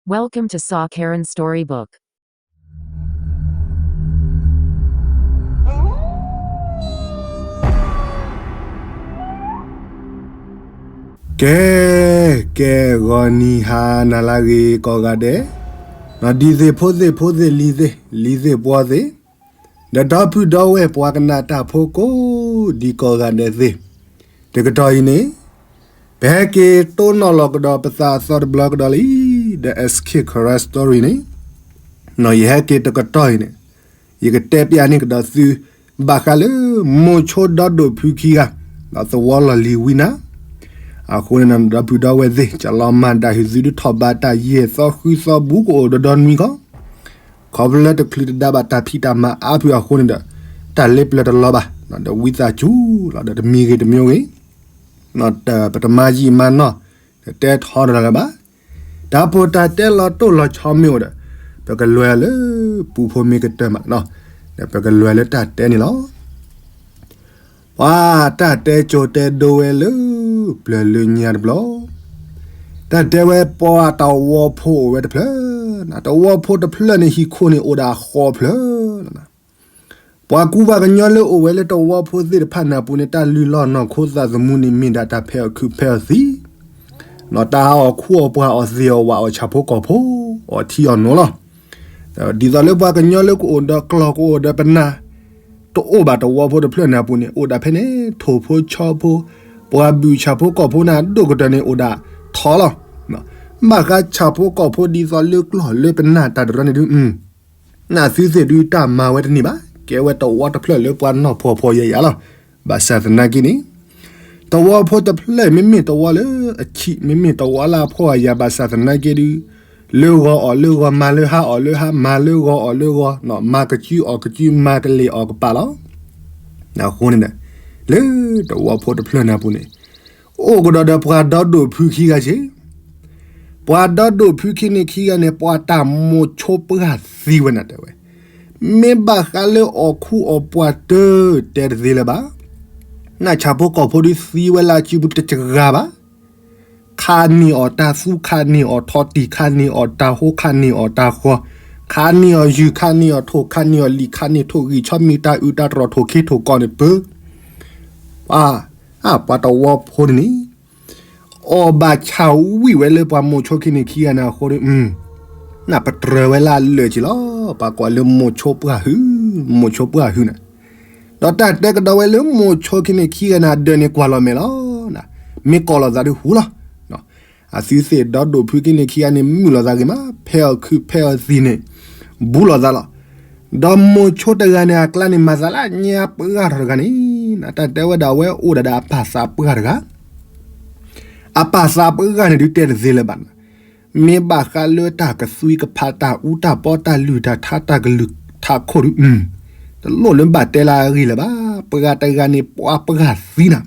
Welcome to Saw Karen Storybook. ကဲ ကဲ ဂီၤနံၤဟါနၤလၢအဂ့ၤကိးဂၤဒဲး, ဒ်သ့ၣ်ဖိသ့ၣ်ဖိသ့ၣ်လံၤသ့ၣ် လံၤသ့ၣ်ပှီၤသ့ၣ်, ဒီးဒီပုၢ်ဒီဝဲၢ်ပှၤကနၣ်တၢ်ဖိကိးဒံကိးဂၤဒဲးသ့ၣ်, တကတီၢ်အံၤန့ၣ် ပဟဲက့ၤတိၢ်နီၣ်လီၤကဒီးပသးအသီတဘျီကဒီးလံ, ဒီး S K Karen Story န့ၣ်, ယဟဲက့ၤတကတီၢ်အံၤန့ၣ် ယကတဲပျးန့ၢ်ကဒီးသု ဘၣ်ဃးလၢ မိၤဆိဒီဒိၣ်ဖုခံဂၤ ဒီးသဝီလီၢ်လံၤဝံနၤ, အဃိန့ၣ် ဒီပုၢ်ဒီဝဲၢ်သ့ၣ် ကလီၤမၤဒၣ်ဟုၣ်သုဒုးထီၣ်ဘးတၢ်ယဲၢ်သီဃုသီဘူးကအိၣ်ဒီးဒီနွံဂီၢ်, ခီဖျိလၢတချုးတဒါဘၣ်တၢ်ဖံးတၢ်မၤအါဖုအဃိန့ၣ်ဒီး တၢ်လ့ပျၢၤတလီၤဘၣ်, ဒီးဝံသးစူၤလီၤဒီးတမံၤဂ့ၤတမံၤဂ့ၤ ပတမၤယံာ်မၤနီၢ်, တတဲထီဒီးလၢၤဘၣ်. တၢ်ပိာ်တၢ်တဲလီၤတိၢ်လီၤဆီမ့ၢ်အိၣ်ဒီး ပကလဲၤလၢပူဖိမ့ၢ်ကတၢၢ်မး, ဒီးပကလဲၤလၢတၢ်တဲန့ၣ်လီၤ. ပှၤတၢ်တဲကၠိတဲဒိဝဲလၢ ပျၢၤလၢညါတဘျီ, တၢ်တဲဝဲပှၤတဝီဖိအိၣ်ဝဲတဖျၢၣ်, တဝီဖိတဖျၢၣ်န့ၣ်ဟံၣ်ခိၣ်န့ၣ်အိၣ်ဒၣ်ဃိးဖျၢၣ်လီၤ. ပှၤကူပှၤကညီလၢအိၣ်ဝဲလၢတဝီဖိသ့ၣ်တဖၣ်န့ၣ်အပူၤန့ၣ် တၢ်လုၢ်လီၢ်နီၢ်ခိသးသမူန့ၣ် မ့ၢ်ဒၣ်တၢ်ဖဲးအီၣ်ခုးဖဲးအီၣ်သံ, တၢ်ဟးအီၣ်ခူအီၣ်ပှၢ်အီၣ်သ့ၣ်အီၣ်ဝးအီၣ်ဆၣ်ဖိကီၢ်ဖိ, အီၣ်ထံအီၣ်နိလီၤ. ဒ်သိးလၢပှၤကညီလၢကအိၣ်ဒီးကျီၢ်ကအိၣ်ဒီးပနၢ် တအိၣ်ဘၣ်တဝီဖိတဖျၢၣ်န့ၣ်အပူၤန့ၣ် အိၣ်ဒၣ်ဖဲန့ၣ် ထိၣ်ဖိဆီဖိ, ပှၤဘုၣ်ဆၣ်ဖိကီၢ်ဖိန့ၣ် ဒိၣ်ကတၢၢ်န့ၣ်အိၣ်ဒၣ်ထီလီၤ. ဘၣ်ဃးဆၣ်ဖိကီၢ်ဖိဒ်သိးလၢကျီၢ်လၢပနၢ်တၢ်တရၢန့ၣ်ဒုး နသုသ့ၣ်ဒုးတၢ်မၤဝဲတန့ၢ်ဘၣ်, ကဲဝဲတဝီတဖျၢၣ်လၢပှၤနီၢ်ဖှီၣ်ဖှီၣ်ယာ်ယာ်လီၤ. ဘၣ်ဆၣ်သနာ်က့န့ၣ် တဝီဖိတဖျၢၣ်မ့မ့ၢ်တဝီလၢအဆံး မ့မ့ၢ်တဝီလၢအဖှီၣ်အယာ်ဘၣ်ဆၣ်သနာ်က့ဒုး လၢဂီၤအီၣ်လၢဂီၤ မၤလၢဟါအီၣ်လၢဟါ မၤလၢဂီၤအီၣ်လၢဂီၤ မၤကစုအီၣ်ကစု မၤကလ့ၣ်အီၣ်ကပၤလီၤ. အဃိန့ၣ်ဒီး လၢတဝီဖိတဖျၢၣ်န့ၣ်အပူၤန့ၣ် အိၣ်ကဒီးဒီးပှၤဒီဒိၣ်ဖုခံဂၤစ့ၢ် ပှၤဒီဒိၣ်ဖုခံန့ၣ်ခံဂၤန့ၣ် ပှၤတၢ်မိၤဆိပှၢ်သံဝဲနၤတဲဝဲ, မ့ၢ်ဘၣ်ဃးလၢအီၣ်ခူအီၣ်ပှၢ်တၢ်တဲတသ့လၢၤဘၣ်. နဆၣ်ဖိကီၢ်ဖိဒုးသံဝဲလၢအစုပူၤတစှၤဘၣ်. ခးန့ၢ်အီၣ်တၢ်သူ ခးန့ၢ်အီၣ်ထီၣ်တံၢ် ခးန့ၢ်အီၣ်တၢ်ဟိ ခးန့ၢ်အီၣ်တၢ်ဃီၤ, ခးန့ၢ်အီၣ်ယုၢ် ခးန့ၢ်အီၣ်ထိၣ် ခးန့ၢ်အီၣ်လံာ် ခးန့ၢ်ထိၣ်ဂံၢ်ဆီမံၤ တၢ်အုးတၢ်တြီၢ် ထိၣ်ခ့ထိၣ်ကီၢ်န့ၣ်ပၢ ပှၤ ပှၤတဝီဖိန့ၣ်န့ၣ် အီၣ်ဘၣ်ဆၣ်ဝံၣ်ဝဲလၢပှၤမိၤဆိခံန့ၣ်ခံဂၤန့ၣ်အဃိဒီး နပတြၢၤဝဲလၢအလၢာ်က့ၤလီၤ. ပှၤကိးလၢမိၤဆိပှၢ်ဟု မိၤဆိပှၢ်ဟုန့ၣ်, ဒီးတၢ်တဲကဒီးဝဲလၢမိၤဆိခံန့ၣ်ခံဂၤန့ၣ် အဒၢးန့ၣ်ကွၢ်လီၤမဲာ်လီၤ. မ့ၢ်ကိးလီၤသးဒုးဟူလီၤ. အသုသ့ၣ်ဒီဒိၣ်ဖုခံန့ၣ်ခံဂၤန့ၣ် မုာ်လီၤသးဂ့ၤမး ဖဲးအီၣ်ခုးဖဲးအီၣ်သံန့ၣ် ဘူးလီၤသးလီၤ. ဒီးမိၤဆိတဂၤန့ၣ် အကျါန့ၣ် မၤသးလၢညါပှၢ်ထီၣ်တဂၤန့ၣ် တၢ်တဲဝဲဒၣ်ဝဲအိၣ်ဒၣ်ဒီးအပၢ်သးပှၢ်တဂၤ, အပၢ်သးပှၢ်တဂၤန့ၣ်ဒုးတဲတသ့လၢၤဘၣ်. မ့ၢ်ဘၣ်ဃးလၢတၢ်ကသွံကဖး တၢ်အူတၢ်ပီ တၢ်လုၢ်တၢ်ထါ တၢ်ကလုၢ်ထးခိၣ်ဒုး တလိၣ်လၢဘၣ်တဲလၢအဂ့ၢ်လၢၤဘၣ်. ပှၤတဂၤန့ၣ် ပှၤပှၢ်သံနၤ တဘျီန့ၣ်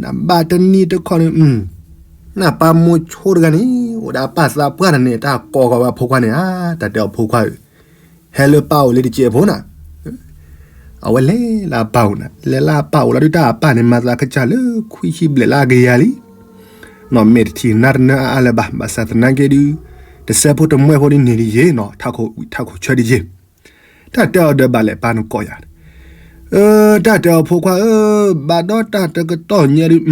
နဘၣ်တနံၤတခီန့ၣ် နပၢ်မိၤဆိတဂၤန့ၣ် အိၣ်ဒီးအပၢ်သးပှၢ်တဂၤန့ၣ် တၢ်ကိးကီးဝဲအဖိခွါန့ၣ်ဧါ, တၢ်တဲအီၤဖိခွါဧၢ, ဟဲလၢပၢ်အိၣ်လၢတစဲးဖိနၤ, အဝဲလဲၤလၢအပၢ်အိၣ်နၤ, လဲၤလၢအပၢ်အိၣ်လီၤဒုး တၢ်အပၢ်န့ၣ် မၤသးကစၢ်လၢခွံဆံဘျဲၣ်လၢအကယၤလံ, နီၢ်မဲာ်တထံၣ်နါတနၢအါအါလၢၤဘၣ်, ဘၣ်ဆၣ်သနာ်က့ဒုး တစဲးဖိတမှဲဖိဒုးန့ၣ်တယ့ၢ်နီၤ, ထးခိၣ်ဝံၣ်ထးခိၣ်ဆၢတယ့ၢ် တၢ်တဲအီၤဒီးဘၣ်လဲၣ်ပၢ်နကိးယၤ, တၢ်တဲအီၤဖိခွါဧၢ, ဘၣ်ဒီးတၢ်တကတီၢ်ညါဒုး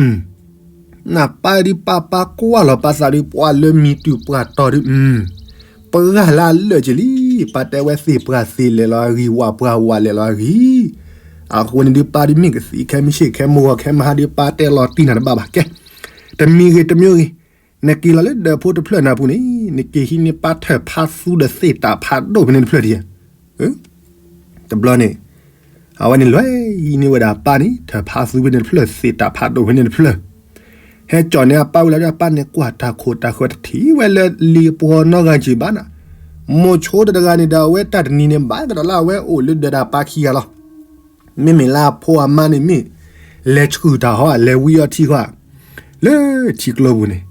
နပၢ်ဒုးပၢ်ပၢ်ကွၢ်လီၤပၢ်သးဒုး ပှၤလၢမံၤတုၤပှၢ်တီၤဒုး ပှၤလၢအလၢာ်က့ၤလံ, ပၢ်တဲဝဲသ့ၣ်ပှၢ်သ့ၣ်လဲၤလီၤအဂံၢ် ဝၣ်ပှၢ်ဝၣ်လဲၤလီၤအဂံၢ်, အဃိန့ၣ်ဒုး ပၢ်ဒုးမ့ၢ်ကသံခဲမုၢ်ဆ့ၣ် ခဲမုၢ်ဂီၤခဲမုၢ်ဟါဒုး ပၢ်တဲလီၤတံၢ်နၤတဘၣ်ဘၣ်ကဲ, တမံၤဂ့ၤတမံၤဂ့ၤ, နက့ၤလီၤလၢဒၢးဖိတဖျၢၣ်န့ၣ်အပူၤန့ၣ် နက့ၤဟံးန့ၢ်ပၢ်ထၢၣ်ဖးသူဒီးသ့ၣ်တၢ်ဖးဒိၣ်ဖဲန့ၣ်တဖျၢၣ်တယဲၢ် တဘျီန့ၣ် အဝဲန့ၣ်လဲၤဟံးန့ၢ်ဝဲဒၣ်အပၢ်န့ၣ် ထၢၣ်ဖးသူဖဲန့ၣ်တဖျၢၣ် သ့ၣ်တၢ်ဖးဒိၣ်ဖဲန့ၣ်တဖျၢၣ်, ဟဲကၠီၣ်န့ၢ်အပၢ်ဝံၤလီၤဒီး အပၢ်န့ၣ်ကွၢ်တၢ်ခိၣ်တၢ်ဃၢၤတထံၣ်ဝဲလၢလံာ်ပှီၤနီတဂၤက့ၤဘၣ်နၤ, မိၤဆိတဂၤန့ၣ်ဒီး အဝဲတၢ်တနံၤန့ၣ် ဘၣ်ကဒီးလၢအဝဲအိၣ်လၢဒၢးဒီးအပၢ်ခံဂၤလီၤ. မ့မ့ၢ်လၢအဖိအမါန့ၣ်မ့ၢ် လဲၤဆှုၣ်တၢ်ဟီ လဲၤဝံအီထံဃီ လၢထံကျိပူၤန့ၣ်,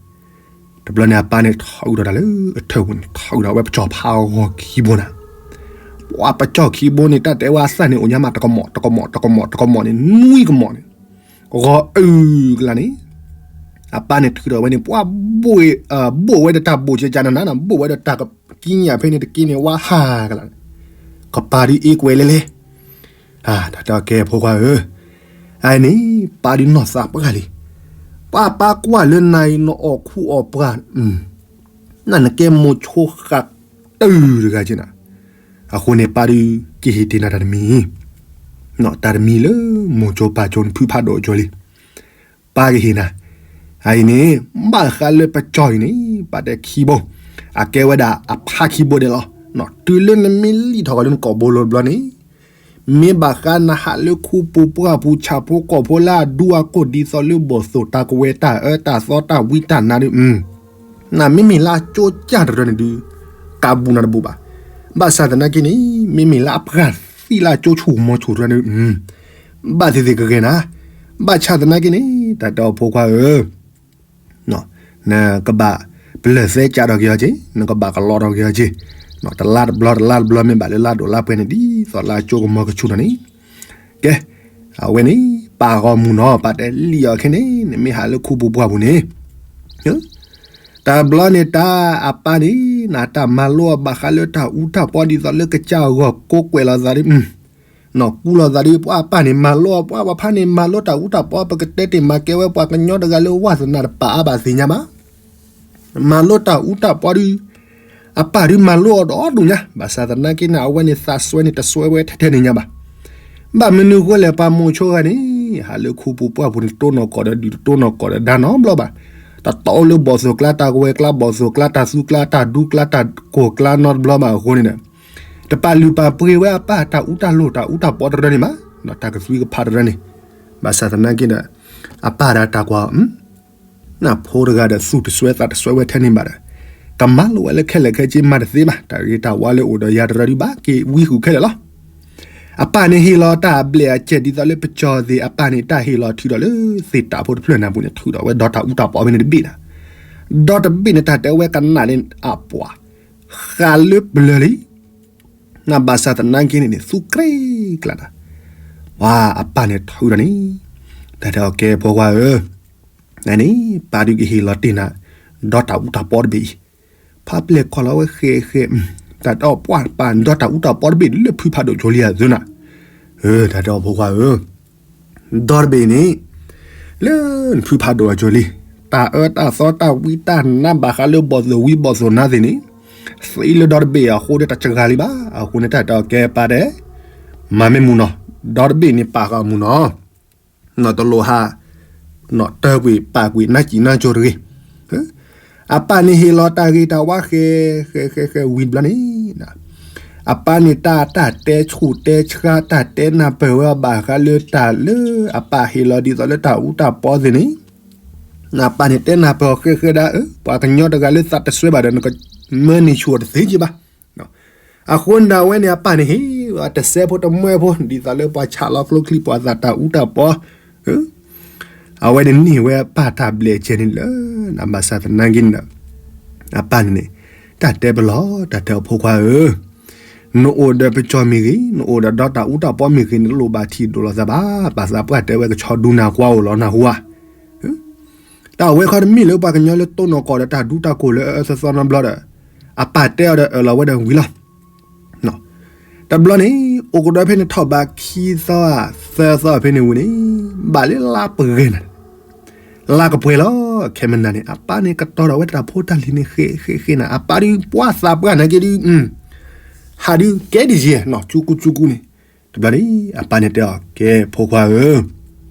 တဘျီန့ၣ်အပၢ်န့ၣ်ထီၣ်အုးထီၣ်တၢ်လၢအထၢၣ်ပူၤန့ၣ် ထီၣ်အုးဒီးအဝဲပစီၣ်ဖးဂီၤခံဘိနၤ, ပှၤပစီၣ်ခံဘိန့ၣ် တၢ်တဲဝဲအသၣ်န့ၣ်အိၣ်ညါမး တကမီၤ တကမီၤ တကမီၤ တကမီၤန့ၣ် နွံကမီၤန့ၣ်, ဂီၤအုးကလါန့ၣ် အပၢ်န့ၣ်ထုးထီၣ်ဝဲန့ၣ် ပှၤဘိၣ်ဝဲဒီးတၢ်ဘိၣ်ကကနန ဘိၣ်ဝဲဒီးတၢ်ကကံညၣ်ဖဲန့ၣ်တက့န့ၣ် ဝါဟးကလး ကပၢ်ဒုးအ့ၣ်ကွဲလဲၣ်လဲၣ်, တၢ်တဲအီၤကဲဖိခွါဧၢ, အန့ၣ် ပၢ်ဒုးနီၢ်သးပှၢ်လံ, ပၢ်ပၢ်ကွၢ်လၢနၤအံၤ နအီၣ်ခူအီၣ်ပှၢ် နနကဲမိၤဆိဃာ်တုၤတဂၤက့နၤ, အဃိန့ၣ် ပၢ်ဒုးကဟ့ၣ်တ့ၢ်နၤတၢ်တမံၤ, တၢ်တမံၤလၢမိၤကၠိပၢ်ကၠိန့ၣ် ဖုဖးဒိၣ်ကၠိလံ, ပၢ်ကဟ့ၣ်နၤ, အအံၤန့ၣ် ဘၣ်ဃးလၢပကၠီအံၤန့ၣ် ပာ်တဲခံဘိ, အကဲဝဲဒၣ်အဖးခံဘိဒဲးလီၤ, တုၤလၢနမ့ၢ်လံၣ်ထီၣ်ကီးလၢနကိာ်ဘိလိၤတဘျီန့ၣ် မ့ၢ်ဘၣ်ဃးနဟးလၢခူပူၤပှၢ်ပူၤ ဆၣ်ဖိကီၢ်ဖိလၢအဒူအကိၢ် ဒ်သိးလၢဘီၣ်သိၣ်တၢ်ကဝဲၤ တၢ်အၢတၢ်သီတၢ်ဝံတၢ်နါဒုး, နမ့မ့ၢ်လၢအကၠိကၢ်တရၢန့ၣ်ဒုး ကးဘူးနၤတဘူးဘၣ်. ဘၣ်ဆၣ်သနာ်က့န့ၣ် မ့မ့ၢ်လၢအပှၢ်သံလၢအကၠိဆူၣ်မီၤဆူၣ်တရၢန့ၣ် ဘၣ်သ့ၣ်သ့ၣ်ကဂဲၤနၤ, ဘၣ်ဆၣ်သနာ်က့န့ၣ် တၢ်တဲအီၤဖိခွါဧၢ နကဘၣ်ပလၢၢ်သဲကးထီၣ်က့ၤအီၤက့ၤ, နကဘၣ်ကလီထီၣ်က့ၤအီၤက့ၤ, တလါတဘျီတလါတဘျီ မ့ၢ်ဘၣ်လၢလါဒိၣ်လါပှဲၤန့ၣ် ဒ်သိးလၢအကၠိကမီၤကဆူၣ်ထီၣ်န့ၣ်, ကဲ, အဝဲန့ၣ် ပာ်ဂီၤမုၢ်နီၤ ပာ်တဲလံၣ်အီၤခဲန့ၣ် နမ့ၢ်ဟးလၢခူပူၤပှၢ်ပူၤန့ၣ် တဘျီန့ၣ်တၢ်အပၢ်န့ၣ် နတၢ်မၤလိအီၤဘၣ်ဃးလၢတၢ်အူတၢ်ပီ ဒ်သိးလၢကစၢ်အဂီၢ် ကိးကွဲးလိာ်သးဒ် နီၢ်ကူလိာ်သးဒ် ပှၤအပၢ်န့ၣ် မၤလိအီၤ ပှၤပှၤဖးန့ၣ် မၤလိတၢ်အူတၢ်ပီ ပကတဲတ့ၢ်မၤကဲဝဲ ပှၤကညီတဂၤလၢဝၢ်သနာ်တပာ်အါဘၣ်သ့ၣ်ညါဘၣ်. မၤလိတၢ်အူတၢ်ပီဒုး အပၢ်ဒုးမၤလိအီၤဒီဒူၣ်ညါ ဘၣ်ဆၣ်သနာ်က့န့ၣ် အဝဲန့ၣ်သးစွဲန့ၣ် တစွဲဝဲထဲထဲန့ၣ်ညါဘၣ်. ဘၣ်မနုၤဃိလဲၣ် ပှၤမိၤဆိဂၤန့ၣ် ဟးလၢခူပူၤပှၢ်ပူၤန့ၣ် တတိၢ်နီၢ်ကီၢ်ဒီးဒုး တတိၢ်နီၢ်ကီၢ်ဒီးဒါနီတဘျီဘၣ်. တတီအိၣ်လၢဘီၣ်သိၣ်ကျါ တၢ်ကဝဲၤကျါ ဘီၣ်သိၣ်ကျါ တၢ်သူကျါ တၢ်ဒူကျါ တၢ်ကိၢ်ကျါနီတဘျီဘၣ်အဃိန့ၣ်ဒီး တပာ်လုၢ်ပာ်ပှ့ၤဝဲအပၢ်တၢ်အူတၢ်လိၢ် တၢ်အူတၢ်ပီတရၢန့ၣ်ဘၣ်, တၢ်ကသွံကဖးတရၢန့ၣ်. ဘၣ်ဆၣ်သနာ်က့ဒီး အပၢ်ဒီးတၢ်ကွၢ် နဖိတဂၤဒီးသူၣ်တစွဲသးတစွဲဝဲထဲန့ၣ်ဘၣ်ဒီး ကမၤလိဝဲလၢခဲလၢာ်ခဲဆ့မၤတသ့ဘၣ်. တၢ်ဂ့ၤတၢ်ဝါလၢအိၣ်ဒီးယၤတရၢဒုးဘၣ်က့ၤဝံဃုာ်ခဲလၢာ်လီၤ. အပၢ်န့ၣ်ဟ့ၣ်လီၤတၢ်အဘျဲၣ်အကျဲၤဒ်သိးလၢပကၠီသ့ၣ် အပၢ်န့ၣ်တၢ်ဟ့ၣ်လီၤထုးထီၣ်လၢသ့ၣ်တၢ်ဖိတဖျၢၣ်နၢ်ပူၤန့ၣ် ထုးထီၣ်ဝဲဒီးတၢ်အူတၢ်ပီဖဲန့ၣ်တဘ့ၣ်နၤ, ဒီတဘ့ၣ်န့ၣ် တၢ်တဲဝဲကနၣ်န့ၣ်အပှၤ ဃးလၢပျၢၤလံ နဘၣ်ဆၣ်သနာ်က့န့ၣ်န့ၣ် သူၣ်ကြ့ကျါနၤ, ပှၤအပၢ်န့ၣ်ထုးထီၣ်န့ၣ် တၢ်တဲအီၤကဲဖိခွါဧၢ, နန့ၣ် ပၢ်ဒုးကဟ့ၣ်လီၤတ့ၢ်နၤ ဒီးတၢ်အူတၢ်ပီတဘ့ၣ်အံၤ, ဖးပျဲၢ်ခီလီၤဝဲဃဲဃဲ, တၢ်တဲအီၤပှၢ်ပၢ်ဒီးတၢ်အူတၢ်ပီတဘ့ၣ်လၢဖုဖးဒိၣ်ကၠိလံဧါသၢနၤ, တၢ်တဲအီၤဖိခွါဧၢ ဒီတဘ့ၣ်န့ၣ် လၢနဖုဖးဒိၣ်အကၠိလံ, တၢ်အၢတၢ်သီတၢ်ဝံတၢ်နါဘၣ်ဃးလၢဘီၣ်သိၣ်ဝံဘီၣ်သိၣ်နါသ့ၣ်န့ၣ် သံလၢဒီတဘ့ၣ်အဃိန့ၣ် တၢ်စှၤလံဘၣ်. အဃိန့ၣ် တၢ်တဲအီၤကဲပၢ်တဲ, မၤမ့ၢ်မုာ်နီၤ, ဒီတဘ့ၣ်န့ၣ်ပာ်ဃာ်မုာ်နီၤ, နတလိၣ်ဟး နတၢကွံာ်ပာ်ကွံာ်နါစံၣ်နါကၠိတဂ့ၤ. အပၢ်န့ၣ်ဟ့ၣ်လီၤတၢ်ဂ့ၤတၢ်ဝါဃဲ ဃဲဃဲဃဲဝံၤတဘျီန့ၣ် အပၢ်န့ၣ်တၢ်တၢ်တဲဆူၣ်တဲဆါ တၢ်တဲနၢ်ပၢၢ်ဝဲအီၤဘၣ်ဃးလၢတၢ်လၢအပၢ်ဟ့ၣ်လီၤဒ်သိးလၢတၢ်အူတၢ်ပီသ့ၣ်န့ၣ်, အပၢ်န့ၣ်တဲနၢ်ပၢၢ်အီၤဃဲဃဲဒၣ် အၢ ပှၤကညီတဂၤလၢသးတစွဲဘၣ်ဒီး နကမၢန့ၢ်ဆူၣ်အီၤတသ့က့ဘၣ်. အဃိန့ၣ်ဒီးအဝဲန့ၣ်အပၢ်န့ၣ်ဟ့ၣ်ဝဲတစဲးဖိတမှဲဖိ ဒ်သိးလၢပှၤဆးလီၤကျိချံ ပှၤသးတၢ်အူတၢ်ပီ အဝဲန့ၣ်န့ၢ်ဝဲအပၢ်တၢ်ဘျဲၣ်စဲးန့ၣ်လၢ နဘၣ်ဆၣ်သနာ်က့န့ၣ်ဒီး အပၢ်န့ၣ်န့ၣ် တၢ်တဲပလီၢ် တၢ်တဲအီၤဖိခွါဧၢ, နအိၣ်ဒီးပကၠီမ့ၢ်ဂ့ၤ နအိၣ်ဒီးဒီးတၢ်အူတၢ်ပီမ့ၢ်ဂ့ၤန့ၣ် တလိၣ်ဘၣ်ထံၣ်ဒိၣ်လိာ်သးဘၣ်. ပာ်သးပှၢ်တဲဝဲကဆီဒူနၤကွၢ်အိၣ်လီၤနၢ်ဟူဧါ. တၢ်အဝဲခီတမ့ၢ်လၢပှၤကညီလၢတိၢ်နီၢ်ကီၢ်ဒီးတၢ်ဒူတၢ်ကိၢ်လၢအအၢသီသီနီတဘျီဒီး အပၢ်တဲအီၤဒီးအၢၣ်လီၤဝဲဒီးဝံၤလီၤ. တဘျီန့ၣ် အိၣ်ကဒီးဖဲန့ၣ်ထီၣ်ဘးခံသီဧါ သၢသီဖဲန့ၣ်ဝံၤန့ၣ် ဘၣ်လၢလါပှဲၤနၤ လါကပှဲၤလီၤ. ခဲမနၤန့ၣ် အပၢ်န့ၣ်ကတီၤဒီးဝဲတၢ်ဖိတၢ်လံၤန့ၣ် ဃဲဃဲဃဲနၤ အပၢ်ဒုးပှၢ်သးပှၢ်နၤက့ဒုး ဟးဒုးကဲဒ်ယဲၢ်နီၤ ကၠူကူကၠူကူန့ၣ် တဘျီန့ၣ် အပၢ်န့ၣ်တဲအီၤ ကဲဖိခွါဧၢ,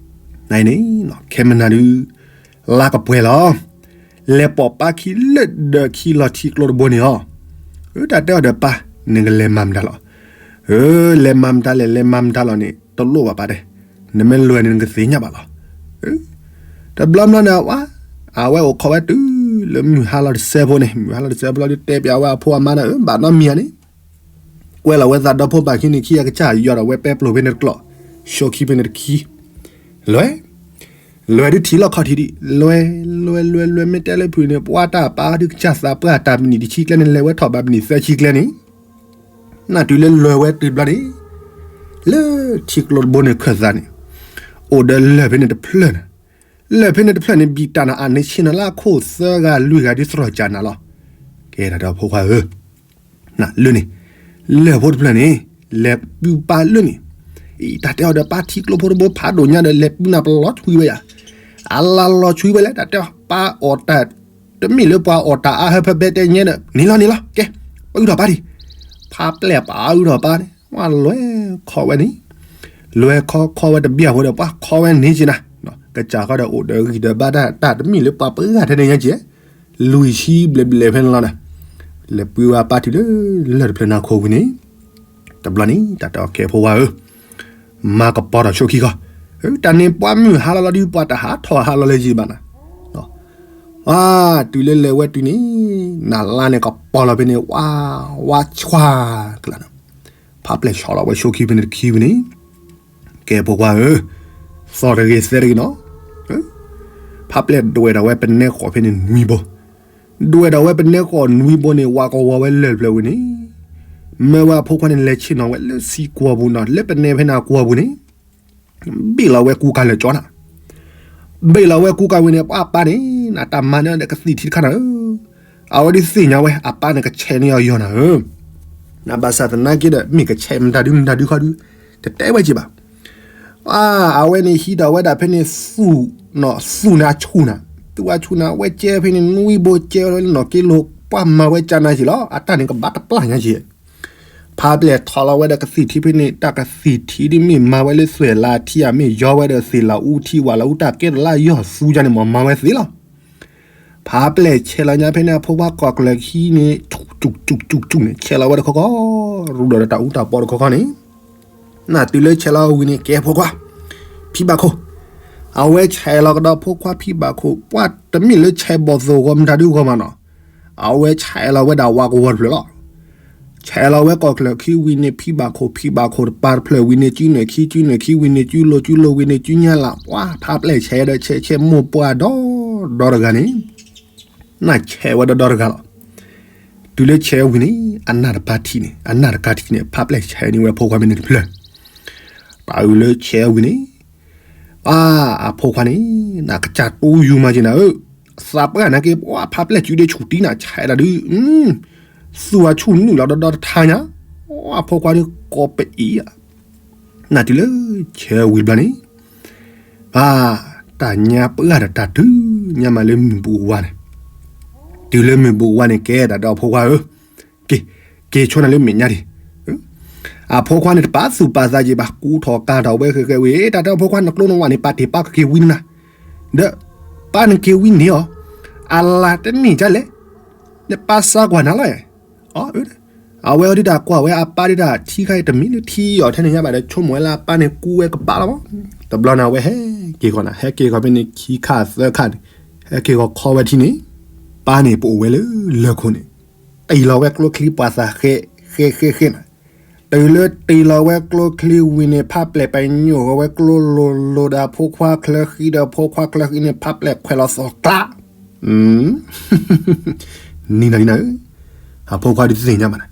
နန့ၣ် ခဲမနၤဒုး လါကပှဲၤလီၤ. လဲၤပိာ်ပၢ်ခံလၢဒၢးခံလီၤထံကျိတဘိန့ၣ်လီၤ. အၢ တၢ်တဲအီၤဒီးပၢ် နကလဲၤမၤမတၤလီၤ. အၢ လဲၤမၤမတၤလဲၣ် လဲၤမၤမတၤလီၤန့ၣ် တလိၣ်ဘၣ်ပၢ်တဲ, နမ့ၢ်လဲၤန့ၣ် နကသ့ၣ်ညါဘၣ်လီၤ. တဘျီဘျီန့ၣ် အဝဲအိၣ်ခိးဝဲတုၤလၢမုၢ်ဟါလီၤတစဲးဖိန့ၣ် မုၢ်ဟါလီၤတစဲးဖိလီၤဒုး တဲပၠးဝဲအဖိအမါဒီး ဘၣ်နီတမံၤဧါန့ၣ် ကွဲးလီၤဝဲသးဒီဖိပၢ်ခံန့ၣ် ခံဂၤကစၢ်ယွၤဒီးဝဲပဲပျိၢ်ဖဲန့ၣ်တကျိာ် ရှီခံဖဲန့ၣ်တခံ လွဲ လွဲဒုးထံၣ်လီၢ်ခီၣ်ထံးဒံး လွဲ လွဲ လွဲ လွဲ မ့ၢ်တဲလၢဖုးန့ၣ် ပှၤတၢ်ပၢ်ဒုးကစၢ်သးပှၢ်တၢ်ပနံၣ်တဆံကျဲန့ၣ် လဲၤဝဲထီၣ်ဘၣ်ပနံၣ်သၢဆံကျဲန့ၣ် နတုၤလၢလွဲဝဲတုၤတဘျီန့ၣ် လၢထံကျိတဘိန့ၣ်ခၢၣ်သးန့ၣ် အိၣ်ဒီးလၢၢ်ဖဲန့ၣ်တဖျၢၣ်န့ၣ် လၢၢ်ဖဲန့ၣ်တဖျၢၣ်န့ၣ် ဘံၣ်တၢ်နၤ အန့ၣ်ဆ့ၣ်နီၤလၢအခိၣ်သၢဂၤလွံၢ်ဂၤဒ်သရီၣ်ကၠးနၤလီၤ. ကဲဒၣ်ဒီးဖိခွါဧၢ, နလၢန့ၣ်, လၢၢ်ဖိတဖျၢၣ်န့ၣ် လဲၤပုၢ်ပၢ်လၢန့ၣ်, အံၤတၢ်တဲအီၤဒီးပၢ်ထံကျိဖိတဘိဖးဒိၣ်ညါဒီး လဲၤပုၢ်နၤပလီၤဆွံဝဲယၤ, အလါလီၤဆွံဝဲလဲၣ် တၢ်တဲအီၤပၢ်အီၣ်တၢ်, တမ့ၢ်လၢပှၤအီၣ်တၢ်အါဟၢဖဲဘဲတဲညဲဒီး န့ၣ်လီၤန့ၣ်လီၤ ကဲ, ပၢ်အုၣ်ထီၣ်ပၢ်ဒံး, ဖးပျဲၢ်ပၢ်အုၣ်ထီၣ်ပၢ်န့ၣ် ဝဲလွဲခီဝဲန့ၣ်, လွဲခီခီဝဲတဘျီအဃိဒီး ပှၤခီဝဲန့ၣ်က့နၤ, ကစၢ်ဃီဒီးအိၣ်ဒီးဂံၢ်ဒီးဘါတၢ် တၢ်တမ့ၢ်လၢပှၤပှၤဂၤထဲန့ၣ်ညါက့, လွံၢ်ဆံဘျဲၣ်ဘျဲၣ်ဖဲန့ၣ်လီၤနၤ, လဲၤပုၢ်ဝဲပၢ်တုၤလၢလၢၢ်တဖျၢၣ်နၤခိၣ်ဝံၤန့ၣ်, တဘျီန့ၣ် တၢ်တဲအီၤကဲဖိခွါဧၢ, မၤကပီၤထီၣ်ဆိခံဃီ, တၢ်န့ၣ်ပှၤမုၢ်ဟါလီၤလီၤဒုး ပှၤတဟးထီၣ်ဟးလီၤလၢယံၤဘၣ်နၤ, အါ, တုၤလၢလဲၤဝဲတုၤန့ၣ်, နလါန့ၣ်ကပီၤလီၤဖဲန့ၣ် ဝါ, ဝါဆှါ, ကျါန့ၣ်, ဖးပျဲၢ်ဆီလီၤဝဲဆိခံဖဲန့ၣ်တခံဝံၤန့ၣ်, ကဲဖိခွါဧၢ, သီၣ်တဂ့ၤသဲတဂ့ၤနီၤ, ဖးပျဲၢ်ဒွဲၣ်ထီၣ်ဝဲပနဲဃီၤဖဲန့ၣ်နွံဘိ, ဒွဲၣ်ထီၣ်ဝဲပနဲဃီၤနွံဘိန့ၣ် ဝးကဝီၤဝဲလၢၢ်တဖျၢၣ်ဝံၤန့ၣ်, မၢဝဲအဖိခွါန့ၣ်လဲၤဆ့ၣ်နီၤဝဲလၢသံကွီၢ်ပူၤနီၤ လၢပနဲဖဲန့ၣ်အကွီၢ်ပူၤန့ၣ် ဘ့ၣ်လီၤဝဲကူကၤလၢာ်ကၠီနၤ, ဘ့ၣ်လီၤဝဲကူကၤဝံၤန့ၣ် ပှၤပၢ်န့ၣ် နတၢ်မၤန့ၢ်ဒီးကသံၣ်ထံတခါနၤဧၢ, အဝဲဒုးသ့ၣ်ညါဝဲ အပၢ်န့ၣ်ကဆဲးန့ၢ်အီၤယီၤနၤဧၢ, နဘၣ်ဆၣ်သနာ်က့ဒီး မ့ၢ်ကဆဲးမတၤဒုမတၤဒုခီဒု, တတဲဝဲက့ဘၣ် အဝဲန့ၣ်ဟံးဒီးဝဲဒၣ်ဖဲန့ၣ်သူၣ်, သူၣ်န့ၣ်အဆူၣ်နၤ, သူၣ်အဆူၣ်နၤ အဝဲကဲဖဲန့ၣ်နွံဘိကဲဝဲလၢနီၢ်က့လိာ် ပှၤမၤဝဲကၢနၤက့လီၤ အတၢ်န့ၣ်ကဘၣ်တပျၢ်ညါက့ ဖးပျဲၢ်ထီၣ်လီၤဝဲဒီးကသံၣ်ထံဖဲန့ၣ် တၢ်ကသံၣ်ထံဒ်မ့ၢ်မၤဝဲလၢသွဲၣ်လးထံဧါ မ့ၢ်ယီၤဝဲဒီးသ့ၣ်လးအူထံ ဝးလးအူတၢ်ကဲထီၣ်လၢယီၢ်သူယါန့ၣ် မ့ၢ်မၤဝဲသ့လီၤ. ဖးပျဲၢ်ဆဲးလီၤညါဖဲန့ၣ်အဖိခွါကီၢ်ကျၢၢ်ခံန့ၣ် ဆူၣ်ဆူၣ်ဆူၣ်ဆူၣ်န့ၣ် ဆဲးလီၤဝဲတခီခီ, ရူဒီးတၢ်အူတၢ်ပီတခီခီန့ၣ် နတုၤလၢဆဲးလီၤဝံၤန့ၣ် ကဲဖိခွါ, ဖံဘၣ်ခိၣ်, အဝဲဆဲးလီၤကဒီးဖိခွါဖံဘၣ်ခိၣ် ပှၤတမ့ၢ်လၢဆဲးဘီၣ်သိၣ်ဂီၤမတၤဒုဂီၤမးနီၤ, အဝဲဆဲးလီၤဝဲဒၣ်ဝးကဝီၤတဖျၢၣ်လီၤ. ဆဲးလီၤဝဲကီၢ်ကျၢၢ်ခံဝံၤန့ၣ် ဖံဘၣ်ခိၣ် ဖံဘၣ်ခိၣ်တပၤတဖျၢၣ်ဝံၤန့ၣ် ကုနၢ်ခံ ကုနၢ်ခံဝံၤန့ၣ် ကုလိၤ ကုလိၤဝံၤန့ၣ် ကုညါလး ပှၤဖးပျဲၢ်ဆဲးဒီးဆဲးဆဲးမိၢ်ပှၢ်ဒီဒီတဂၤန့ၣ် နဆဲးဝဲဒီဒီတဂၤလီၤ. တုၤလၢဆဲးဝံၤန့ၣ် အနၢ်တပၤထံၣ်န့ၣ် အနၢ်တကါထံၣ်န့ၣ် ဖးပျဲၢ်ဆဲးန့ၢ်ဝဲဖိခွါမ့ၢ်န့ၣ်တဖျၢၣ်, တၢ်အုၣ်လၢဆဲးဝံၤန့ၣ် အါ အဖိခွါန့ၣ် နကစၢ်တူယူၤမၤက့ၤနၤဧၢ, သးပှၢ်နာ်က့ ပှၤဖးပျဲၢ်စုဒ့ဆူၣ်တံၢ်နၤ ဆဲးဒၣ်ဒုး, သူၣ်အဆူၣ်နုာ်လီၤဒီဒီတထါညါ, အဖိခွါဒုးကိးပအံၤဧါ နတုၤလၢဆဲးဝံၤဘျီန့ၣ်, ဘၣ် တၢ်ညါပှၢ်ဒီးတၢ်တုၤညါမးလၢမုၢ်ဘူးဝါန့ၣ်, တုၤလၢမုၢ်ဘူးဝါန့ၣ် ကဲဒၣ်ဒီးအဖိခွါဧၢ, က့ၤ က့ၤဆိနၤလၢမဲာ်ညါဒံး, အဖိခွါန့ၣ်တပာ်သူၣ်ပာ်သးက့ၤဘၣ် ကူထီၣ်ကၤထီၣ်ဝဲဃဲဃဲဝံၤ တၢ်တဲအဖိခွါ နကျိနဝၣ်န့ၣ် ပာ်တ့ၢ်ပာ်ကက့ၤဝံၤနၤ, ဒီး ပၢ်နက့ၤဝံၤန့ၣ်အီၤ, အလၤတန့ၢ်ဒ်လဲၣ်, နပၢ်စါကွၢ်နၤလီၤ, အဝဲဒၣ်ကွၢ်ဝဲအပၢ်ဒၣ် ထံခါအံၤတမံၤလၢထံအီၤထဲန့ၣ်ညါဘၣ်ဒီး ဆိကမိၣ်ဝဲလၢအပၢ်န့ၣ်ကူဝဲကပာ်လီၤမး, တဘျီန့ၣ် အဝဲဟဲက့ၤဃီၤနၤ ဟဲက့ၤဃီၤဖဲန့ၣ် ခံခါသၢခါန့ၣ်, ဟဲက့ၤဃီၤခီဝဲထံန့ၣ်, ပၢ်န့ၣ်ပအိၣ်ဝဲလၢလၢၢ်ခိၣ်န့ၣ်, တ့ၢ်လီၤဝဲကျိချံပှၤသးဃဲ ဃဲဃဲဃဲနၤ, တုၤလၢတ့ၢ်လီၤဝဲကျိချံဝံၤန့ၣ် ဖးပျဲၢ်ပညိၣ်ဃီၤဝဲကျိလိၤလိၤဒီးအဖိခွါချၢဃံဒီး အဖိခွါချၢဃံန့ၣ် ဖးပျဲၢ်ခွဲးလီၤသီၣ်ကျါ နံၤနၤနံၤနၤဧၢ, အဖိခွါဒုးသ့ၣ်ညါဘၣ်နၤ,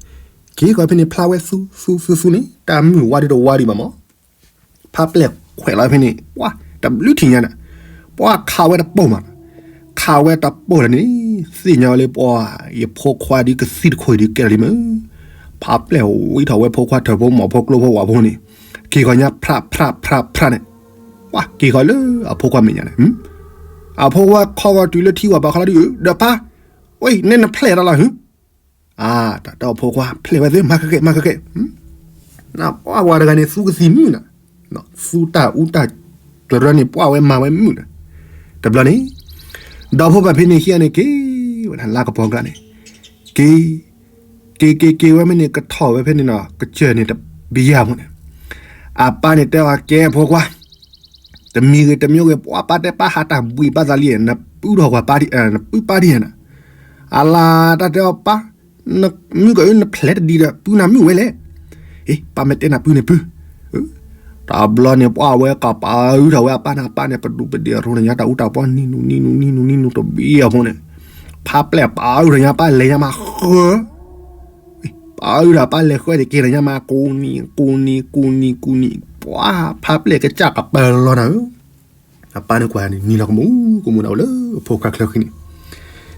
က့ၤဃီၤဖဲန့ၣ် ဖျါဝဲသူသူသူသူန့ၣ် တၢ်မုၢ်ဝါဒုးတဝါဒံးဘၣ်မး, ဖးပျဲၢ်ခွဲးလီၤဖဲန့ၣ် ပှၤတဘျုးထံၣ်ညါနၤ, ပှၤခးဝဲတပိၢ်မး, ခးဝဲတပိၢ်လီၤန့ၣ် သ့ၣ်ညါဝဲလၢပှၤ ယဖိခွါဒုးကသံၣ်တခိၣ်အံၤဒုးကဲထီၣ်လံမး, ဖးပျဲၢ်ဝံထီၣ်ဝဲဖိခွါထၢၣ်ဖိမီၤဖိကျိဖိဝၣ်ဖိန့ၣ်, က့ၤဃီၤညါဖြးဖြးဖြးဖြးန့ၣ်, ပှၤက့ၤဃီၤလၢအဖိခွါမဲာ်ညါန့ၣ် အဖိခွါခီဂီၤတုၤလၢထံဝၣ်ပာ်ခီလီၤဒုး ဒီးပၢ်, ဝဲ နဲနဖျဲၣ်တၢ်လီၤဧါ, အါ တၢ်တဲအဖိခွါ ဖျဲၣ်ဝဲသ့ မၤဃဲဃဲ မၤဃဲဃဲ, နပှၤဝဲတဂၤန့ၣ် သူကသံၣ်မုာ်နၤ, သူတၢ်အူတၢ်ကရၢန့ၣ် ပှၤဝဲမၤဝဲမုာ်နၤ, တဘျီန့ၣ် ဒီဖိပၢ်ဖဲန့ၣ်ခံဂၤန့ၣ် က့ၤဝဲဒၣ်လါကပီၤကျါန့ၣ်, က့ၤ က့ၤက့ၤက့ၤဝဲမ့ၢ်န့ၣ် ကထီၣ်ဝဲဖဲန့ၣ်နီၤ ကစၢၢ်န့ၣ်တဘျီဖိန့ၣ်, အပၢ်န့ၣ်တဲအီၤ ကဲဖိခွါ တမံၤဂ့ၤတမံၤဂ့ၤ ပှၤပၢ်တဲပၢ်ဟးတၢ်ဘှံးဘၣ်သးလံ နပုၢ်ထီၣ်ပှၤပၢ်, နပုၢ်ပၢ်ဒံးဧါနၤ, အလါတၢ်တဲအီၤပၢ်, မုၢ်ကအၢ နဖျဲးတဒံးဒီး ပုၢ်နၤမုာ်ဝဲလဲၣ်, အ့ ပၢ်မ့ၢ်တဲနၤပုၢ်န့ၣ်ပုၢ်, တဘျီန့ၣ် ပှၤဝဲကပာ်အုၣ်ထီၣ်ဝဲအပၢ်န့ၣ် အပၢ်န့ၣ် ပဒူၣ်ပဒ့ၣ်ရိန့ၣ်ညါ တၢ်အူတၢ်ပီနံၤနူၤနံၤနူၤနံၤနူၤတဘျီအဖိန့ၣ်, ဖးပျဲၢ်ပာ်အုၣ်ထီၣ်ညါ ပၢ်လဲၤညါမးဃၢ ပာ်အုၣ်ဒီးပၢ်လဲၤဃၢန့ၣ် က့ၤလီၤညါမး ကူနံၤ ကူနံၤ ကူနံၤ ကူနံၤ ပှၤဖးပျဲၢ်ကစၢ်ကပၢၤလီၤနၤဧၢ, အပၢ်န့ၣ်ကွၢ်န့ၣ် နံၤလီၤကမူကမူန့ၣ် အိၣ်လၢဖိခွါချၢဃံန့ၣ်,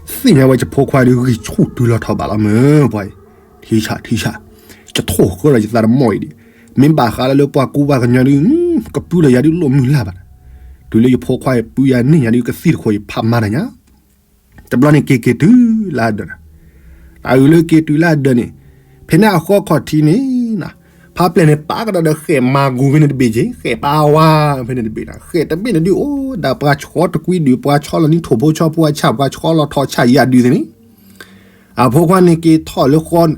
သ့ၣ်ညါဝဲယဖိခွါဒုးဂံၢ်ဆူၣ်တုၤလီၤထီၣ်ဘးလီၤမၢ်ပှၤအံၤ, ထံဆးထံဆး, ယထိၣ်ဃၢလီၤယသးတမီၢ်အံၤဒံး, မ့ၢ်ဘၣ်ဃးလၢလၢပှၤကူပှၤကညီဒုး, ကပုၢ်လီၤယၤဒုးလိၣ်မုၢ်လၢ်ဘၣ်, တုၤလၢယဖိခွါအံၤပုၢ်ယၤန့ၢ်ယၤဒုးကသံၣ်တခိၣ်ယဖးမၤတၢ်ညါ တဘျီန့ၣ်က့ၤက့ၤတုၤလၢအဒၢး, တၢ်အုးလၢက့ၤတုၤလၢအဒၢးန့ၣ်, ဖဲန့ၣ်အဃီခီၣ်ထံးန့ၣ်, ဖးပျဲၢ်န့ၣ် ပာ်ကဒီးဒီးဃဲၣ်မၤဂူၤဖဲန့ၣ်တဘ့ၣ်က့ၤ, ဃဲၣ်ပာ်ဝါဖဲန့ၣ်တဘ့ၣ်န့ၣ်, ဃဲၣ်တဘ့ၣ်န့ၣ်ဒုးအိၣ်ဒၣ်ပှၤဆီတကွံဒုး, ပှၤဆီလီၤနံၣ်ထိၣ်ဖိဆီဖိအဆၣ်, ပှၤဆီလီၤထီၣ်ဆၣ်ယၤဒုးသ့ၣ်န့ၣ်, အဖိခွါန့ၣ်က့ၤထီၣ်လၢဃီ,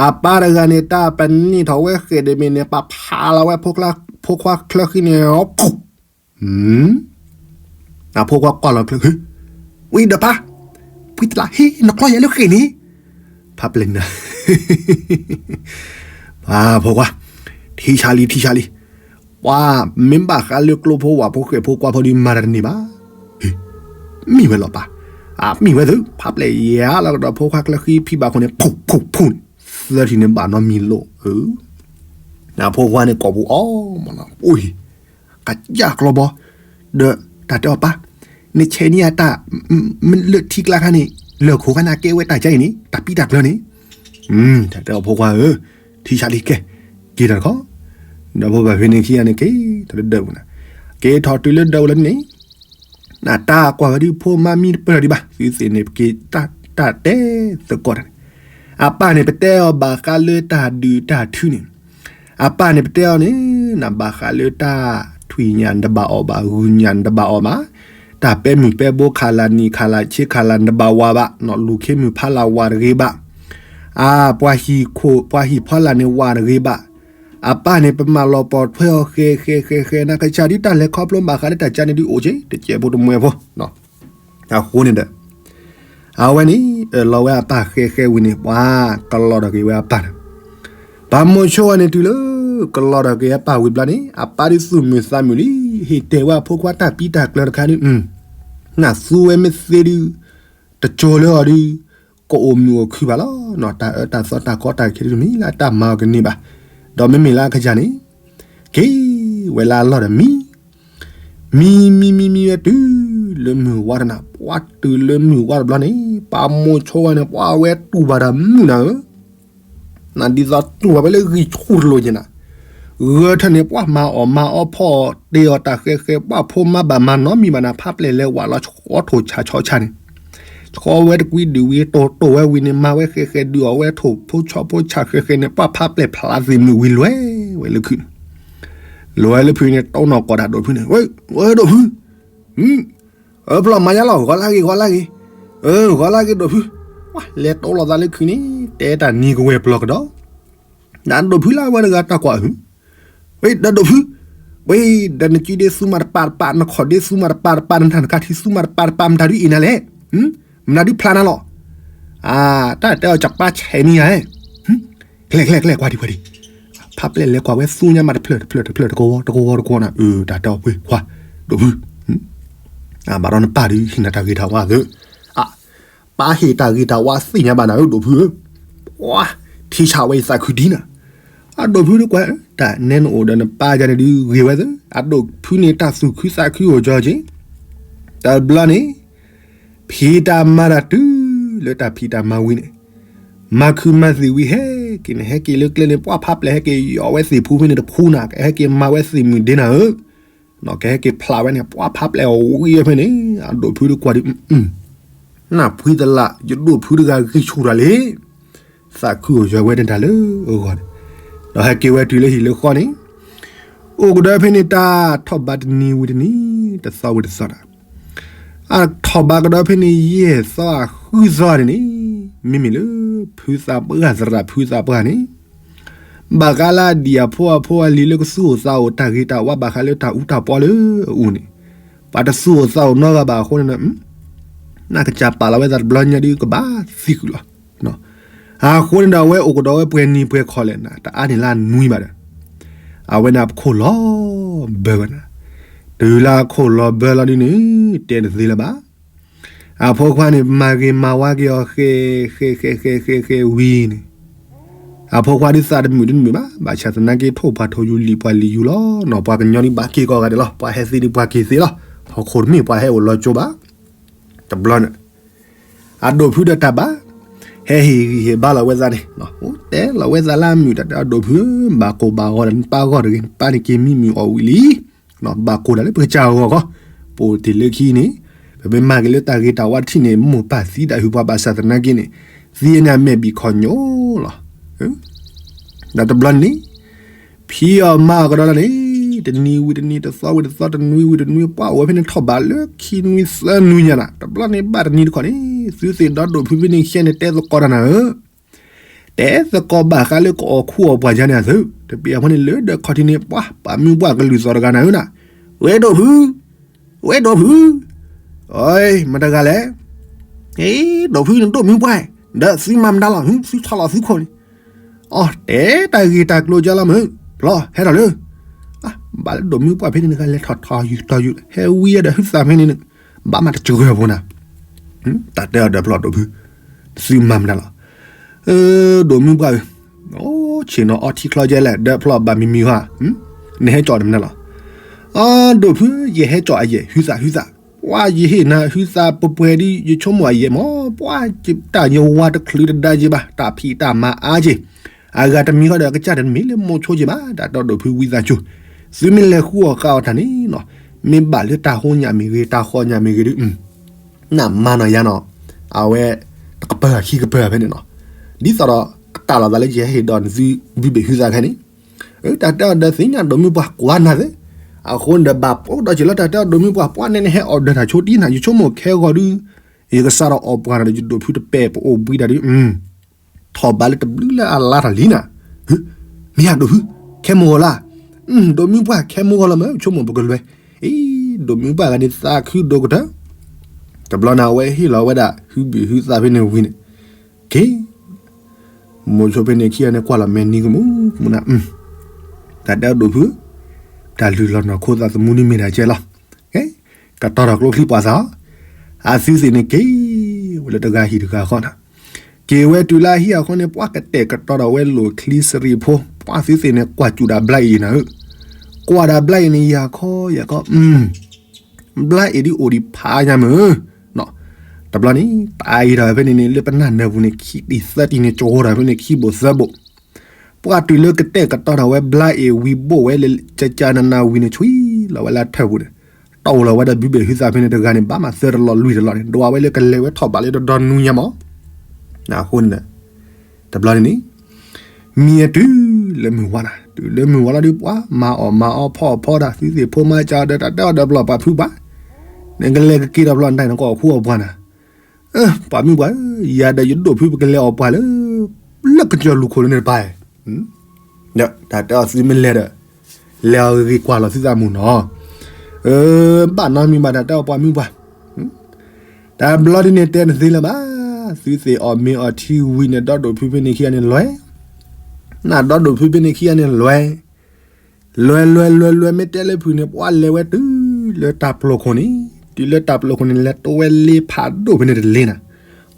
အပၢ်တဂၤန့ၣ် တၢ်ပနံၣ်ထီၣ်ဝဲဃဲၣ်တဘ့ၣ်န့ၣ် ပာ်ဖးလီၤဝဲ ဖိခွါချၢဃံန့ၣ်, အဖိခွါကွၢ်လီၤချၢ, ဝံၤဒီးပၢ်, ဖှံတလးဟ့ နကျီယဲလၢဃဲၣ်န့ၣ်, ဖးပျဲၢ်နၤ, ပှၤဖိခွါ, ထံဆးလံ ထံဆးလံ, ပှၤမ့ၢ်ဘၣ်ဃးလၢကျိဖိဝၣ်ဖိဃဲၣ်ဖိကွၢ်ဖိဒုးမၤတၢ်တန့ၢ်ဘၣ်, မ့ၢ်ဝဲလီၤပၢ်, အမ့ၢ်ဝဲသု ဖးပျဲၢ်ယၤလီၤကဒီးဖိခွါချၢဃံဖံဘၣ်ခိၣ်န့ၣ် ဖူၣ်ဖူၣ်ဖူၣ်န့ၣ်, သၢထံၣ်န့ၣ်ဘၣ်နီတမံၤလိာ်, အဖိခွါန့ၣ်ကိာ်ပူၤအီၣ်မးနီၤ, အိၣ်ဟံၣ် ကစၢ်ကျီဘီ, ဒီးတၢ်တဲအီၤပၢ်, နဆဲးန့ၢ်ယၤတၢ်, လၢထံကျါခါန့ၣ်, လၢၢ်ခိၣ်ခါန့ၣ် အကဲဝဲတၢ်ကဲအံၤန့ၣ် တၢ်ပံတၢ်ကျၢၤန့ၣ်, တၢ်တဲအီၤဖိခွါဧၢ, ထံဆးလံကဲ, က့ၤတၢ်တခီ, ဒီးဖိဘၣ်ဖဲန့ၣ်ခံဂၤန့ၣ်က့ၤထီၣ်လၢဒၢးပူၤနၤ, က့ၤထီၣ်တုၤလၢဒၢးပူၤလၢန့ၣ် နတၢ်ကွၢ်ဝဲဒုးဖိမါမံတပၢၢ်ဒံးဘၣ်, သုသ့ၣ်န့ၣ် ပက့ၤတၢ်တဲသကိးတၢ်န့ၣ်, အပၢ်န့ၣ်ပတဲအီၤဘၣ်ဃးလၢတၢ်ဒုးတၢ်ထုန့ၣ်, အပၢ်န့ၣ်ပတဲအီၤန့ၣ်, နဘၣ်ဃးလၢတၢ်ထွံၣ်ညၣ်နတဘၣ်အီၣ်ဘၣ်, ဂုၢ်ညၣ်နတဘၣ်အီၣ်ဘၣ်, တၢ်ပဲမုၢ်ပဲဘိခးလၢ်နံၣ်ခးလၢ်ဆ့ခးလၢ်နတဘၣ်ဝၤဘၣ်, နီၢ်လူၢ်ခ့မုၢ်ဖးလၢ်ဝၤတဂ့ၤဘၣ်, အါ, ပှၤဟံၣ်ဖီလာ်န့ၣ်ဝၤတဂ့ၤဘၣ်, အပၢ်န့ၣ် ပမၤလီၤပိာ်ထွဲအီၤဃဲၤဃဲၤဃဲၤဃဲၤ နကစၢ်ဒုးတၢ်လဲၤခီဖျိဘၣ်ဃးလၢတၢ်ကါန့ၣ်ဒုးအိၣ်က့ၤ တစဲးဖိတမှဲဖိ, အဃိန့ၣ်ဒီး, အဝဲန့ၣ် အၢၣ်လီၤဝဲအပၢ်ဃဲၤဃဲၤဝံၤန့ၣ် ပှၤကလီၤဒီးက့ၤဝဲအပၢ်န့ၣ်, ပၢ်မိၤဆိဝဲန့ၣ်တုၤလၢ, ကလီၤဒီးက့ၤအပၢ်ဝံၤဘျီန့ၣ် အပၢ်ဒုးသူၣ်မုာ်သးမုာ်လံ, ဟ့ၣ်တဲာ်ဝဲအဖိခွါတၢ်ပံတၢ်ကျၢၤတခါဒုး, နသူဝဲမ့ၢ်သ့ဒုး, တကၠိၤလၢအီၤဒုး, ကအိၣ်မုာ်အိၣ်ခုၣ်ဘၣ်လီၤ, တၢ်အၢတၢ်သီတၢ်ကီတၢ်ခဲဒုးတမံၤလၢတၢ်မၤအီၤကန့ၢ်ဘၣ်, ဒီးမ့မ့ၢ်လၢအကစၢ်န့ၣ်, က့ၤဝဲလၢအလီၢ်ဒီးမံ, မံမံမံမံဝဲတုၤလၢမုၢ်ဝါတနၤ, ပှၤတုၤလၢမုၢ်ဝါတဘျီန့ၣ် ပၢ်မိၤဆိဝဲန့ၣ် ပှၤဝဲတူၢ်ဘၣ်တၢ်မုာ်နၤဧၢ နဒ်သိးတူၢ်ဘၣ်ဝဲလၢဂံၢ်ဆူၣ်တလိာ်က့ၤနၤ, ဂၢၢ်ထၢၣ်န့ၣ် ပှၤမၤအီၣ်မၤအီဖီအီၣ်တ့ၢ်အီၣ်တၢ်ဃဲၤဃဲၤ ပှၤဖိမါဘၣ်မၤနီတမံၤဘၣ်နၤ ဖးပျဲၢ်လဲၤဝးလီၤဆီထိၣ်ဆးဆီဆးန့ၣ်, ဆီဝဲတကွံဒုးဝံၤ တိၢ်တိၢ်ဝဲဝံၤန့ၣ် မၤဝဲဃဲၤဃဲၤဒုးအီၣ်ဝဲထိၣ်ဖိဆီဖိဆးဃဲၤဃဲၤန့ၣ် ပှၤဖးပျဲၢ်ဖျါသ့ၣ်မုၢ်ဝံၤလွဲၢ်ဝဲလၢခုးန့ၣ်, လွဲၢ်လၢဖုန့ၣ် တိၢ်နီၣ်ကိးတၢ်ဒိၣ်ဖုန့ၣ်, ဝဲဒိၣ်ဖု အၢ ဖျီၣ်မၤညါလီၤ ဂီၤလၢဂ့ၤ ဂီၤလၢဂ့ၤ, အၢ ဂီၤလၢဂ့ၤဒိၣ်ဖု, လဲၤတိၢ်လိာ်သးလၢခုးန့ၣ် တဲတၢ်နံၤကဝဲၤပျီၤကဒီး, နဒိၣ်ဖုလၢအဝဲတဂၤတၢ်ကွၢ်ဟု, ဝဲဒီးဒိၣ်ဖု, ဝဲဒီးနစုဒ့သူမးတပာ်တပာ် နခီၣ်ဒ့သူမးတပာ်တပာ် နတၢ်နကါထံသူမးတပာ်တပာ် မတၤဒုးအ့ၣ်နၤလဲၣ်, မတၤဒုးဖျါနၤလီၤ, အၢ တၢ်တဲအီၤကပၢ်ဆဲးန့ၢ်ယၤ ကျဲ ကျဲ ကျဲ ကွၢ်ဒံး ကွၢ်ဒံး, ဖးပျဲၢ်လဲၤကွၢ်ဝဲသူညါမးတဖျၢၣ်တဖျၢၣ်တဖျၢၣ် တကဝီတကဝီတကဝီနၤ, အၢ တၢ်တဲအီၤပှ့ၤ ကွၢ်, ဒိၣ်ဖု, အၢ ဘၣ်ဒီးနပၢ်ဒုးဟ့ၣ်နၤတၢ်ဂ့ၤတၢ်ဝါသ့, အၢ ပၢ်ဟ့ၣ်တၢ်ဂ့ၤတၢ်ဝါသ့ၣ်ညါဘၣ်နၤဧၢ ဒိၣ်ဖုဧၢ, ပှၤ ထံဆးဝဲယသးခုဒ်နၤ, အဒိၣ်ဖုဒုးကွၢ်, တၢ်နဲနအိၣ်ဒီးနပၢ်ယၤန့ၣ်ဒုးဂ့ၤဝဲသ့, အဒိၣ်ဖုန့ၣ်တၢ်သူၣ်ခုသးခုအိၣ်ကၠီက့ၤ, တဘျီန့ၣ် ဖံးတၢ်မၤတၢ်တုၤလၢတၢ်ဖံးတၢ်မၤဝံၤန့ၣ်, မၤခုးမၤသံၣ်ဝံၤဟဲက့ၤန့ၣ် ဟဲက့ၤလၢကျဲန့ၣ် ပှၤဖးပျဲၢ်ဟဲက့ၤယီၤဝဲသ့ၣ်ဖူဖဲန့ၣ်တဖူနၤ ကဟဲက့ၤမၤဝဲသ့ၣ်မုၢ်ဒ့နၤဧၢ, ကဟဲက့ၤဖျါဝဲန့ၣ် ပှၤဖးပျဲၢ်အီၤဝံၤဖဲန့ၣ် အဒိၣ်ဖုဒုးကွၢ်ဒုး, နၢ်ဖှံသလး ယဒိၣ်ဖုတဂၤဂံၢ်ဆူၣ်တၢ်လံ သးခုအိၣ်ယွၤဝဲဒၣ်တၢ်လၢအဂီၢ်န့ၣ်, ဒီးဟဲက့ၤဝဲတုၤလၢဟံၣ်လၢဃီန့ၣ်, အိၣ်ကဒီးဖဲန့ၣ်တၢ်ထီၣ်ဘးတနံၤဝံၤတနံၤ တသီဝံၤတသီနၤ, အထီၣ်ဘးကဒီးဖဲန့ၣ် ယဲၢ်သီဃုသီန့ၣ်န့ၣ်, မ့မ့ၢ်လၢဖုသးပှၢ်သရၣ်ဖုသးပှၢ်န့ၣ် ဘၣ်ဃးလၢအဒံၣ်အဖိအဖိအလံၤလၢကသူၣ်အိၣ်သးအိၣ် တၢ်ဂ့ၤတၢ်ဝါဘၣ်ဃးလၢတၢ်အူတၢ်ပီလၢအအိၣ်န့ၣ်, ပှၤတသူၣ်အိၣ်သးအိၣ်နီတဂၤဘၣ်အဃိန့ၣ်, နကစၢ်ပာ်လီၤဝဲသးတဘျီညါဒုးကဘၣ်သံကွံာ်လီၤ. အဃိန့ၣ်ဒီးအဝဲအိၣ်ကဒီးဝဲပှဲၤနံၤပှဲၤခီလဲၣ်နၤ တအါန့ၢ်လၢနွံဘၣ်ဒီး, အဝဲန့ၣ်အခိၣ်လီၤဘၢဝဲနၤ, တုၤလၢအခိၣ်လီၤဘၢလီၤဒုးန့ၣ် တဲတသ့လၢၤဘၣ် အဖိခွါန့ၣ် မၤဂ့ၤမၤဝါက့ၤအီၤဃဲၤဃဲၤဃဲၤဃဲၤဃဲၤဝံၤန့ၣ်, အဖိခွါဒုးသးတမုာ်တမုာ်ဘၣ်, ဘၣ်ဆၣ်သနာ်က့ထိၣ်ပှၤထိၣ်ယူၤလံၤပှၤလံၤယူၤလီၤနီၤ, ပှၤကညီဒုးဘၣ်က့ၤကိးဂၤဒဲးလီၤ, ပှၤဟဲသ့ဒုးပှၤက့ၤသ့လီၤ, ဟီၣ်ခိၣ်တမ့ၢ်ပှၤဟဲအိၣ်လီၤကၠိဘၣ်, တဘျီန့ၣ် အဒိၣ်ဖုဒီးတၢ်ဘါ, ဟဲဟ့ၣ်ဂံၢ်ဟ့ၣ်ဘါလီၤဝဲသးန့ၣ်, အိၣ်တဲလီၤဝဲသးလၢအမုာ်တၢ်တဲအဒိၣ်ဖု, ဘၣ်ကိၢ်ဘၣ်ဂီၤဒီးနပၢ်ဂီၢ်တဂ့ၤ, နပၢ်န့ၣ်က့ၤမံမုာ်အီၣ်ဝံၤလံ, ဘၣ်ကိၢ်တၢ်လၢပကစၢ်အဂီၢ်ခီ, ပအိၣ်တ့ၢ်လၢခံန့ၣ်, ပမ့ၢ်မၤက့ၤလၢတၢ်ဂ့ၤတၢ်ဝါတထံၣ်န့ၣ် မိၢ်ပၢ်သံတၢ်ဟုၣ်ပှၤဘၣ်ဆၣ်သနာ်က့န့ၣ်, သံန့ၣ်အမဲာ်ဘံၣ်ခီၣ်ညိလီၤ. ဒီးတဘျီန့ၣ် ဖံးအီၣ်မၤအီၣ်ကဒီးလီၤန့ၣ်, တနံၤဝံၤတနံၤ တသီဝံၤတသီ တနွံဝံၤတနွံ ပှၤအိၣ်ဝဲဖဲန့ၣ်ထီၣ်ဘးလၢခံနွံသၢနွံညါနၤ, တဘျီန့ၣ်ဘၣ်တနံၤတခီန့ၣ် သုသ့ၣ်ဒီဒိၣ်ဖုဖဲန့ၣ်ခံဂၤန့ၣ် တဲသကိးတၢ်နၤဧၢ, တဲသကိးဘၣ်ဃးလၢကအီၣ်ခူအီၣ်ပှၢ်ယါန့ၣ်အသု, တပ့ၤအဖီန့ၣ်လၢဒီးခီၣ်ထံးန့ၣ် ပှၤပာ်မုၢ်ပှၢ်ကလုၢ်သီၣ်တဂၤနၤဧၢနၤ, ဝဲဒိၣ်ဖု, ဝဲဒိၣ်ဖု, အမတဂၤလဲၣ်, ဒိၣ်ဖုန့ၣ်ဒိၣ်မုၢ်ပှၢ်, ဒီးသုမၤမတၤလီၤ, သုထီၣ်လီၤသုခိၣ်န့ၣ် အီ တဲတၢ်ဂ့ၢ်တၢ်ကျိၤကလီၤမုၢ်, ဖျီဟဲထီၣ်လၢ, ဘၣ်လၢဒိၣ်မုၢ်ပှၢ်ဖဲန့ၣ်တဂၤလဲၤထီၣ်ထီၣ်ယူၤထီၣ်ယူၤ ဟဲဝံၤဒီးဟုသးဖဲန့ၣ်, ဘၣ်မၤတစှၤဖိနၤ, တၢ်တဲအီၤဒီးဖျီဒိၣ်ဖု, သုမၤမတၤလီၤ, ဒိၣ်မုၢ်ပှၢ်ဧၢ, အိ ဆ့ၣ်နီၤအီထံချီကဲလဲၣ် ဒီးဖျီဘၣ်မံၤမံၤဟါ, နဟဲကၠီၣ်တမနုၤလီၤ, အဒိၣ်ဖု ယဟဲကၠီၣ်အယဲၢ် ဟုသးဟုသး, ပှၤယဟ့ၣ်နၤဟုသးပှဲၤပှဲၤဒ်ယဆိကမိၣ်အယဲၢ်မး, ပှၤတၢ်ယဝၤတချုးတဒါယ့ဘၣ် တၢ်ဖံးတၢ်မၤအါက့ၤ, အဂၤတမံၤဃီဒီးကစၢ်တမ့ၢ်လၢမိၤဆိက့ၤဘၣ် တၢ်တဲဒိၣ်ဖုဝံသးစူၤ, သုမ့ၢ်လဲၤဃုအီၣ်ဃုအီၣ်တၢ်န့ၣ်နီၤ, မ့ၢ်ဘၣ်လၢတၢ်ဟိညၣ်မ့ၢ်ဂ့ၤ တၢ်ဃီညၣ်မ့ၢ်ဂ့ၤဒုး နမၤနီၤယါနီၤ, အဝဲ တကပၤခံကပၤဖဲန့ၣ်နီၤ, ဒ်သိးဒီး ကတၢ်လီၤသးလၢယဟဲဟ့ၣ်ဒီးနသုဘုဘ့ၣ်ဟုသးခဲန့ၣ်, တၢ်တဲအီၤဒီးသ့ၣ်ညါဒိၣ်မုၢ်ပှၢ်ကွၢ်နၤသ့, အဃိန့ၣ်ဒီးဘၣ်ပိာ်ဒီးက့ၤလီၤ တၢ်တဲအီၤဒိၣ်မုၢ်ပှၢ် ပှၤနဲန့ၣ်ဟဲအီၣ်ဒီးတၢ်ဆိတံၢ်နၤ ယဆိကမိၣ်ခဲဂီၤဒုး, ယကစးထီၣ်အီၣ်ပှၢ်နၤဒီးယဒိၣ်ဖုတပဲာ်ပအိၣ်ဘှံးတၢ်ဒုး ထီၣ်ဘးလၢတဘျုးလၢအလါထီၣ်လံနၤ, မ့ၢ်ယၤဒိၣ်ဖု, ခဲမုၢ်ဂီၤလါ, ဒိၣ်မုၢ်ပှၢ်ခဲမုၢ်ဂီၤလီၤမး ဆိကမိၣ်ပကလွဲ, အံၤ ဒိၣ်မုၢ်ပှၢ်ဂၤန့ၣ်သးခုဒိၣ်ကတၢၢ်, တဘျီန့ၣ်အဝဲဟ့ၣ်လီၤဝဲဒၣ် ဟုဘ့ၣ်ဟုသးဖဲန့ၣ်ဝံၤန့ၣ်, က့ၤ မိၤဆိဖဲန့ၣ်ခံဂၤန့ၣ်ကွၢ်လီၤမဲာ်နံၤကမူးကမူးနၤ, တၢ်တဲဒိၣ်ဖု, တၢ်လုၢ်လီၤနီၢ်ခိသးသမူန့ၣ်မ့ၢ်ဒၣ်ကဲလီၤ, ကတီၤထီၣ်ကျိချံပှၤသး, အသုသ့ၣ်န့ၣ်က့ၤ ဝဲလၢတဂၤဟံၣ်တဂၤဃီနၤ, က့ၤဝဲတုၤလၢအဟံၣ်အဃိန့ၣ် ပှၤကတဲာ်ကတီၤဒီးဝဲလိာ်ချံစရံးဖိ, ပှၤသုသ့ၣ်န့ၣ်ကွၢ်စူၣ်ဒၣ်ဘျါအံၤနၤဧၢ, ကွၢ်ဒၣ်ဘျါအံၤန့ၣ် ယၤခီယၤခီ ဘျါအံၤဒ်အိၣ်ဒံးဖးညါမုၢ်, တဘျီန့ၣ် တၢ်အံၤထီၣ်ဖဲန့ၣ်န့ၣ် လၢပနၢ်နၢၤပူၤန့ၣ် ခံတံၢ်သၢတံၢ်န့ၣ် ကၠိထီၣ်ဖဲန့ၣ်ခံဘိၣ်သၢဘိၣ်, ပှၤတုၤလၢကတဲာ်ကတီၤထီၣ်ဝဲဘျါအံၤဝံၤဘိၣ်ဝဲလၢ ကကနနၤဝံၤန့ၣ် ဆွံလီၤဝဲလၢထၢၣ်ပူၤန့ၣ်, တီၢ်လီၤဝဲဒီးဘုဘ့ၣ်ဟုသးဖဲန့ၣ်တဂၤန့ၣ် ဘၣ်မးသၢတလီၢ်လွံၢ်တလီၢ်န့ၣ် ဒွးဝဲလၢကလဲၤဝဲထီၣ်ဘးလၢတဒီနွံညါမး, အဃိန့ၣ် တဘျီန့ၣ်န့ၣ် မံၤအတုၤလၢမုၢ်ဝါနၤ, တုၤလၢမုၢ်ဝါလီၤဒုး ပှၤမၤအီၣ်မၤအီဖီအီၣ်ဖီတၢ် သုသ့ၣ်ဖိမၤစၢၤဒီး တၢ်တဲအီၤဒီးပျီၢ်ပာ်ဖုပှၤ, နကလဲၤကက့ၤဒီးပျီၢ်နတၢ်နကအီၣ်ခူအီၣ်ပှၤနၤ, ပှၤမုၢ်ပှၤဧၢ, ယၤဒီးယဒိၣ်ဖုပကလဲၤအီၣ်ပှၤလၢ လၢကစၢၢ်လူၢ်ခိၣ်လၢန့ၣ်တပၤ, တၢ်တဲအီၤသုမ့ၢ်လဲၤဒီး လဲၤအီၤဂ့ၤဂ့ၤကွၢ်လီၤသုသးမုၢ်နီၤ, ဘၣ်နီတမံၤဘၣ်တၢ်တဲအီၤပှၤမုၢ်ပှၤ တၢ်ဘျီဒ်န့ၣ်တဲနသ့လၢၤဘၣ်, သုသ့ၣ်အီၣ်မ့ၤအီထံဝံၤန့ၣ် ဒီဒိၣ်ဖုဖဲန့ၣ်ခံဂၤန့ၣ်လွဲ, နဒီဒိၣ်ဖုဖဲန့ၣ်ခံဂၤန့ၣ်လွဲ, လွဲလွဲလွဲလွဲမ့ၢ်တဲလၢဖုန့ၣ် ပှၤလဲၤဝဲတုၤလၢတၢ်ပျိာ်ခိၣ်န့ၣ်, တုၤလၢတၢ်ပျိာ်ခိၣ်န့ၣ် လဲၤတိဝဲလ့ဖးဒိၣ်ဖဲန့ၣ်တလ့နၤ,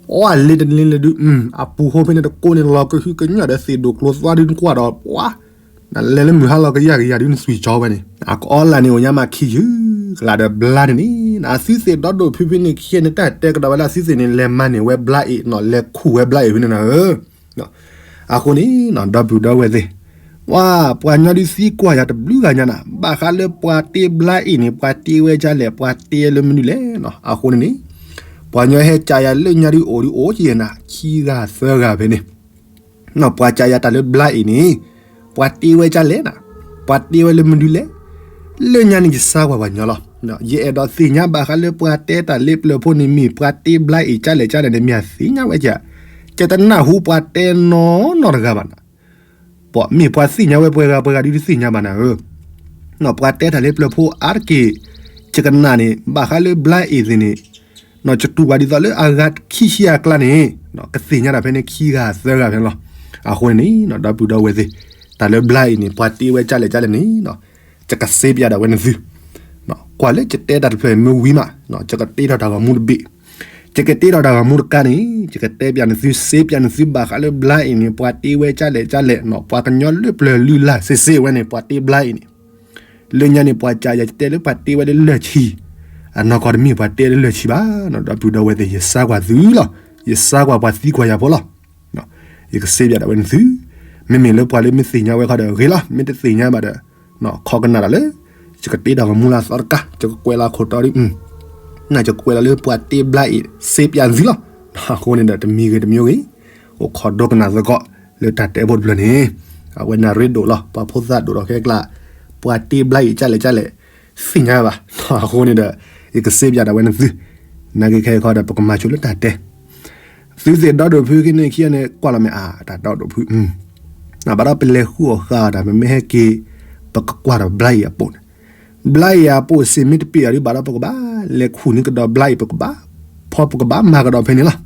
ပှၤလ့တလ့လၢဒုး အပူၤဃိဖဲန့ၣ်တကိးန့ၣ် လီၤကဟုကညီၣ်ဒီးသ့ၣ်ဒိၣ်ကျိၤသွါဒုးနကွၢ်ဒီးပှၤ နလဲၤလၢမုၢ်ဟါလီၤကယၢ်ကယၤဒုးနသွံၣ်ကၠီဝဲန့ၣ် အကအီလၢ်န့ၣ် အိၣ်ညါမးခံယုၢ်ကလးဒီးဘျါန့ၣ်န့ၣ် အသုသ့ၣ်ဒီဒိၣ်ဖုဖဲန့ၣ်ခံဂၤန့ၣ် တၢ်တဲကဒီးဝဲလၢအသုသ့ၣ်န့ၣ် လဲၤမၤန့ၢ်ဝဲဘျါအံၤနီၤ လဲၤခူၣ်ဝဲဘျါအံၤဖဲန့ၣ်နၤဧၢ, အဃိန့ၣ် ဒီပုၢ်ဒီဝဲၢ်သ့ၣ်, ပှၤ ပှၤညီဒုးသံကွၢ်ယၤတဘျုးဂၤညါနၤ ဘၣ်ဃးလၢပှၤတ့ဘျါအံၤန့ၣ် ပှၤတ့ဝဲဒ်လဲၣ် ပှၤတ့လၢမနုၤလဲၣ်နီၤ အဃိန့ၣ်န့ၣ် ပှၤညီဟဲကးယၤလၢညါဒုးအိၣ်ဒုးအိၣ်ကယဲၢ်နၤ ခံဂၤသၢဂၤဖဲန့ၣ် ပှၤကးယၤတၢ်လၢဘျါအံၤန့ၣ် ပှၤတ့ဝဲဒ်လဲၣ်နၤ, ပှၤတ့ဝဲလၢမနုၤလဲၣ်, လၢညါန့ၣ်ယစၢ်ကွၢ်ပှၤညီလီၤ. ယအဲၣ်ဒိးသ့ၣ်ညါဘၣ်ဃးလၢပှၤတဲတၢ်လၢပျၢၤဖိန့ၣ်မ့ၢ် ပှၤတ့ဘျါအံၤဒ်လဲၣ်ဒ်လဲၣ်န့ၣ် မ့ၢ်အသ့ၣ်ညါဝဲကဲ, ယတနၢ်ဟူပှၤတဲနီတဂၤဘၣ်နၤ ပှၤမ့ၢ်ပှၤသ့ၣ်ညါဝဲပှဲၤဂၤပှဲၤဂၤဒုးတသ့ၣ်ညါဘၣ်နၤဧၢ, ပှၤတဲတၢ်လၢပျၢၤဖိအါတက့ၢ် ယကနၣ်န့ၣ် ဘၣ်ဃးလၢဘျါအံၤသ့ၣ်န့ၣ် ယတူၢ်ဘၣ်ဒ်သိးလၢအဂၤခံဆံအကျါန့ၣ် ကသ့ၣ်ညါတၢ်ဖဲန့ၣ်ခံဂၤသၢဂၤဖဲန့ၣ်လီၤ. အဃိန့ၣ်န့ၣ် ဒီပုၢ်ဒီဝဲၢ်သ့ၣ် တၢ်လၢဘျါအံၤန့ၣ် ပှၤတ့ဝဲဒ်လဲၣ်ဒ်လဲၣ်န့ၣ် ယကစ့ပျးဒၣ်ဝဲနသု ကွၢ်လၢယတဲတၢ်တဖျၢၣ်မ့ၢ်ဝံၤမး ယကတ့ထီၣ်တၢ်ဂီၤမူတဘ့ၣ်, ယကတ့ထီၣ်တၢ်ဂီၤမူတခါန့ၣ် ယကတဲပျးနသု စ့ပျးနသုဘၣ်ဃးလၢဘျါအံၤန့ၣ် ပှၤတ့ဝဲကၢ်လဲၣ်ကၢ်လဲၣ်နီၤ ပှၤကညီလၢပျၢၤလုၢ်လၢ်စ့စ့ဝဲန့ၣ် ပှၤတ့ဘျါအံၤန့ၣ် လၢညါန့ၣ် ပှၤကးယၤတဲလၢပှၤတ့ဝဲလၢလၢၢ်ဆံ, အနီၢ်ကီၢ်တမ့ၢ်ပှၤတ့လၢလၢၢ်ဆံဘၣ်နီၤ ဒီပုၢ်ဒီဝဲၢ်သ့ၣ် ယစါကွၢ်သုလီၤ, ယစါကွၢ်ပှၤသံကွၢ်ယၤဖိလီၤ. ယကစ့ပျးဒၣ်ဝဲနသု, မ့မ့ၢ်လၢပှၤလၢမ့ၢ်သ့ၣ်ညါဝဲခီဒီးဂ့ၤလီၤ, မ့ၢ်တသ့ၣ်ညါဘၣ်ဒီး ခီကနၣ်ဒီးလၢ ယကတ့ထီၣ်ဂီၤမူလၢအသီတကါ ယကကွဲးလီၤခိၣ်တီဒ် နာ်ယကကွဲးလီၤလၢပှၤတ့ဘျါအံၤ စ့ပျးသုလီၤ. အဃိန့ၣ်ဒီးတမံၤဂ့ၤတမံၤဂ့ၤ အိၣ်ခိးဒိကနၣ်သကိး လၢတၢ်တဲဖိတဖျၢၣ်န့ၣ် အဝဲနၢ်ရ့ဒိၣ်လီၤ ပှၤဖိသၣ်ဒိၣ်ထီၣ်ခဲကျါ ပှၤတ့ဘျါအံၤကၢ်လဲၣ်ကၢ်လဲၣ် သ့ၣ်ညါဘၣ်. အဃိန့ၣ်ဒီး ယကစ့ပျးဒၣ်ဝဲနသု နာ်က့ခဲအံၤခီဒီး ပကမၤဆိလၢတၢ်တဲ သုသ့ၣ်ဒီဒိၣ်ဖုက့ၤန့ၣ်ခံဂၤန့ၣ် ကွၢ်လီၤမ့ၢ်အါ တၢ်ဒီဒိၣ်ဖု ဘၣ်ဒီးပလဲၤဃုအီၣ်ဃုအီတၢ် ပမ့ၢ်ဟဲက့ၤ ပကကွၢ်ဒီးဘျါအံၤအပိာ်န့ၣ်, ဘျါအံၤအပိာ်စ့မ့ၢ်တပ့ၤအီၤဒ်ဘၣ်ဒီး ပကဘၣ်လဲၤခူၣ်န့ၢ်ကဒီးဘျါအံၤ ပကဘၣ် ဖီပကဘၣ်မၤကဒီးဖဲန့ၣ်လီၤ.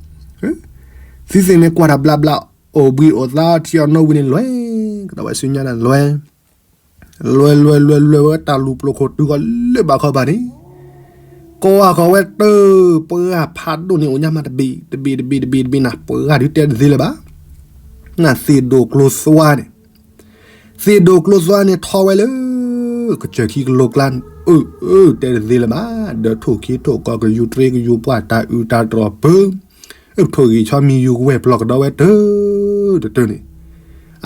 သုသ့ၣ်န့ၣ်ကွၢ်တၢ်ဘျါဘျါ အိၣ်ဘှံးအိၣ်သါထံအီၤနီၣ်ဝံၤန့ၣ် လဲၤကဒီးဝဲဆူညါဒၣ်လဲၤ လဲၤလဲၤလဲၤလဲၤဝဲတၢ်လူၤပျိၤခိၣ်တုၤဃီၤလၢဘၣ်ခီဘၣ်န့ၣ်, ကိးဂၤဃီဝဲတၢ် ပှၤဖးဒိၣ်န့ၣ်အိၣ်ညါမးတဘ့ၣ်တဘ့ၣ်တဘ့ၣ်တဘ့ၣ်တဘ့ၣ်နၤ ပှၤဂၤဒုးတဲတသ့လၢၤဘၣ်. နၤသ့ၣ်ဒိၣ်ကျိသွါန့ၣ်, သ့ၣ်ဒိၣ်ကျိသွါန့ၣ်ထီၣ်ဝဲလၢ ကစၢၢ်ခံကလိကျါန့ၣ် အၢ အၢ တဲတသ့လၢၤဘၣ်. ဒီးထိၣ်ခံထိၣ်ကီၢ်ကယူၤတြ့ကယူၤပှၢ်တၢ်အုးတၢ်တြီၢ်ပၢ ထိၣ်ဂံၢ်ဆီမံၤယူၤကဝဲၢ်ပျီၢ်ကဒီးဝဲတၢ်တတၢၢ်န့ၣ်,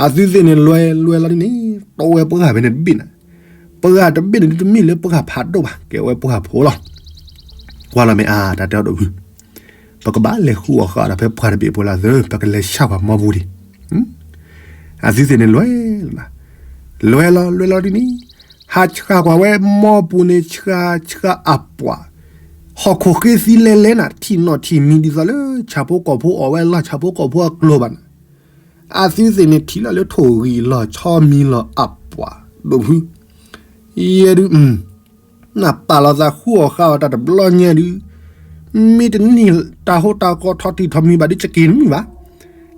အသုသ့ၣ်န့ၣ်လဲၤလဲၤလီၤဒ်န့ၣ် တီဝဲပှၤဂၤဖဲန့ၣ်တဘ့ၣ်နၤ, ပှၤဂၤတဘ့ၣ်န့ၣ်တမ့ၢ်လၢပှၤဖးဒိၣ်ဘၣ် ကဲဝဲပှၤဖိလီၤ. ကွၢ်လီၤမ့ၢ်အါ တၢ်တဲအီၤဒိၣ်ဖု ပကဘၣ်လဲၤဃုအီၣ်ဃုအီတၢ်ဖဲပှၤတဘ့ၣ်ဖိလၢသၢ ပကလဲၤဆါကွၢ်မီပူၤဒံး, အသုသ့ၣ်န့ၣ်လဲၤ လဲၤလီၤလဲၤလီၤဒ်န့ၣ်, ဟးဆှၣ်ကွၢ်ဝဲမီပူၤန့ၣ် ဆှၣ်ဆှၣ်အပှၤ, ဟီၣ်ခိၣ်ဃ့သံလဲၤလဲၤနၤ ထံၣ်နီၣ်ထံၣ်မံၤဒ်သိးလၢ ဆၣ်ဖိကီၢ်ဖိအီၣ်ဝဲလီၢ် ဆၣ်ဖိကီၢ်ဖိအကျိၤဘၣ်နၤ, အသုသ့ၣ်န့ၣ်ထံၣ်လီၤလၢထိၣ်ဂံၢ်လီၤဆီမံၤလီၤအပှၤ, ဒိၣ်ဖု ယဲဒုး နပာ်လီၤသးဃုအီၣ်ဃုအီတၢ်တဘျီညါဒုး, မ့ၢ်တန့ၢ်တၢ်ဟိတၢ်ကီထီၣ်တံၢ်ထီၣ်မံၤဘၣ်ဒုး ယက့ၤတမုာ်ဘၣ်.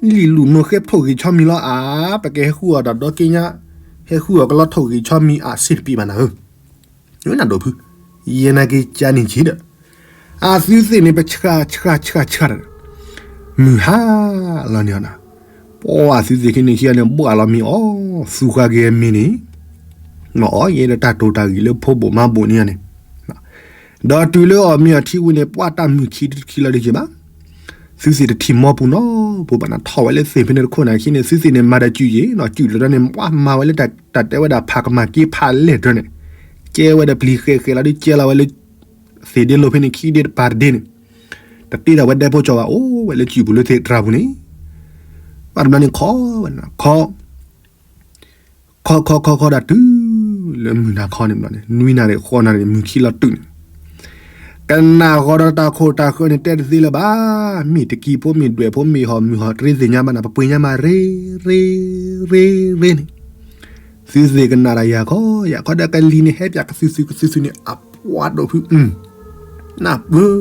လံာ်လူၢ်နိၣ်ဃဲထိၣ်ဂံၢ်ဆီမံၤလီၤအါ, ပကဟဲဃုအီၣ်တၢ်ဒီက့ညါ, ဟဲဃုအီၣ်ကလီထိၣ်ဂံၢ်ဆီမံၤအါ စ့တပံးဘၣ်နၤဧၢ, နဒိၣ်ဖု, ယဲနာ်က့ၤကန့ၣ်က့ၤဒီး, အသုသ့ၣ်န့ၣ် ပဆှၣ်ဆှၣ်ဆှၣ်ဆှၣ်ဒီး မုၢ်ဟါလီၤန့ၣ်အီၤနၤ, ပှၤသုသ့ၣ်ခံန့ၣ်ခံဂၤန့ၣ် ဘှၣ်လီၤမ့ၤအီၤ, သူဃာ်က့ၤအမ့ၤန့ၣ် အီၣ်ယဲဒီးတၢ်တိၢ်တၢ်ဂံၢ်လၢဖိဘိၣ်မါဘိၣ်န့ၣ်န့ၣ်, ဒီးတုၤလၢအီၣ်မ့ၤအီထံဝံၤန့ၣ် ပှၤတၢ်မုာ်ခံတခံလီၤဒုးက့ၤဘၣ်, သုသ့ၣ်တထံၣ်မီပူၤနီတပူၤဘၣ်နၤ ထီၣ်ဝဲလၢသ့ၣ်ဖဲန့ၣ်တခိၣ်နၤခံန့ၣ် သုသ့ၣ်န့ၣ်မၤဒီးစုၣ်ယံၤနီၤ စုၣ်လီၤဒီးန့ၣ် ပှၤမၤဝဲလၢတၢ်တဲဝဲဒၣ်ဖးကမၣ်က့ဖးလဲၢ်တၢ်န့ၣ်, ကဲဝဲဒီးပျံၤဃဲးဃဲးလီၤဒုးကဲလီၤဝဲလၢ သ့ၣ်ဒ့လိၤဖဲန့ၣ် ခံဒ့တပၤတဒ့န့ၣ်, တတ့ဒီးဝဲဒဲဖိကၠီၤဘၣ် အိၣ်ဝဲလၢစုၣ်ပူၤလၢသ့ၣ်တြၢ်ပူၤန့ၣ်, ဘၣ်တဘျီန့ၣ်ခီဝဲနၤ ခီ ခီခီခီခီဒၣ်တုၤ လၢမုၢ်နၤခီန့ၣ်ဘျီန့ၣ် နွံနၣ်ရံၣ်ဃိးနၣ်ရံၣ် မုၢ်ခံလီၤတုၤန့ၣ်, ကနၣ်ဃီဒီးတၢ်ခိၣ်တၢ်ဃၢန့ၣ် တဲတသ့လၢၤဘၣ်, မ့ၢ်တကံဖိမ့ၢ်ဒွဲၣ်ဖိမ့ၢ်ဟီၣ်မုၢ်ဟီၣ်တရ့သ့ၣ်ညါဘၣ်နၤ ပပှ့ၤညါမးရ့ ရ့ ရ့ ရ့န့ၣ်, သုသ့ၣ်ကနၣ်ဒီးယၤခီ ယၤခီဒီးကလံၤန့ၣ် ဟဲပၠးကသုသုကသုသုန့ၣ် အပှၤဒိၣ်ဖု နၢ်ပၢၢ်,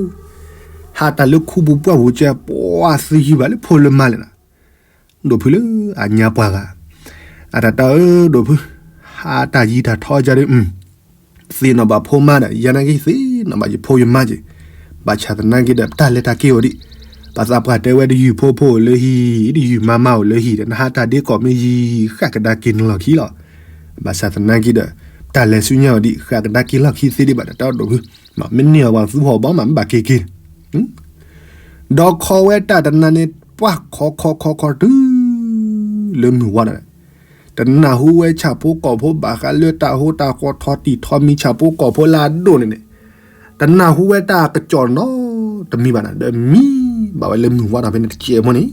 ဟးတၢ်လၢခူပူၤပှၢ်ပူၤကဲ ပှၤသုယုၢ်ဘၣ်လၢဖိလၢမါလဲၣ်နၤ, ဒိၣ်ဖုလၢအညါပှၤဂၤ, အတၢ်တၢ်ဧၢ ဒိၣ်ဖု, ဟးတၢ်ယံၤတၢ်ထီကဒီး, သ့ၣ်နီၣ်ဘၣ်ဖိမါဒီး ယၤနာ်က့သ့ၣ်နီၣ်ဘၣ်ယဖိယမါက့ၤ, ဘၣ်ဆၣ်သနာ်က့ဒီး တၢ်လဲၤတၢ်က့ၤအိၣ်ဒံး, ပှၤသးပှၢ်တဲဝဲတယုၢ်ဖိဖိအိၣ်လၢဟံၣ်, တယုၢ်မါမါအိၣ်လၢဟံၣ်ဒီး နဟးတၢ်ဒ့ကီၢ်မ့ၢ်ယံၤ ဃၣ်ကဒါက့ၤနလီၢ်ခံလီၤ, ဘၣ်ဆၣ်သနာ်က့ဒီး တၢ်လဲၤဆူညါအိၣ်ဒံး ဃၣ်ကဒါက့ၤလီၢ်ခံသ့ဒံးဘၣ်ဒီး တၢ်ဒိၣ်ဖု မ့ၢ်န့ၢ်အီၤပှၤသူဟီၣ်ဘီမး မ့ၢ်ဘၣ်က့ၤက့ၤ ဒီးခီဝဲတၢ်တနၤန့ၣ် ပှၤခီခီခီခီတုၤ လၢမုၢ်ဝါဒီး, တနၢ်ဟူဝဲဆၣ်ဖိကီၢ်ဖိဘၣ်ဃးလၢတၢ်ဟူတၢ်ဃီထီၣ်တံၢ်ထီၣ်မံၤဆၣ်ဖိကီၢ်ဖိလၢအဒိၣ်န့ၣ်န့ၣ်, တနၢ်ဟူဝဲတၢ်ကစီၣ်နီတမံၤဘၣ်နၤ ဒီးမံဘၣ်ဝဲလၢမုၢ်ဝါဒီးဖဲန့ၣ်တစဲးဖိန့ၣ်,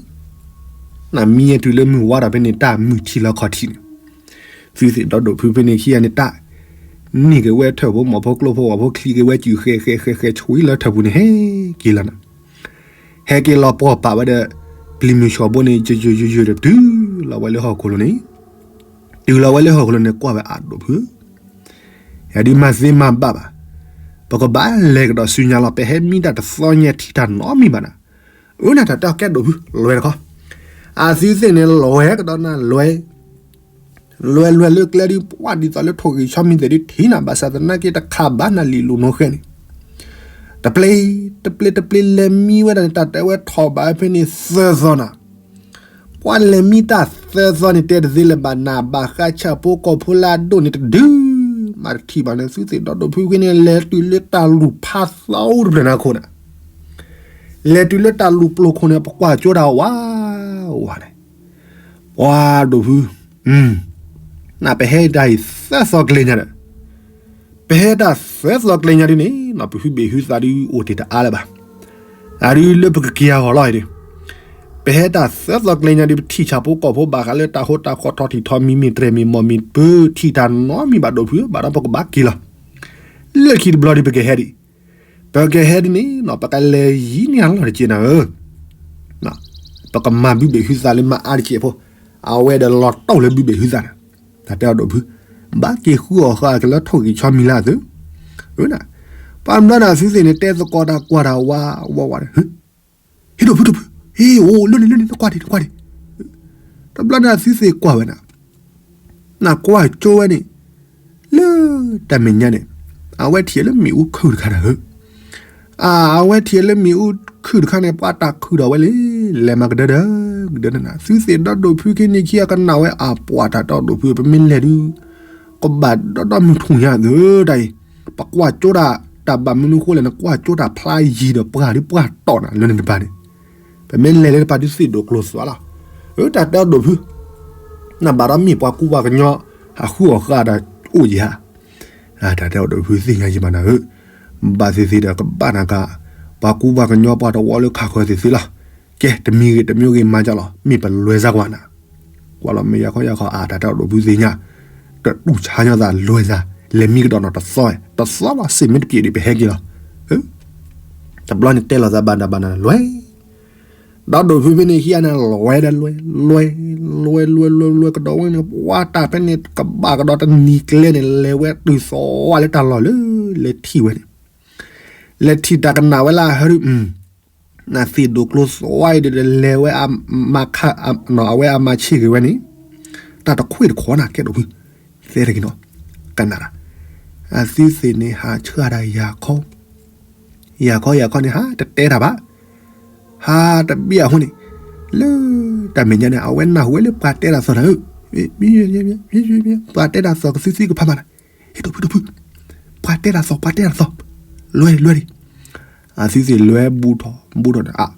နမံယဲတုၤလၢမုၢ်ဝါဒီးဖဲန့ၣ် တၢ်မုၢ်ထံလီၤခီၣ်ထံးန့ၣ် သုသ့ၣ်ဒီဒိၣ်ဖုဖဲန့ၣ်ခံဂၤန့ၣ် တၢ်န့ၢ်က့ၤဝဲထၢၣ်ဖိမီၤဖိကျိဖိဝၣ်ဖိချံက့ၤဝဲစုၣ်ဃဲးဃဲးဃဲးဃဲးဆှံလၢထၢၣ်ပူၤန့ၣ် ဟဲက့ၤလီၤနၤ, ဟဲက့ၤလီၤပှီၢ်ပာ်ဝဲဒီး ပျံၤမုၢ်ဆှီၣ်ဘိန့ၣ် ယယယယဒီးတုၤလီၤဝဲလၢဟီၣ်ခိၣ်လိၤန့ၣ်, တုၤလီၤဝဲလၢဟီၣ်ခိၣ်လိၤန့ၣ် ကွၢ်ဝဲအဒိၣ်ဖု ယဒုးမၤသ့မၤဘၣ်ဘၣ်, ပကဘၣ်လဲၤကဒီးဆူညါလီၤ ပဟဲမံတၢ်တသီညါထံၣ်တၢ်နီတမံၤဘၣ်နၤ, အၢ နတၢ်တဲအီၤကဲဒိၣ်ဖု လဲၤတခီ, အသုသ့ၣ်န့ၣ်လဲၤကဒီးနၤလဲၤ, လဲၤလဲၤလၢကျဲဒုး ပှၤဒ်သိးလၢထိၣ်ဂံၢ်ဆီမံၤသ့ၣ်ဒုးထံၣ်နၤ ဘၣ်ဆၣ်သနာ်က့တခးဘၣ်နၤလံာ်လူၤနိၣ်ဃဲန့ၣ်, တပျ့ၤ တပျ့ၤ တပျ့ၤ လဲၤမံဝဲဒၣ်န့ၣ် တၢ်တဲဝဲထီၣ်ဘးဖဲန့ၣ်သၢသီနၤ, ပှၤလဲၤမံတၢ်သၢသီန့ၣ် တဲတသ့လၢၤဘၣ်နၤ, ဘၣ်ဃးဆၣ်ဖိကီၢ်ဖိလၢအဒိၣ်န့ၣ်တဒု မးတထံၣ်ဘၣ်န့ၣ် သုသ့ၣ်ဒီဒိၣ်ဖုဖဲန့ၣ် လဲၤတုၤလၢတၢ်လူၢ်ဖးသီတဖျၢၣ်န့ၣ်အခိၣ်န့ၣ်, လဲၤတုၤလၢတၢ်လူၢ်ပျိာ်ခိၣ်န့ၣ် ပကွၢ်ကၠိတၢ်ဝး ဝးန့ၣ်, ပှၤဒိၣ်ဖု, နပဟဲတၢ်အံၤသၢသီကျဲညါဒီး ပဟဲတၢ်သၢသီကျဲညါဒ်န့ၣ် ပဟုဘ့ၣ်ဟုသးဒုးအိၣ်တ့ၢ်တအါလၢၤဘၣ်. အဒုးလၢပကက့ၤအဂီၢ်လီၤအံၤဒီး ပဟဲတၢ်သၢသီကျဲညါဒုး ပထံၣ်ဆၣ်ဖိကီၢ်ဖိဘၣ်ဃးလၢတၢ်ဟိတၢ်ဃီထီၣ်ထံၣ်ထီမံၤမ့ၢ်တြဲၤမ့ၢ်မီၢ်မ့ၢ် ပထံၣ်တၢ်နီတမံၤဘၣ်ဒိၣ်ဖု ဘၣ်ဒီးပကဘၣ်က့ၤလီၤ. လၢခံတဘျီဒုး ပကဟဲဒံး, ပကဟဲဒ်န့ၣ် ပကလဲၤယံၤန့ၢ်အလီၢ်တက့ၢ်နၤဧၢ ပကမၤဘုဘ့ၣ်ဟုသးလၢမၤအါတက့ၢ်ဖိ, အဝဲဒီးလီၤတီၢ်လၢဘုဘ့ၣ်ဟုသးန့ၣ်, တၢ်တဲအီၤဒိၣ်ဖု, ဘၣ်က့ၤဃုအီၣ်ဃာ်က့ၤလၢထိၣ်ဂံၢ်ဆီမံၤလၢအသု, ပှၤမၤန့ၣ်သုသ့ၣ်န့ၣ် တဲသကိးတၢ်ကွၢ်တၢ်ဝးဝးဝးဒီး ဟ့ၣ်ဒိၣ်ဖုဒိၣ်ဖု, ဟ့ၣ်အိၣ်လၢန့ၣ်လၢန့ၣ် နကွၢ်ဒံးနကွၢ်ဒံး, တဘျီန့ၣ်သုသ့ၣ်ကွၢ်ဝဲနၤ နကွၢ်ကၠိဝဲန့ၣ်, လၢတၢ်မဲာ်ညါန့ၣ်, အဝဲထံၣ်လၢမ့ၣ်အူခုၣ်တခါတၢ်ဧၢ, အဝဲထံၣ်လၢမ့ၣ်အူခုၣ်တခါန့ၣ် ပှၤတၢ်ခုၣ်ဒီးဝဲလံ, လဲၤမၤကဒၢဒီး ကဒၢနၤ သုသ့ၣ်ဒီဒိၣ်ဖုခံန့ၣ်ခံဂၤကနၣ်ဝဲအပှၤတၢ်တဲအီၤဒိၣ်ဖု ပမ့ၢ်လဲၤဒုး ကဘၣ်ဒီဒီမုၢ်ထူၣ်ညါသုတၢ်အံၤ, ပကွၢ်ကၠိတၢ် တၢ်ဘၣ်မနုၤဃိလဲၣ် နကွၢ်ကၠိတၢ်ဖျါယံၤဒီးပှၢ်ဒုးပှၢ်တီၢ်နၤလၢန့ၣ်တပၤန့ၣ်, ပမ့ၢ်လဲၤလၢတပၤဒုးသ့ၣ်ဒိၣ်ကျိၤသွါလီၤ, အတၢ်တဲအီၤဒိၣ်ဖု နဘၣ်ဒီးမ့ၢ်ပှၤကူပှၤကညီ ဟးဃုအီၣ်ဃာ်ဒီးအိၣ်ယံၤဧါ, တၢ်တဲအီၤဒိၣ်ဖုသ့ၣ်ညါယံၤမးနၤဧၢ, ဘၣ်သ့ၣ်သ့ၣ်ဒီးကဘၣ်နၤကါ, ပှၤကူပှၤကညီပှၤတဝီလၢခးဃၢၤသ့ၣ်သ့ၣ်လီၤ, ကဲ တမံၤဂ့ၤတမံၤဂ့ၤမၤကလီၤ မ့ၢ်ပလွဲၤစၢ်ကွၢ်နၤ, ကွၢ်လီၤမ့ၢ်ယၤခီယၤခီအါ တၢ်တဲအီၤဒိၣ်ဖုသ့ၣ်ညါ, တတူၢ်ဆါညီသးလွဲၤစၢ်, လဲၤမံကဒီးနီၤတသီ, တသီလီၤ စ့ၢ်မ့ၢ်တပျံၤဒံးပဟဲက့ၤလီၤ တဘျီန့ၣ်တဲလီၤသးဘၣ်နၤဘၣ်နၤလွဲၢ်, ဒီးဒိၣ်ဖုဖဲန့ၣ်ခံဂၤန့ၣ် လွဲၢ်ဒီးလွဲၢ်, လွဲၢ်, လွဲၢ် လွဲၢ် လွဲၢ် လွဲၢ်ကဒီးဝဲန့ၣ် ပှၤတၢ်ဖဲန့ၣ်ကဘၣ်ကဒီးတနံၤကျဲန့ၣ် လဲၤဝဲတုၤသီဝဲလၢတၢ်လီၢ်လၢ လဲၤထံၣ်ဝဲန့ၣ်, လဲၤထံၣ်တၢ်ကနၣ်ဝဲလၢအဟၢဒုး နသ့ၣ်ဒိၣ်ကျိၤသွါအံၤဒီး လဲၤဝဲ အဝဲအမၤဆ့ၣ်ဂ့ၤဝဲန့ၣ်, တၢ်တခွ့ၣ်တခီနၤ ကဲဒိၣ်ဖု, သဲတဂ့ၤနီၤ, ကနၣ်, အသုသ့ၣ်န့ၣ်ဟးဆှၣ်တၢ်ယၤခီ, ယၤခီယၤခီန့ၣ် ဟးတတဲတၢ်ဘၣ်, ဟးတဘၣ်အဃိန့ၣ်, လၢတၢ်မဲာ်ညါန့ၣ် အဝဲနၢ်ဟူဝဲလၢပှၤတဲတၢ်သီၣ်နၤဧၢ, ပှၤတဲတၢ်သီၣ်ကသုသံကဖးမးနၤ, ဟ့ၣ်ဒိၣ်ဖုဒိၣ်ဖု, ပှၤတဲတၢ်သီၣ် ပှၤတဲတၢ်သီၣ်, လွဲၢ်လွဲၢ်ဒံး အသုသ့ၣ်လွဲၢ်ဘူးထီၣ်ဘူးထီၣ်န့ၣ်,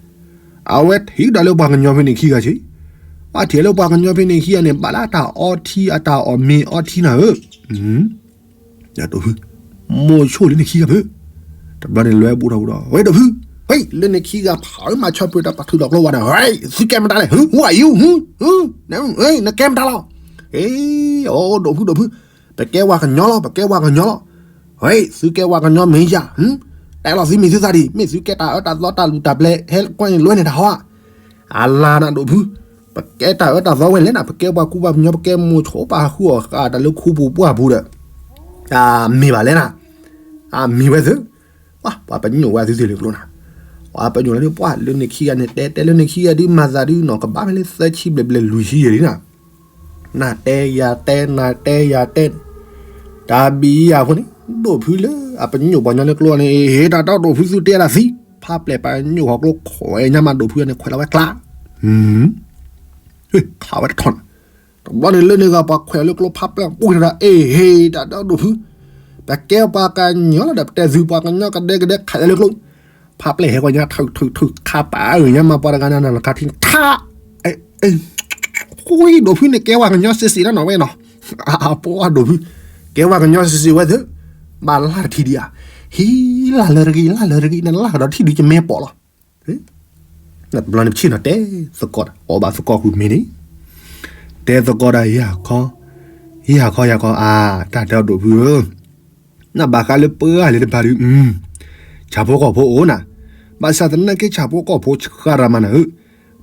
အဝဲထံၣ်ဒီးလၢပှၤကညီဖဲန့ၣ်ခံဂၤဆံး, ပှၤထံၣ်လၢပှၤကညီဖဲန့ၣ်ခံဂၤန့ၣ် ဘၣ်လၢအတၢ်အီထံအတၢ်အီၣ်မ့ၤအီထံနၤဧၢ, ဒိၣ်ဖု, မိၢ်ဆိၣ်လၢန့ၣ်ခံဂၤဖု, တဘျီန့ၣ်လွဲၢ်ဘူးထီၣ်ဘူးထီၣ် ဝဲဒိၣ်ဖု, ဝဲလၢန့ၣ်ခံဂၤဖးမၤဆီၣ်ပၢၤတၢ်ပာ်ထုးဒီးကျိဝဲဒီး သုကဲမတၤလဲၣ် who are you, နကဲမတၤလီၤ, နကဲမတၤလီၤ, အိၣ်ဒိၣ်ဖုဒိၣ်ဖု, ပကဲပှၤကညီလီၤ ပကဲပှၤကညီလီၤ, ဝဲသုကဲပှၤကညီမ့ၢ်ယၤ, တဲလီၤသုမ့ၢ်သုသးဒံး မ့ၢ်သုကဲတၢ်အၢတၢ်သီတၢ်လူၢ်တၢ်ပျဲၤ ဟဲကွၢ်န့ၣ်လွဲၢ်န့ၣ်တၢ်ဟီဧါ, အလါနဒိၣ်ဖု, ပကဲတၢ်အၢတၢ်သီဝဲလဲၣ်နၤ ပကဲပှၤကူပှၤကညီ ပကဲမိၢ်ဆိပာ်ဟးဃုအီၣ်ဃာ်တၢ်လၢခူပူၤပှၢ်ပူၤဒီး, မ့ၢ်ဘၣ်လဲၣ်နၤ, မ့ၢ်ဝဲသု, ပှၤပညိၣ်ဝဲသုသ့ၣ်လၢကျိနၤ, ပှၤပညိၣ်လၢဒုးပှၢ်လၢန့ၣ်ခံဂၤန့ၣ် တဲတဲလၢန့ၣ်ခံဂၤဒုးမၤသးဒုးနီၤ ကဘၣ်ဖဲလၢသၢဆံဘျဲၣ်ဘျဲၣ်လွံၢ်ဆံယဲၢ်လံနၤ, နတဲယၤတဲ နတဲယၤတဲ, တၢ်ဘံၣ်ယၤဖိန့ၣ် ဒိၣ်ဖုလၢအပညိၣ်ပှၤကညီလၢကျိန့ၣ် ဟ့ၣ်တၢ်တဲဒိၣ်ဖုသုတဲဒၣ်သံ, ဖးပျဲၢ်ပညိၣ်ဟီၣ်ကျိခွဲးညါမးဒိၣ်ဖုန့ၣ် ခွဲးလီၤဝဲကျါ, ခးဝဲတထီၣ်န့ၣ်, တဘျီန့ၣ်လၢန့ၣ်ဂၤပှၤခွဲးလၢကျိဖးပျဲၢ်ပူၤတၢ် အ့ၣ်ဟ့ၣ်တၢ်တဲဒိၣ်ဖု, ပကဲပှၤကညီလီၤဒီး ပတဲသုပှၤကညီကဒဲကဒဲခးလၢကျိ, ဖးပျဲၢ်ဟဲပှၤညါထုးထုးထုးခါပာ်အၢၣ်ညါမးပှၤတဂၤနၤနၤလီၤခါထံထး ဃိဒိၣ်ဖုန့ၣ်ကဲဝဲကညီစ့စ့လီၤနီၤဝဲနီၤ, ပှၤဒိၣ်ဖု, ကဲဝဲကညီစ့စ့ဝဲသ့ၣ်, ဘၣ်လၢတထံၣ်ဒံးဧါ, ဟံးလၢလၢတဂ့ၤ လၢလၢတဂ့ၤ နလၢကဒီးထံၣ်ဒုးကမဲပီၣ်လီၤ, တဘျီန့ၣ်ပဆ့ၣ်နီၤတဲသကိးဒီး အီၣ်ဘၣ်သကိးဃုာ်မ့ၢ်န့ၣ်, တဲသကိးဒီးယၤခီ, ယၤခီယၤခီအါ တၢ်တဲအီၤဒိၣ်ဖုဧၢ, နဘၣ်ဃးလၢပှၢ်လၢတပၤဒုး, ဆၣ်ဖိကီၢ်ဖိအိၣ်နၤ, ဘၣ်ဆၣ်သနာ်က့ဆၣ်ဖိကီၢ်ဖိဆှၢရၤမးနၤဧၢ,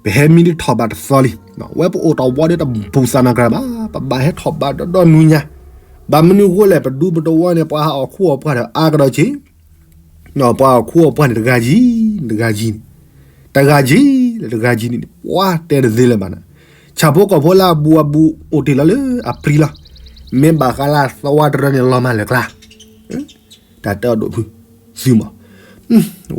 ပဟဲမံဒုးထီၣ်ဘးတသီလံ, ဝဲပအိၣ်တၢ်ဝီဒုးတဘူၣ်သးနၤကြၢးဘၣ်, ပဘၣ်ဟဲထီၣ်ဘးဒီဒီနွံညါ, ဘၣ်မနုၤဃိလဲၣ် ပဒူပတဝီန့ၣ် ပှၤဟးအီၣ်ခူအီၣ်ပှၢ်ဒီးအါကဒီးက့ၤ, ပှၤအီၣ်ခူအီၣ်ပှၢ်န့ၣ် တဂၤယံၤ, တဂၤယံၤန့ၣ်, တဂၤယံၤလၢတဂၤယံၤန့ၣ် ပှၤတဲတသ့လၢၤဘၣ်နၤ, ဆၣ်ဖိကီၢ်ဖိလၢအဘူးအဘူးအိၣ်တ့ၢ်လီၤလၢအပြံလီၤ, မ့ၢ်ဘၣ်ဃးလၢသဝီတရၢန့ၣ်လီၤမၢ်လၢ်ကျါ တၢ်တဲအီၤဒိၣ်ဖု, သုမး,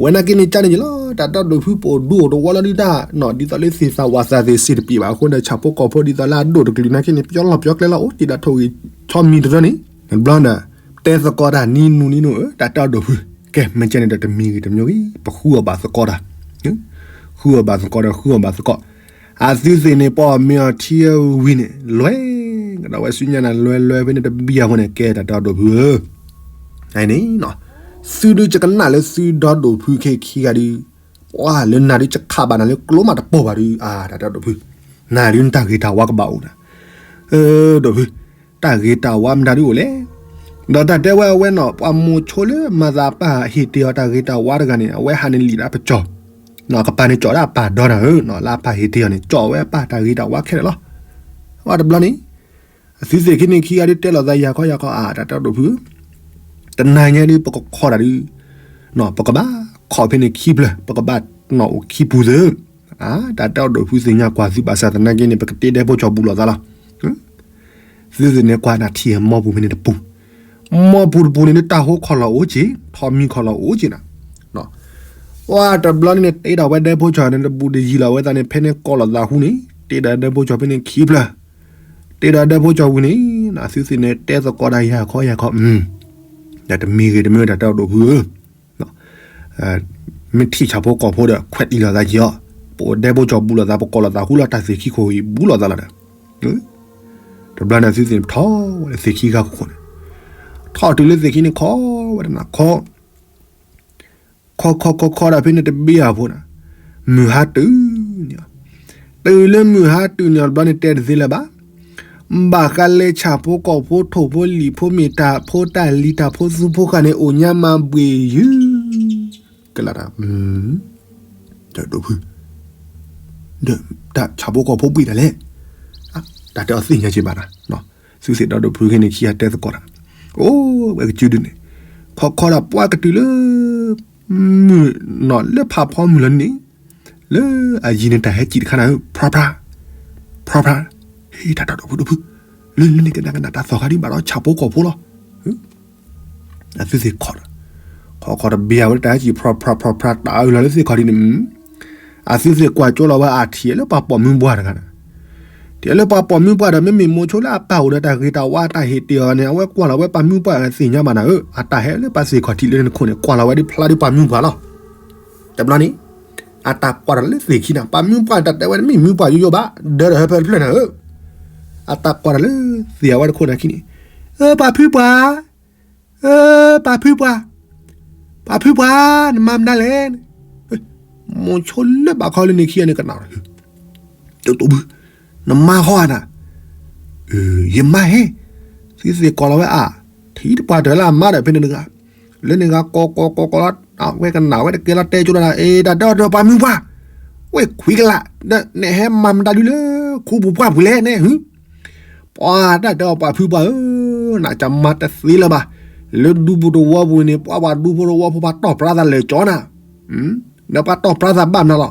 ဝဲနာ်က့န့ၣ် ကန့ၣ်ယလီၤ တၢ်တီဒိၣ်ဖု ပအိၣ်ဒူအိၣ်တဝီလီၤဒုတၢ်နီၤ ဒ်သိးလၢသ့ၣ်သၣ်ဝၣ်သၣ်သ့ၣ်စ့ၣ်တပံးဘၣ်အဃိန့ၣ် ဆၣ်ဖိကီၢ်ဖိဒ်သိးလၢအဒိၣ်တကလုာ်နာ်က့န့ၣ် ပျီလီၢ်ပျီကျဲလီၤ အိၣ်တ့ၢ်ဒီးထိၣ်ဂံၢ်ဆီမံၤတရၢန့ၣ် တဘျီဒီး တဲသကိးတၢ်နံၤနူၤနံၤနူၤ တၢ်တီဒိၣ်ဖု ကဲ မ့ၢ်ကန့ၣ်ဒီးတမံၤဂ့ၤတမံၤဂ့ၤ ပဃုအီၣ်ဘၣ်သကိးတၢ် ဃုအီၣ်ဘၣ်သကိးဒီး ဃုအီၣ်ဘၣ်သကိး အသုသ့ၣ်န့ၣ် ပှၤမ့ၢ်အီၤထံအဝံၤန့ၣ် လွဲၢ်ကဒီးဝဲဆူညါနၤ လွဲၢ်လွဲၢ်ဖဲန့ၣ်တဘံၣ်အဃိန့ၣ် ကဲတၢ်တီဒိၣ်ဖုဧၢ န့ၣ် သုဒုးယကနၣ်လၢသုဒီဒိၣ်ဖုခဲခံဂၤဒုး ပှၤလၢနၤဒုးယခးဘၣ်နၤလၢကျိမးတပိာ်ဘၣ်ဒုး အါ တၢ်တီဒိၣ်ဖု နၤဒုးနတၢ်ဂ့ၤတၢ်ဝါကဘၣ်အိၣ်နၤ ဒိၣ်ဖု တၢ်ဂ့ၤတၢ်ဝါမတၤဒုးအိၣ်လဲၣ် ဒီးတၢ်တဲဝဲအဝဲနီၤ ပှၤမိၤဆိလၢမၤသးပၢ်ဟ့ၣ်တ့ၢ်အီၤတၢ်ဂ့ၤတၢ်ဝါတဂၤန့ၣ် အဝဲဟးန့ၣ်လံာ်ဒၣ်ပစီၤ ကပၤန့ၣ်ကၠီးဒၣ်အပၢ်ဒီနၤဧၢ လၢအပၢ်ဟ့ၣ်တ့ၢ်အီၤန့ၣ် ကၠီးဝဲအပၢ်တၢ်ဂ့ၤတၢ်ဝါခဲလၢာ်လီၤ အတဘျီန့ၣ် အသုသ့ၣ်ခံန့ၣ်ခံဂၤဒုးတဲလိာ်သးယၤခီယၤခီ အါ တၢ်တီဒိၣ်ဖု တနၤညါဒုး ပကခီဒၣ်ဒုး ပကဘၣ်ခီဖဲန့ၣ်ခံဖျၢၣ် ပကဘၣ်နီၣ်အိၣ်ခံပူၤသု အါ တၢ်တီဒိၣ်ဖုသ့ၣ်ညါကွၢ်သုဘၣ်ဆၣ်သနာ်က့န့ၣ် ပကတ့ဒဲဖိကၠီၤဘူးလိာ်သးလီၤ သုသ့ၣ်န့ၣ်ကွၢ်နၤထံၣ်မီပူၤဖဲန့ၣ်တပူၤ မီပူၤတပူၤန့ၣ် တၢ်ဟိခီၣ်လီၤအိၣ်က့ၤ ထီမံခီၣ်လီၤအိၣ်က့ၤနၤ ပှၤတဘျီန့ၣ် တ့ဒီးဝဲဒဲဖိကၠီၤန့ၣ် တဘူးတယံၤလီၤဝဲသးန့ၣ် ဖဲန့ၣ်ကီးလိာ်သးဟူန့ၣ် တ့ဒီးဒဲဖိကၠီၤဖဲန့ၣ်ခံဖျၢၣ် တ့ဒီးဒဲဖိကၠီၤဝံၤန့ၣ် သုသ့ၣ်န့ၣ်တဲသကိးတၢ်ယၤခီယၤခီ ဒီးတမံၤဂ့ၤတမံၤတၢ်တီဒိၣ်ဖုဧၢ မ့ၢ်ထံၣ်ဆၣ်ဖိကီၢ်ဖိဒီး ခွဲးတံၢ်လိာ်သးက့ၤအီၤ ပအိၣ်ဒဲဖိကၠီၤဘူးလိာ်သး ပကီးလိာ်သးဟူလီၤတၢ်သ့ၣ်ခံခိၣ်အံၤဘူးလိာ်သးလီၤဒီး တဘျီန့ၣ်သုသ့ၣ်န့ၣ်ထီၣ်ဝဲလၢသ့ၣ်ခံဂၤခိၣ်ခိၣ်န့ၣ် ထီၣ်တုၤလၢသ့ၣ်ခံန့ၣ်ခီဝဲတနၤခီ ခီခီခီခီဒီးဖဲန့ၣ်တဘ့ၣ်အဖိန့ၣ် မုၢ်ဟါတုၤန့ၣ် တုၤလၢမုၢ်ဟါတုၤန့ၣ်တဘျီန့ၣ်တဲတသ့လၢၤဘၣ် ဘၣ်ဃးလၢဆၣ်ဖိကီၢ်ဖိထိၣ်ဖိလံာ်ဖိမ့ၢ်တၢ်ဖိတၢ်လံၤတၢ်ဖိသူဖိဃာ်န့ၣ် အိၣ်ညါမၤဘှ့ၣ်ယုၢ် ကလၢ်တၢ် တၢ်ဒိၣ်ဖု ဒီးတၢ်ဆၣ်ဖိကီၢ်ဖိဘှ့ၣ်တၢ်လဲၣ် တၢ်တဲအီၤသ့ၣ်ညါက့ၤဘၣ်နၤ သုသ့ၣ်ဒီဒိၣ်ဖုခဲန့ၣ်ခံဂၤတဲသကိးတၢ် အိၣ်ဝဲကစုဒုန့ၣ် ခီခီဒီးပှၤကတုၤလၢ မုၢ်နီၢ်လၢဖးဖီမုၢ်လီၤန့ၣ် လၢအယံၤန့ၣ်တၢ်ဟဲစံၣ်တခါနၤဧၢ ဖြါဖြါ ဖြါဖြါ ဟ့ၣ်တၢ်တၢ်ဒိၣ်ဖုဒိၣ်ဖု လၢလၢန့ၣ်ကနၣ်ကနၣ်တၢ်သီၣ်ခါဒံးဘၣ်ဒီးဆၣ်ဖိကီၢ်ဖိလီၤ အသုသ့ၣ်ခီၣ်ဒီး ခီခီတဘ့ၣ်အဝဲတၢ်ဟဲစံၣ် ဖြါဖြါဖြါဖြါ တၢ်အုၣ်လီၤလၢသ့ၣ်ခီၣ်ဒံးန့ၣ် အသုသ့ၣ်ကွၢ်ကၠိလီၤဝဲအထံၣ်လၢပှၤပိာ်မုၣ်ပှၢ်တဂၤန့ၣ် ထံၣ်လၢပှၤပိာ်မုၣ်ပှၢ်ဒီး မ့မ့ၢ်မိၤဆိလၢအပၢ်အိၣ်ဒီးတၢ်ဂ့ၤတၢ်ဝါတၢ်ဟ့ၣ်တ့ၢ်အီၤန့ၣ် အဝဲကွၢ်လီၤဝဲပှၤမုၣ်ပှၢ်သ့ၣ်ညါဘၣ်နၤဧၢ အတၢ်ဟဲလၢပှၤသ့ၣ်ခီၣ်ထံးလၢန့ၣ်တခိၣ်န့ၣ် ကွၢ်လီၤဝဲဒ်ဖျါဒ်ပှၤမုၣ်ပှၢ်လီၤ. တဘျီန့ၣ် အတၢ်ကွၢ်ဒီးလၢသ့ၣ်ခံန့ၣ် ပှၤမုၣ်ပှၢ်တၢ်တဲဝဲန့ၣ် မ့ၢ်မုၣ်ပှၢ်ယိယိဘၣ် ဒၢဒီးဟဲဖဲတဖျၢၣ်နၤဧၢ အတၢ်ကွၢ်ဒီးလၢသ့ၣ်အဝဲတခိၣ်န့ၣ်ခံန့ၣ် အၢ ပှၤဖုပှၢ် အၢ ပှၤဖုပှၢ် ပှၤဖုပှၢ် နမါမနုၤလဲၣ်န့ၣ် မိၤဆိလၢဘၣ်ခီလၢန့ၣ်ခံဂၤန့ၣ်ကနၣ် တဘု နမါဃီဧါနၤ ယမါဟဲ သုသ့ၣ်ကိးလီၤဝဲအါ ထံၣ်တပှၢ်တၢၢ်လၢအမါဒီးဖဲန့ၣ်တဂၤ လၢန့ၣ်ဂၤကိးကိးကိးကိးလီၤ အဝဲကနၣ်ဝဲတကဲလီၤတဲကၠိလီၤ အ့ တၢ်တဲအီၤဒီးပှၤမုၣ်ပှၢ် ဝဲခွံကလး ဒီးနဟဲမၤမတၤဒုလၢ ခူပူၤပှၢ်ပူၤလဲၣ်န့ၣ် ပှၤတၢ်တဲအီၤပှၤဖုပှၢ်ဧၢ, နကမၤတသ့လၢၤဘၣ်, လၢဒူဖိတဝီပူၤန့ၣ် ပှၤပှၤဒူဖိတဝီဖိ ပှၤတီၢ်ပြါသးလၢာ်ကၠီနၤ, ဒီးပှၤတီၢ်ပြါသးဘၣ်မနုၤလီၤ,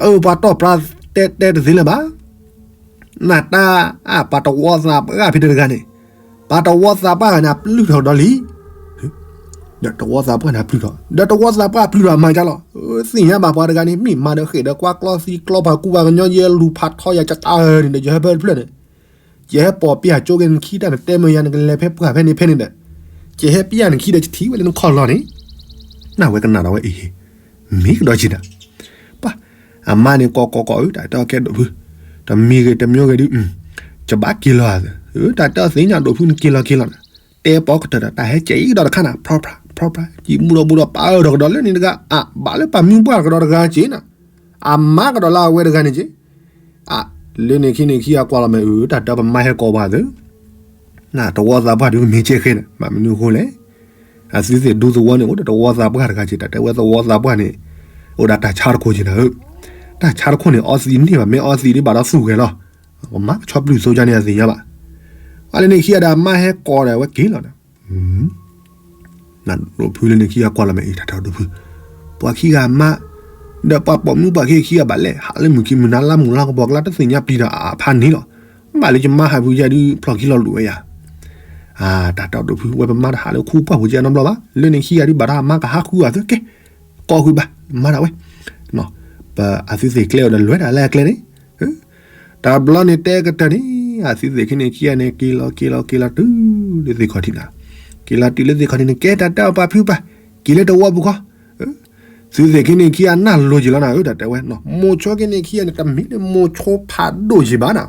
အၢ ပှၤတီၢ်ပြါတဲတဲတသ့လၢၤဘၣ်, နတၢ်အပှၤတဝီသးပှၢ်ဖဲတဂၤန့ၣ်, ပှၤတဝီသးပှၢ်ဂၤန့ၣ် အပျုၢ်ထီၣ်ဒီးလံ ဒီးတဝီသးပှၢ်န့ၣ်အပျုၢ်ထီၣ်, ဒီးတဝီသးပှၢ်အပျုၢ်ထီၣ်အမၤကလီၤ, သ့ၣ်ညါဘၣ်ပှၤတဂၤန့ၣ် မ့ၢ်မၤဒီးဃ့ၢ်ဒီးကွၢ်ကျီသံကျီပှၤကူပှၤကညီ ယဲလူၤဖးထီယၤကတၢၢ်န့ၣ်ဒီး ယဟဲဖဲတဖျၢၣ်န့ၣ်, ယဟဲပိာ်ပျၢ်ကၠိက့ၤနခံတၢ်နတဲမ့ၢ်ယၤ နကလဲၤဖဲပှၢ်ဖဲန့ၣ်ဖဲန့ၣ်ဒီး, ယဟဲပျၢ်နခံဒီး ယထံၣ်ဝဲလၢနခီၣ်လီၢ်န့ၣ်, နဝဲကနၣ်ဒီးဝဲအံၤ မ့ၢ်ကဒီးက့ၤနၤ, ပှၤ, အမါန့ၣ်ကိးကိးကိးဧၢ တၢ်တဲအီၤကဲဒိၣ်ဖု, တမံၤဂ့ၤတမံၤဂ့ၤဒုး, ယဘၣ်က့ၤလီၤဧါ, တၢ်တဲအီၤသ့ၣ်ညါဒိၣ်ဖု နက့ၤလီၤက့ၤလီၤနၤ, တဲပိာ်ကတၢၢ်ဒီး တၢ်ဟဲကဲအံၤကဒီးတခါနၤ ဖြီဖြီဖြီဖြီ, ကံၣ်မူဒီးဘူးဒီးပာ်အၢဒီးကဒီးလၢန့ၣ်တဂၤ, အဘၣ်လၢပှၤမုၢ်ပှၢ်ကဒီးတဂၤက့ၤနၤ, အမါကဒီးလၢအဝဲတဂၤန့ၣ်က့ၤ လၢန့ၣ်ခံန့ၣ်ခံဂၤကွၢ်လီၤမဲာ်အု တၢ်တဲပမါဟဲကိးပှၤသ့, နတဝီသးပှၢ်ဒုးကမ့ၢ်ကဲဃဲန့ၣ် မ့ၢ်မနုၤအဃိလဲၣ်, အသုသ့ၣ်ဒူသဝီန့ၣ် အိၣ်ဒီးတဝီသးပှၢ်တဂၤက့ၤ တၢ်တဲဝဲသဝီသးပှၢ်န့ၣ်, အိၣ်ဒီးတၢ်ဆါတခိၣ်က့ၤနၤဧၢ, တၢ်ဆါတခိၣ်န့ၣ် အီသံးန့ၢ်ဘၣ် မ့ၢ်အီသံးဒ်ဘၣ်ဒီးသူၣ်ဂဲၤလီၤ, ပမါကဆီပျုၢ်သိကါန့ၣ်အသ့ၣ်ညါဘၣ်, အလၢန့ၣ်ခံဂၤဒီးအမါဟဲကိးဒီးအဝဲက့ၤလီၤ နဒိၣ်ဖုလၢန့ၣ်ခံဂၤကွၢ်လီၤမဲာ်အံၤ တၢ်တဲဒိၣ်ဖု, ပှၤခံဂၤမါ, ဒီးပှၤပိာ်မုၣ်ပှၢ်ခံခံဂၤဘၣ်လဲၣ် ဟးလၢမုၢ်ခံမုၢ်နၤလါမုၢ်လါကပီၤကျါတသ့ၣ်ညါပျံၤဒီးအဖးန့ၣ်လီၤ, ဘၣ်လၢယမါဟးဖုယဲဒုးဖျီၣ်ခံလီၤလိာ်ဝဲယၤ, တၢ်တဲဒိၣ်ဖု ဝဲပမါတဟးလၢခူပှၢ်ပူၤကဲနီတဘျီဘၣ် လၢန့ၣ်ခံဂၤဒုးဘၣ်ဒီးအမါကဟးဃုအီၤသ့ကဲ, ကိးဃုာ်ဘၣ် မၤဒၣ်ဝဲ, ပအသုသ့ၣ်ကျဲအိၣ်ဒီးလွဲၢ်တၢ်လၢအကျဲန့ၣ်, တဘျီန့ၣ်တဲကတၢၢ်န့ၣ် အသုသ့ၣ်ခံန့ၣ်ခံဂၤန့ၣ် က့ၤလီၤက့ၤလီၤက့ၤလီၤတုၤ လၢသ့ၣ်ခီၣ်ထံးနၤ, က့ၤလီၤတုၤလၢသ့ၣ်ခီၣ်ထံးန့ၣ် ကဲတၢ်တဲအီၤပာ်ဖုပာ်, က့ၤလၢတဝီပူၤခီ, သုသ့ၣ်ခံန့ၣ်ခံဂၤနၢ်လိၤက့ၤလီၤနၤဧၢ တၢ်တဲဝဲ, မိၤဆိခံန့ၣ်ခံဂၤန့ၣ် တမ့ၢ်လၢမိၤဆိဖးဒိၣ်က့ၤဘၣ်နၤ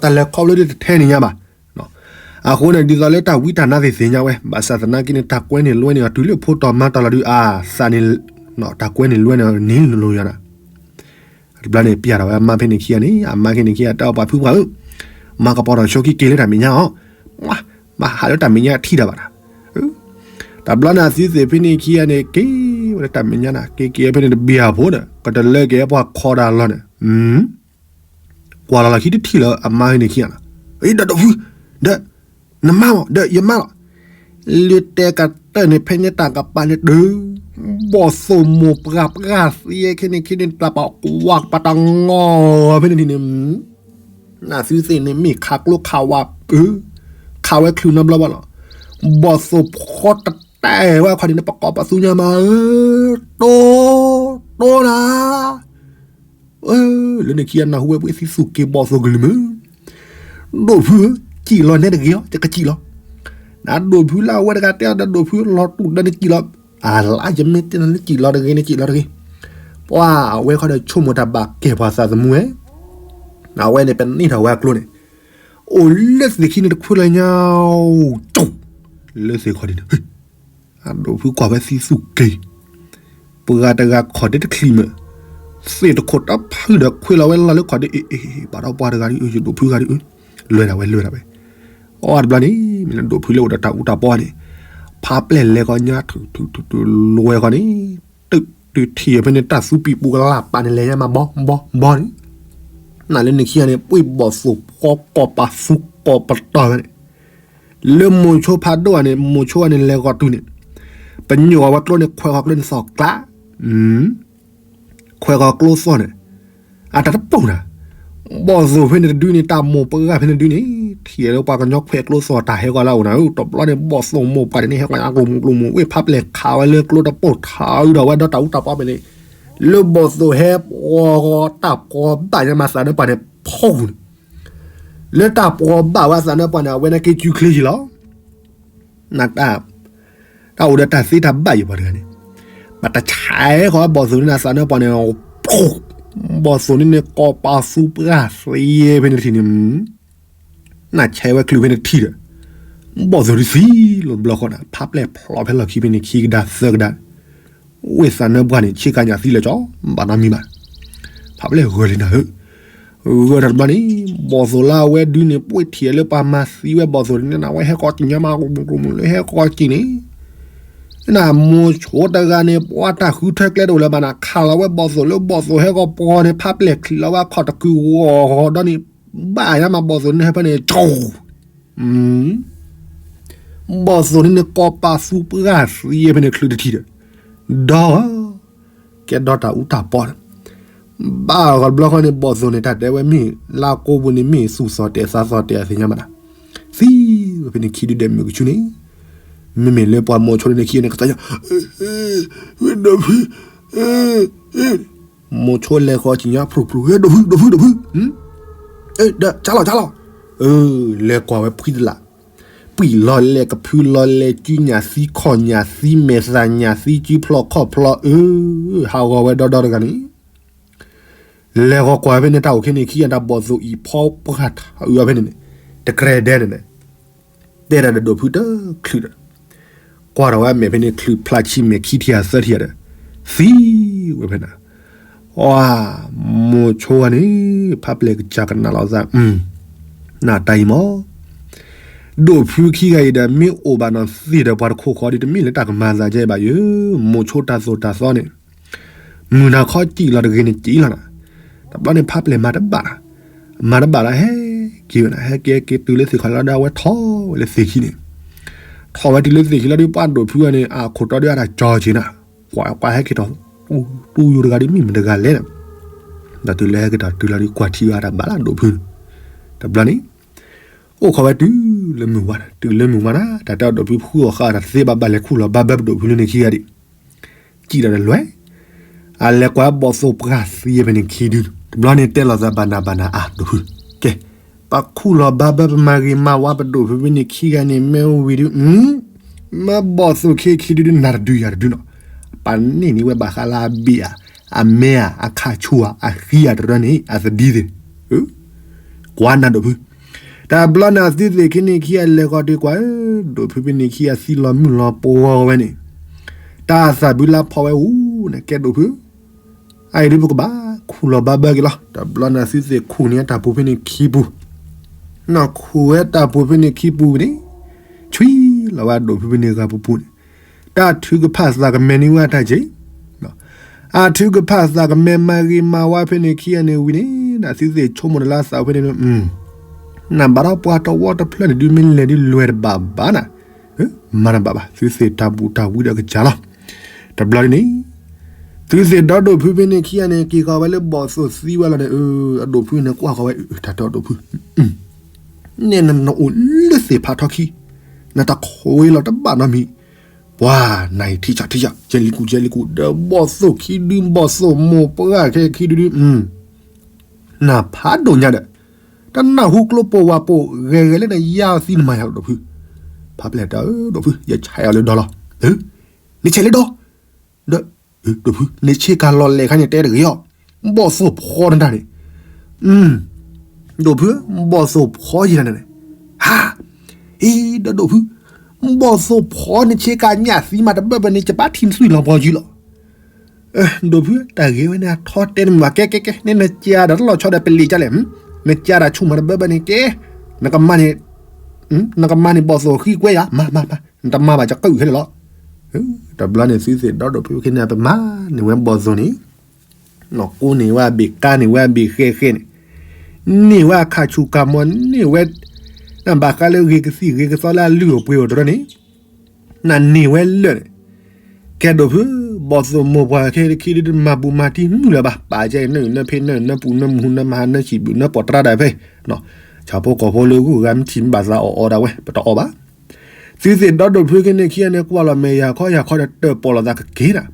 တၢ်လဲၤခီဖျိဒ်တထဲန့ၣ်ညါဘၣ်. အဃိန့ၣ် ဒ်သိးလၢတၢ်ဝံတၢ်နါသ့ၣ်သ့ၣ်ညါဝဲ ဘၣ်ဆၣ်သနာ်က့န့ၣ် တၢ်ကွဲန့ၢ်လွဲန့ၢ်အီၤတုၤလၢဖိတီၤမါတီၤလီၤဒုး အသးန့ၣ်, တၢ်ကွဲန့ၢ်လွဲန့ၢ်အီၤန့ၣ်လိၤယၤနၤ, တဘျီန့ၣ် ပျဲထီၣ်ဝဲအမါဖဲန့ၣ်ခံဂၤန့ၣ် အမါဖဲန့ၣ်ခံဂၤတဲအီၤပာ်ဖုပှၤဧၢ, မၤကပီၤထီၣ်ဆိခံက့ၤလၢတၢ်မဲာ်ညါအီၤ, မၤဟးလၢတၢ်မဲာ်ညါထံၣ်တၢ်ဘၣ်နၤ, တဘျီန့ၣ် အသုသ့ၣ်ဖဲန့ၣ်ခံဂၤန့ၣ် က့ၤဝဲလၢတၢ်မဲာ်ညါနၤ က့ၤက့ၤဖဲန့ၣ်တဘ့ၣ်အဖိဒီး ကတလၢက့ၤပှၤခီဒၣ်လီၤန့ၣ် ကွၢ်လီၤလီၤခံတထံၣ်လၢအမါဖဲန့ၣ်ခံဂၤလီၤ, ဒီးဒိးဖု, ဒီး, နမါမး ဒီးယမါလီၤ, လၢတဲကတၢၢ်န့ၣ် ဖဲန့ၣ်တၢ်ကပၤန့ၣ်တုၤ, ဘီၣ်သိၣ်မိၢ်ပှၢ်ပှၢ်သံခဲန့ၣ်ခံန့ၣ် တၢ်ပာ်ကွၢ်ပာ်တၢ်ငီၢ်ဖဲန့ၣ်န့ၣ် နသုသ့ၣ်န့ၣ်မ့ၢ်ခးကျိခးဝါ, ခးဝဲချုးနီတဘျီဘၣ်လီၤ, ဘီၣ်သိၣ်ဖီတတဲာ်ဝဲအခီန့ၣ် ပကိးပသူညါမးဧၢ, တိ, တိနၤ လၢန့ၣ်ခံဂၤနၢ်ဟူဝဲပှၤသံသူၣ်က့ၤဘီၣ်သိၣ်ကလုၢ်မုၢ်, ဒိၣ်ဖုဧၢ, စံၣ်လီၤနဲတဂ့ၤအီၤ ယကစံၣ်လီၤ, နဒိၣ်ဖုလၢအဝဲတဂၤတဲအီၤဒီးဒိၣ်ဖုလီၤတူၢ်ဒီးနစံၣ်လီၤ, အလါယမ့ၢ်တဲနၤလၢစံၣ်လီၤတဂ့ၤန့ၣ် စံၣ်လီၤတဂ့ၤ, ပှၤအဝဲခီဒီးဆိကမိၣ်တၢ်ဘၣ်ကဲပှၤသးသမူဝဲ, အဝဲန့ၣ်ပန့ၢ်ထီၣ်ဝဲအကျိန့ၣ်, အိၣ်လၢသ့ၣ်ခံန့ၣ်တခွဲလၢညါ ကၠိ, လၢသ့ၣ်ခီဒ်န့ၣ် အဒိၣ်ဖုကွၢ်ဝဲသံသူၣ်က့ၤ, ပှၤတဂၤခီၣ်ဒ့တချံးမ့ၢ်, သ့ၣ်တခိၣ်တဖုဒီးခွဲလီၤဝဲလီၤလၢခီၣ်ဒ့ အ့ အ့ ဘၣ်ဒီးပှၤတဂၤဒ်အံၤ ယဒိၣ်ဖုဂၤဒ်အံၤ, လွဲၢ်ဒၣ်ဝဲလွဲၢ်ဒၣ်ဝဲ, အီတဘျီန့ၣ် မ့ၢ်လၢဒိၣ်ဖုလၢအိၣ်ဒီးတၢ်အူတၢ်ပီန့ၣ်, ဖးပျဲၢ်လဲၤဃီညါ ထုးထုးထုးထုးလွဲဃီန့ၣ်, တုၤတုၤထံၣ်ဖဲန့ၣ် တၢ်သူပံာ်ပူၤကလၢ်ပာ်န့ၣ် လဲၤညါမးဘီဘီဘီန့ၣ်, နလၢန့ၣ်ခံဂၤန့ၣ် ပှ့ၤဘီၣ်သိၣ်ဖီကိးပာ်သူကိးပတီၢ်ဝဲန့ၣ် လၢမိၤဆိဖးဒိၣ်ဧါန့ၣ် မိၤဆိဝဲန့ၣ် လဲၤဂီၤတုၤန့ၣ်, ပညိၣ်အဝဲကျိန့ၣ် ခွဲးဃီၤကျိန့ၣ်သီၣ်ကျါ, ခွဲးဃီၤကျိသီၣ်န့ၣ်, အတၢ်တပိၢ်နၤ, ဘီၣ်သိၣ်ဖဲန့ၣ်တဒုန့ၣ် တၢ်မိၢ်ပှၢ်ဖဲန့ၣ်တဒုန့ၣ် ထံၣ်လၢပှၤကညီခွဲးကျိသီၣ်တၢ်ဟဲဃီၤလၢအအိၣ်နၤဧၢ, တဘျီန့ၣ် ဘီၣ်သိၣ်မိၢ်ပှၢ်န့ၣ် ဟဲဃီၤညါကျိမုၢ်ကျိမုၢ် ဝ့ၢ်ဖးပျဲၢ်ခးဝဲလၢကျိတပိၢ်ထီၣ်ဒီးဝဲဒီးတၢ်အူတၢ်ပီဖဲန့ၣ်, လၢဘီၣ်သိၣ်ဟဲပှီၤဂီၤတၢ်ပှီၤဘၣ်ညါမးသးနၢပှၢ်န့ၣ် ဖီၣ်န့ၣ် လၢတၢ်ပှီၤဘၣ်ဝဲသးနၢပှၢ်န့ၣ် အဝဲန့ၣ်က့ၤစုချ့ယံၤလီၤ. နတၢ်, တၢ်အိၣ်ဒီးတၢ်သ့တၢ်ဘၣ်ယံၤပှၤတဂၤန့ၣ်, ဘၣ်တၢ်ဆဲးဃီဘီၣ်သိၣ်န့ၣ် သးနၢပှၢ်န့ၣ်, ဘီၣ်သိၣ်န့ၣ်န့ၣ် ကိးပာ်သူပှၢ်သ့ဖဲန့ၣ်တထံၣ်န့ၣ်, နဆဲးဝဲချုးဖဲန့ၣ်တထံၣ်ဒီး, ဘီၣ်သိၣ်ဒုးသံလီၤတဘျီဃီန့ၣ် ဖးပျဲၢ်ဖျိးဖဲလီၢ်ခံဖဲန့ၣ်ခံကဒါသၢကဒါ ဝ့ၢ်သးနၢပှၢ်န့ၣ် ဆ့ကၤညၣ်သံလၢာ်ကၠီ, ဘၣ်နီတမံၤဘၣ်. ဖးပျဲၢ်ဂၢၢ်လံနၤဧၢ, ဂၢၢ်တၢ်တဘျီန့ၣ်, ဘီၣ်သိၣ်လၢအဝဲဒုန့ၣ် ပှ့ၤထံၣ်လၢပှၤမၤသံဝဲဘီၣ်သိၣ်န့ၣ် နဝဲဟဲဃီၤစံၣ်ညါမး ကျိမုၢ်ကျိမုၢ်လၢဟဲဃီၤစံၣ်န့ၣ်, နမိၤဆိတဂၤန့ၣ် ပှၤတၢ်ဃုထၢကျဲတအိၣ်လၢၤဘၣ်နၤ ခးလီၤဝဲဘီၣ်သိၣ်လၢဘီၣ်သိၣ်ဟဲဃီၤပှီၤန့ၣ် ဖးပျဲၢ်ချံးလီၤဝဲအခီၣ်တကုဂီၤဂီၤဒီးန့ၣ်, ဘၣ်ညါမးဘီၣ်သိၣ်န့ၣ်ဟဲဖဲန့ၣ် ကၠီ ဘီၣ်သိၣ်န့ၣ်န့ၣ် ကိးပာ်သူပှၢ်သ့ဖဲန့ၣ်ချုးတထံၣ်ဒီး, ဒီး, ကဲဒီးတၢ်အူတၢ်ပီဒီး, ဘၣ်ဂီၤတဘျီဃီန့ၣ် ဘီၣ်သိၣ်န့ၣ် တၢ်တဲဝဲမ့ၢ် လၢကိးပူၤန့ၣ်မ့ၢ်သူၣ်သီၣ်တဲာ်သးသီၣ်တဲာ်အသ့ၣ်ညါမးနၤ, သံဝဲဖဲန့ၣ်ခံဒုဒဲးမုၢ်ကဆူန့ၣ်, မ့မ့ၢ်လၢပှၤမိၤဆိန့ၣ်ခံန့ၣ် ကသးညါ, ဝဲဒိၣ်ဖု မိၤဆိလဲၤဃီၤစံၣ်ညါဖျိဖျိ ဟဲဒိၣ်ဖု ဒိၣ်ဖု ဒိၣ်ဖု, ဒီး ကၢ်လီၤ ကၢ်လီၤ, လဲၤကွၢ်ဝဲဖှံတလး, ပှံၢ်လီၤလဲၤကဖုလီၤလဲၤ စုညၣ်သံခီၣ်ညၣ်သံမဲာ်သၣ်ညၣ်သံစုဖျီၣ်ခီၣ်ဖျီၣ်, အၢ, ဟးဂီၤဝဲဒီဒီတဂၤန့ၣ် လဲၤဃီၤကွၢ်ဖဲန့ၣ် တၢ်အိၣ်ခဲန့ၣ်ခံဂၤ တၢ်ဘီၣ်သိၣ်အံၤဖီပှၢ်ထီၣ်အုးအီၤဖဲန့ၣ်န့ၣ်, တကြဲဒဲန့ၣ်န့ၣ်, တဲဒၣ်ဒီးဒိၣ်ဖုတချုးဒီး, ကွၢ်ထီၣ်ဝဲအမဲာ်ဖဲန့ၣ် ချုးဖျါဆံမဲာ်ခံထံၣ်ဧါသၢထံၣ်ဧါဒီး, သံဝဲဖဲန့ၣ်, အီ, မိၤဆိဝဲန့ၣ်, ဖးပျဲၢ်ကစၢ်ကနၣ်လီၤသး, နတၢ်အံၤမး ဒိၣ်ဖုခံဂၤအံၤဒီး မ့ၢ်အိၣ်ဘၣ်နီၢ်သ့ၣ်ဒီးပှၤတခိၣ်ဃီဒီး တမ့ၢ်လၢတၢ်ကမၤသးကဲဘၣ်ယဲ, မိၤဆိတၢ်သိၣ်တၢ်သီန့ၣ်, မုၢ်နၤခီစံၣ်လီၤတဂ့ၤန့ၣ်စံၣ်လီၤနၤ, တဘျီန့ၣ်ဖးပျဲၢ်မၤတဘၣ်, မၤတဘၣ်လၢဟဲက့ၤဝဲနၤ, ဟဲက့ၤက့ၤတုၤလၢသ့ၣ်ခီၣ်လီၤဒီး အဝဲထီၣ်ဝဲလၢသ့ၣ်ခံန့ၣ်, ထီၣ်ဝဲတုၤလၢသ့ၣ်ခံလီၤဒီး ပှၤဒိၣ်ဖုဝဲန့ၣ် အခိၣ်တီဒီးအတၢ်ကၠီက့ၤနၤ, ကွၢ်ကွၢ်ဟဲက့ၤထီၣ်, တူၢ်ယိၤတဂၤဒီးမ့ၢ်မတၤတဂၤလဲၣ်နၤ, ဒီးတုၤလၢဟဲက့ၤထီၣ်တုၤလီၤဒီး ကွၢ်ထံဝဲအတၢ်ဘၣ်လၢဒိၣ်ဖုန့ၣ်, တဘျီန့ၣ် အိၣ်ခိးဝဲတုၤလၢမုၢ်ဝါ, တုၤလၢမုၢ်ဝါနၤ တၢ်တဲအီၤဒိၣ်ဖုဖှူအီၤဃာ်တၢ်သ့ဘၣ်ဘၣ်လဲၤခူၣ်လီၤဘၣ်ဘၢပဒိၣ်ဖုလၢန့ၣ်ခံဂၤဒံး, အဝဲစံၣ်ဒီးတလွဲၢ် အလဲၤကွၢ်ဘီၣ်သိၣ်ပှၢ်သံဖဲန့ၣ်ခံဒု, တဘျီန့ၣ်တဲလိာ်သးဘၣ်နၤဘၣ်နၤ အၢ ဒိၣ်ဖု, ကဲ, ပခူၣ်လီၤဘၣ်ဘၢ ပမၤဂ့ၤမၤဝါ ပဒိၣ်ဖုဖဲန့ၣ်ခံဂၤန့ၣ် မ့ၢ်အိၣ်ဝံၤဒု, မ့ၢ်ဘီၣ်သိၣ်ခံခံဒုဒု နၤတဒုယၤတဒုနီၤ, ပာ်န့ၢ်န့ၢ်ဝဲဘၣ်ဃးလၢအဘ့ၣ်ဧါ, အမဲဧါ, အခါဆူၣ်ဧါ, အဃံဧါတရၢန့ၣ် အသဒံသ့ၣ်, ကွၢ်နၤဒိၣ်ဖု တဘျီန့ၣ်အသုသ့ၣ်ခံန့ၣ်ခံဂၤလဲၤဃီၤတုၤကွၢ်, ဒိၣ်ဖုဖဲန့ၣ်ခံဂၤသံလီၤမုၢ်လီၤပှီၤဝဲန့ၣ်, တၢ်သးဘုလါဖီဝဲအူန့ၣ် ကဲဒိၣ်ဖု, အအံၤဒုပကဘၣ်ခူၣ်လီၤဘၣ်ဘၢက့ၤလီၤ. တဘျီန့ၣ်အသုသ့ၣ်ခူၣ်န့ၢ်တၢ်ပူၤဖဲန့ၣ်ခံပူၤ, နီၢ်ခူၣ်ဝဲတၢ်ပူၤဖဲန့ၣ်ခံပူၤန့ၣ်, ဆွံလီၤဝဲဒိၣ်ဖုဖဲန့ၣ်ဂၤပူၤပူၤန့ၣ်, တၢ်ထုကဖၣ်သးကမဲန့ၢ်ဝဲအတၢ်က့ၢ် အထုကဖၣ်သးကမဲမၤဂ့ၤမၤဝါဖဲန့ၣ်ခံဂၤန့ၣ်ဝံၤန့ၣ် နသုသ့ၣ်ဆိကမိၣ်တလါသးဖဲန့ၣ်, နဘၣ်ဒီးပှၤတဝီတဖျၢၣ်န့ၣ်ဒု မ့ၢ်လဲၤဒုလွဲၢ်တဘၣ်ဘၣ်နၤ, မၤတဘၣ်ဘၣ် သုသ့ၣ်တၢ်ဘူၣ်တၢ်ဝံဒီးကစၢ်လီၤ. တဘျီန့ၣ် သုသ့ၣ်ဒီဒိၣ်ဖုဖဲန့ၣ်ခံဂၤန့ၣ် က့ၤဃီၤဝဲလၢဘီၣ်သိၣ်သံဝဲလီၤန့ၣ်, အဒိၣ်ဖုန့ၣ်ကွၢ်ဃီၤဝဲ တၢ်တဲအဒိၣ်ဖု နဲနနအိၣ်လၢသ့ၣ်ဖးထီခံ, နတၢ်ခိးဝဲလီၤတဘၣ်နီတမံၤ, ပှၤနၤအံၤထံဆးထံဆး ကဲလံကူကဲလံကူ ဒီးဘီၣ်သိၣ်ခံဒု ဘီၣ်သိၣ်မိၢ်ပှၢ်ခဲခံဒုဒု, နဖးဒိၣ်ညါဒီး, တနၢ်ဟူကျိပိာ်ဝၤပိာ်ဂဲၤဂဲၤလၢနယါသံနမၤယၤလီၤဒိၣ်ဖု, ဖးပျဲၢ်တၢ်အၢဒိၣ်ဖု ယဆဲးအီၤလၢဒီလီၤ, နဆဲးလၢဒီ ဒီး, ဒိၣ်ဖု နဆ့ကၤလီၤလဲၤခါန့ၣ်တဲတဂ့ၤအီၤ, ဘီၣ်သိၣ်ဖီနတၢ်န့ၣ်, ဒိၣ်ဖု ဘီၣ်သိၣ်ဖီယံၤနၤန့ၣ်, ဟါ, အံၤ ဒီးဒိၣ်ဖု, ဘီၣ်သိၣ်ဖီနဆ့ကၤညၣ်သံမးတဘၢၣ်ဘၢၣ်န့ၣ် ကဘၣ်ထံၣ်နသွံၣ်လီၤပှီၤယုာ်လီၤ. ဒိၣ်ဖု တၢ်ဂ့ၢ်ဝဲန့ၣ် အထီတဲနမၤကဲကဲကဲ နဲနကးဒီးတလီၤဆီဒီးပလံၤကလဲၣ်, နကးတၢ်ဆူၣ်မးတဘၢၣ်ဘၢၣ်န့ၣ်ကဲ, နကမၤန့ၣ်, နကမၤန့ၣ်ဘီၣ်သိၣ်ဃံကွဲယၤ မၤမၤမၤ နတမၤဘၣ်ယကၢၣ်ခဲလၢာ်လီၤ. တဘျီန့ၣ် သုသ့ၣ်ဒီဒိၣ်ဖုခဲန့ၣ် ပမၤန့ၢ်ဝဲဘီၣ်သိၣ်န့ၣ်, ကိးန့ၢ်ဝဲအဘ့ၣ် ကါန့ၢ်ဝဲအဘ့ၣ်ဃဲဃဲန့ၣ်, န့ၢ်ဝဲအခါဆူၣ်ကါမီၤ န့ၢ်ဝဲ, နဘၣ်ဃးလၢဂ့ၤကသံၣ်ဂ့ၤကသီလၢအလုၢ်အိၣ်ပှ့ၤအိၣ်တရၢန့ၣ်, နန့ၢ်ဝဲလၢာ်န့ၣ်, ကဲဒိၣ်ဖု, ဘီၣ်သိၣ်မိၢ်ပှၢ်ခဲခံဒုတမၤဘူးမၤတံၢ်မုၢ်လၢၤဘၣ် ပာ်ကဲနၢအုၣ်နၢဖ့နၢအုၣ်နၢပူၤနၢမူ နၢမဟါနၢစံာ်ဘျုးနၢပီၣ်တြၢ်ဒၣ်ဖဲ, ဆၣ်ဖိကီၢ်ဖိလၢဂုၢ်ဂၤမ့ၢ်ထံၣ်မ့ၢ်ဘၣ်သးအီၣ်အီဒၣ်ဝဲ ပတအီၣ်ဘၣ်. သုသ့ၣ်ဒီဒိၣ်ဖုခဲန့ၣ်ခံဂၤန့ၣ် ကွၢ်လီၤမဲာ်ယၤခီယၤခီဒီးတၢၣ်ပီၣ်လိာ်သးကက့ၤနၤ,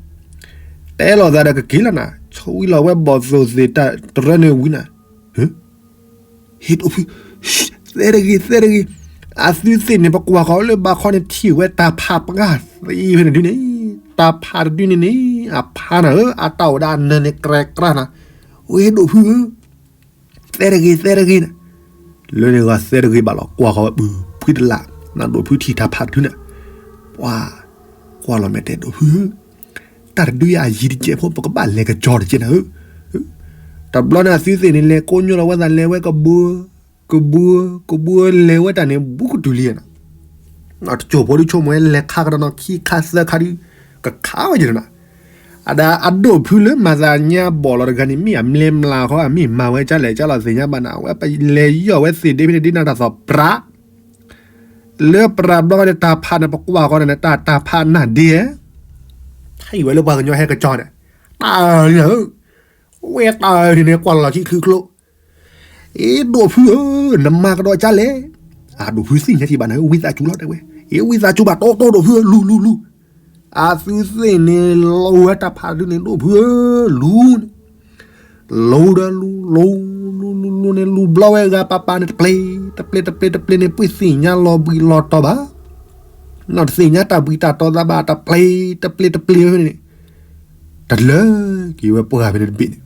တဲလိာ်သးဒီးကက့ၤလီၤနၤ, ဆိဝံလီၤဝဲဘီၣ်သိၣ်သ့ၣ်တရၢန့ၣ်ဝံၤနၤ, ဟ့ၣ်ဒိၣ်ဖု, သဲတဂ့ၤ သဲတဂ့ၤ, အသုသ့ၣ်န့ၣ် ပကွၢ်ဃီၤလၢဘးခီန့ၣ်ထံၣ်ဝဲတၢ်ဖးပှၢ်သံဖဲန့ၣ်ဒုန့ၣ်, တၢ်ဖးတဒုန့ၣ်န့ၣ် အဖးနၤဧၢ အတၢ်အိၣ်ဒၣ်အနၢၤန့ၣ် ကြဲကြးနၤ, ဝဲဒိၣ်ဖုဧၢ သဲတဂ့ၤ သဲတဂ့ၤန့ၣ်, လၢန့ၣ်ဂီၤသဲတဂ့ၤဘၣ်လီၤ ကွၢ်ဃီၤဝဲပုၢ်ဖှံတလး, နဒိၣ်ဖုထံၣ်တၢ်ဖးတဒုန့ၣ်, ပှၤ, ကွၢ်လီၤမဲာ်တဲဒိၣ်ဖုဧၢ တၢ်တဒုအံၤအယံၤတကဲးဖိ ပကဘၣ်လဲၤကစီၤတကဲးနၤဧၢ, တဘျီန့ၣ်အသုသ့ၣ်န့ၣ် လဲၤကိညိလီၤဝဲသးလဲၤဝဲကဘု, ကဘု, ကဘုလဲၤဝဲတၢ်န့ၣ် ဘူးကတုၤလံနၤ, တစိၢ်ဖိဒုဆိကမိၣ်ဝဲလဲၤခါကဒီးနီၢ်ခံခါသၢခါဒု, ကခါဝဲယဲၢ်နၤ, အဒၣ်အဒိၣ်ဖုလၢမၤသးညါဘီၣ်လီၤတဂၤန့ၣ် မ့ၢ်အမလဲၤမျးခီ အမ့ၢ်မၤဝဲကလဲၣ်ကလီၤသ့ၣ်ညါဘၣ်နၤ အဝဲပလဲၤယီၢ်ဝဲသ့ၣ်ဒ့ဖဲန့ၣ်ဒ်နၤတၢ်သီၣ်ပြး လၢပြးဘျီန့ၣ် တၢ်ဖးန့ၣ် ပကွၢ်ဃီန့ၣ် တၢ်တၢ်ဖးနၢ်ဒ့ဧါ, ဟဲအံၤဝဲလၢပှၤကညီဟဲကစီၤန့ၣ်, တၢ်လံဧၢ, ဝဲတၢ်န့ၣ်န့ၣ် ကွၢ်လီၤခံချုးကျိ, အ့ ဒိၣ်ဖုဧၢ, နမၤကဒီးကလဲၣ်, အဒိၣ်ဖုသ့ၣ်ညါက့ၤဘၣ်နၤ ဝံသးစူၤလီၤတဲဝဲ, အ့ ဝံသးစူၤဘၣ်တီတီဒိၣ်ဖုဧၢ လူၤလူၤလူၤ, အသုသ့ၣ်န့ၣ် လီၤဝဲတၢ်ဖးဒုန့ၣ် ဒိၣ်ဖုဧၢ, လူၤန့ၣ် လူၤဒီးလူၤ လူၤ လူၤ လူၤ လူၤန့ၣ် လူၤဘျီဝဲဂၤပၤပၤန့ၣ် တပျ့ၤ တပျ့ၤ တပျ့ၤ တပျ့ၤန့ၣ် ပှ့ၤသ့ၣ်ညါလီၤဘှံးလီၤတီၤဘၣ်, နီၢ်တသ့ၣ်ညါတၢ်ဘှံးတၢ်တီၤသးဘၣ် တပျ့ၤ တပျ့ၤ တပျ့ၤန့ၣ်, တလၢက့ၤဝဲပှၢ်ဖဲန့ၣ်တဘ့ၣ်န့ၣ်,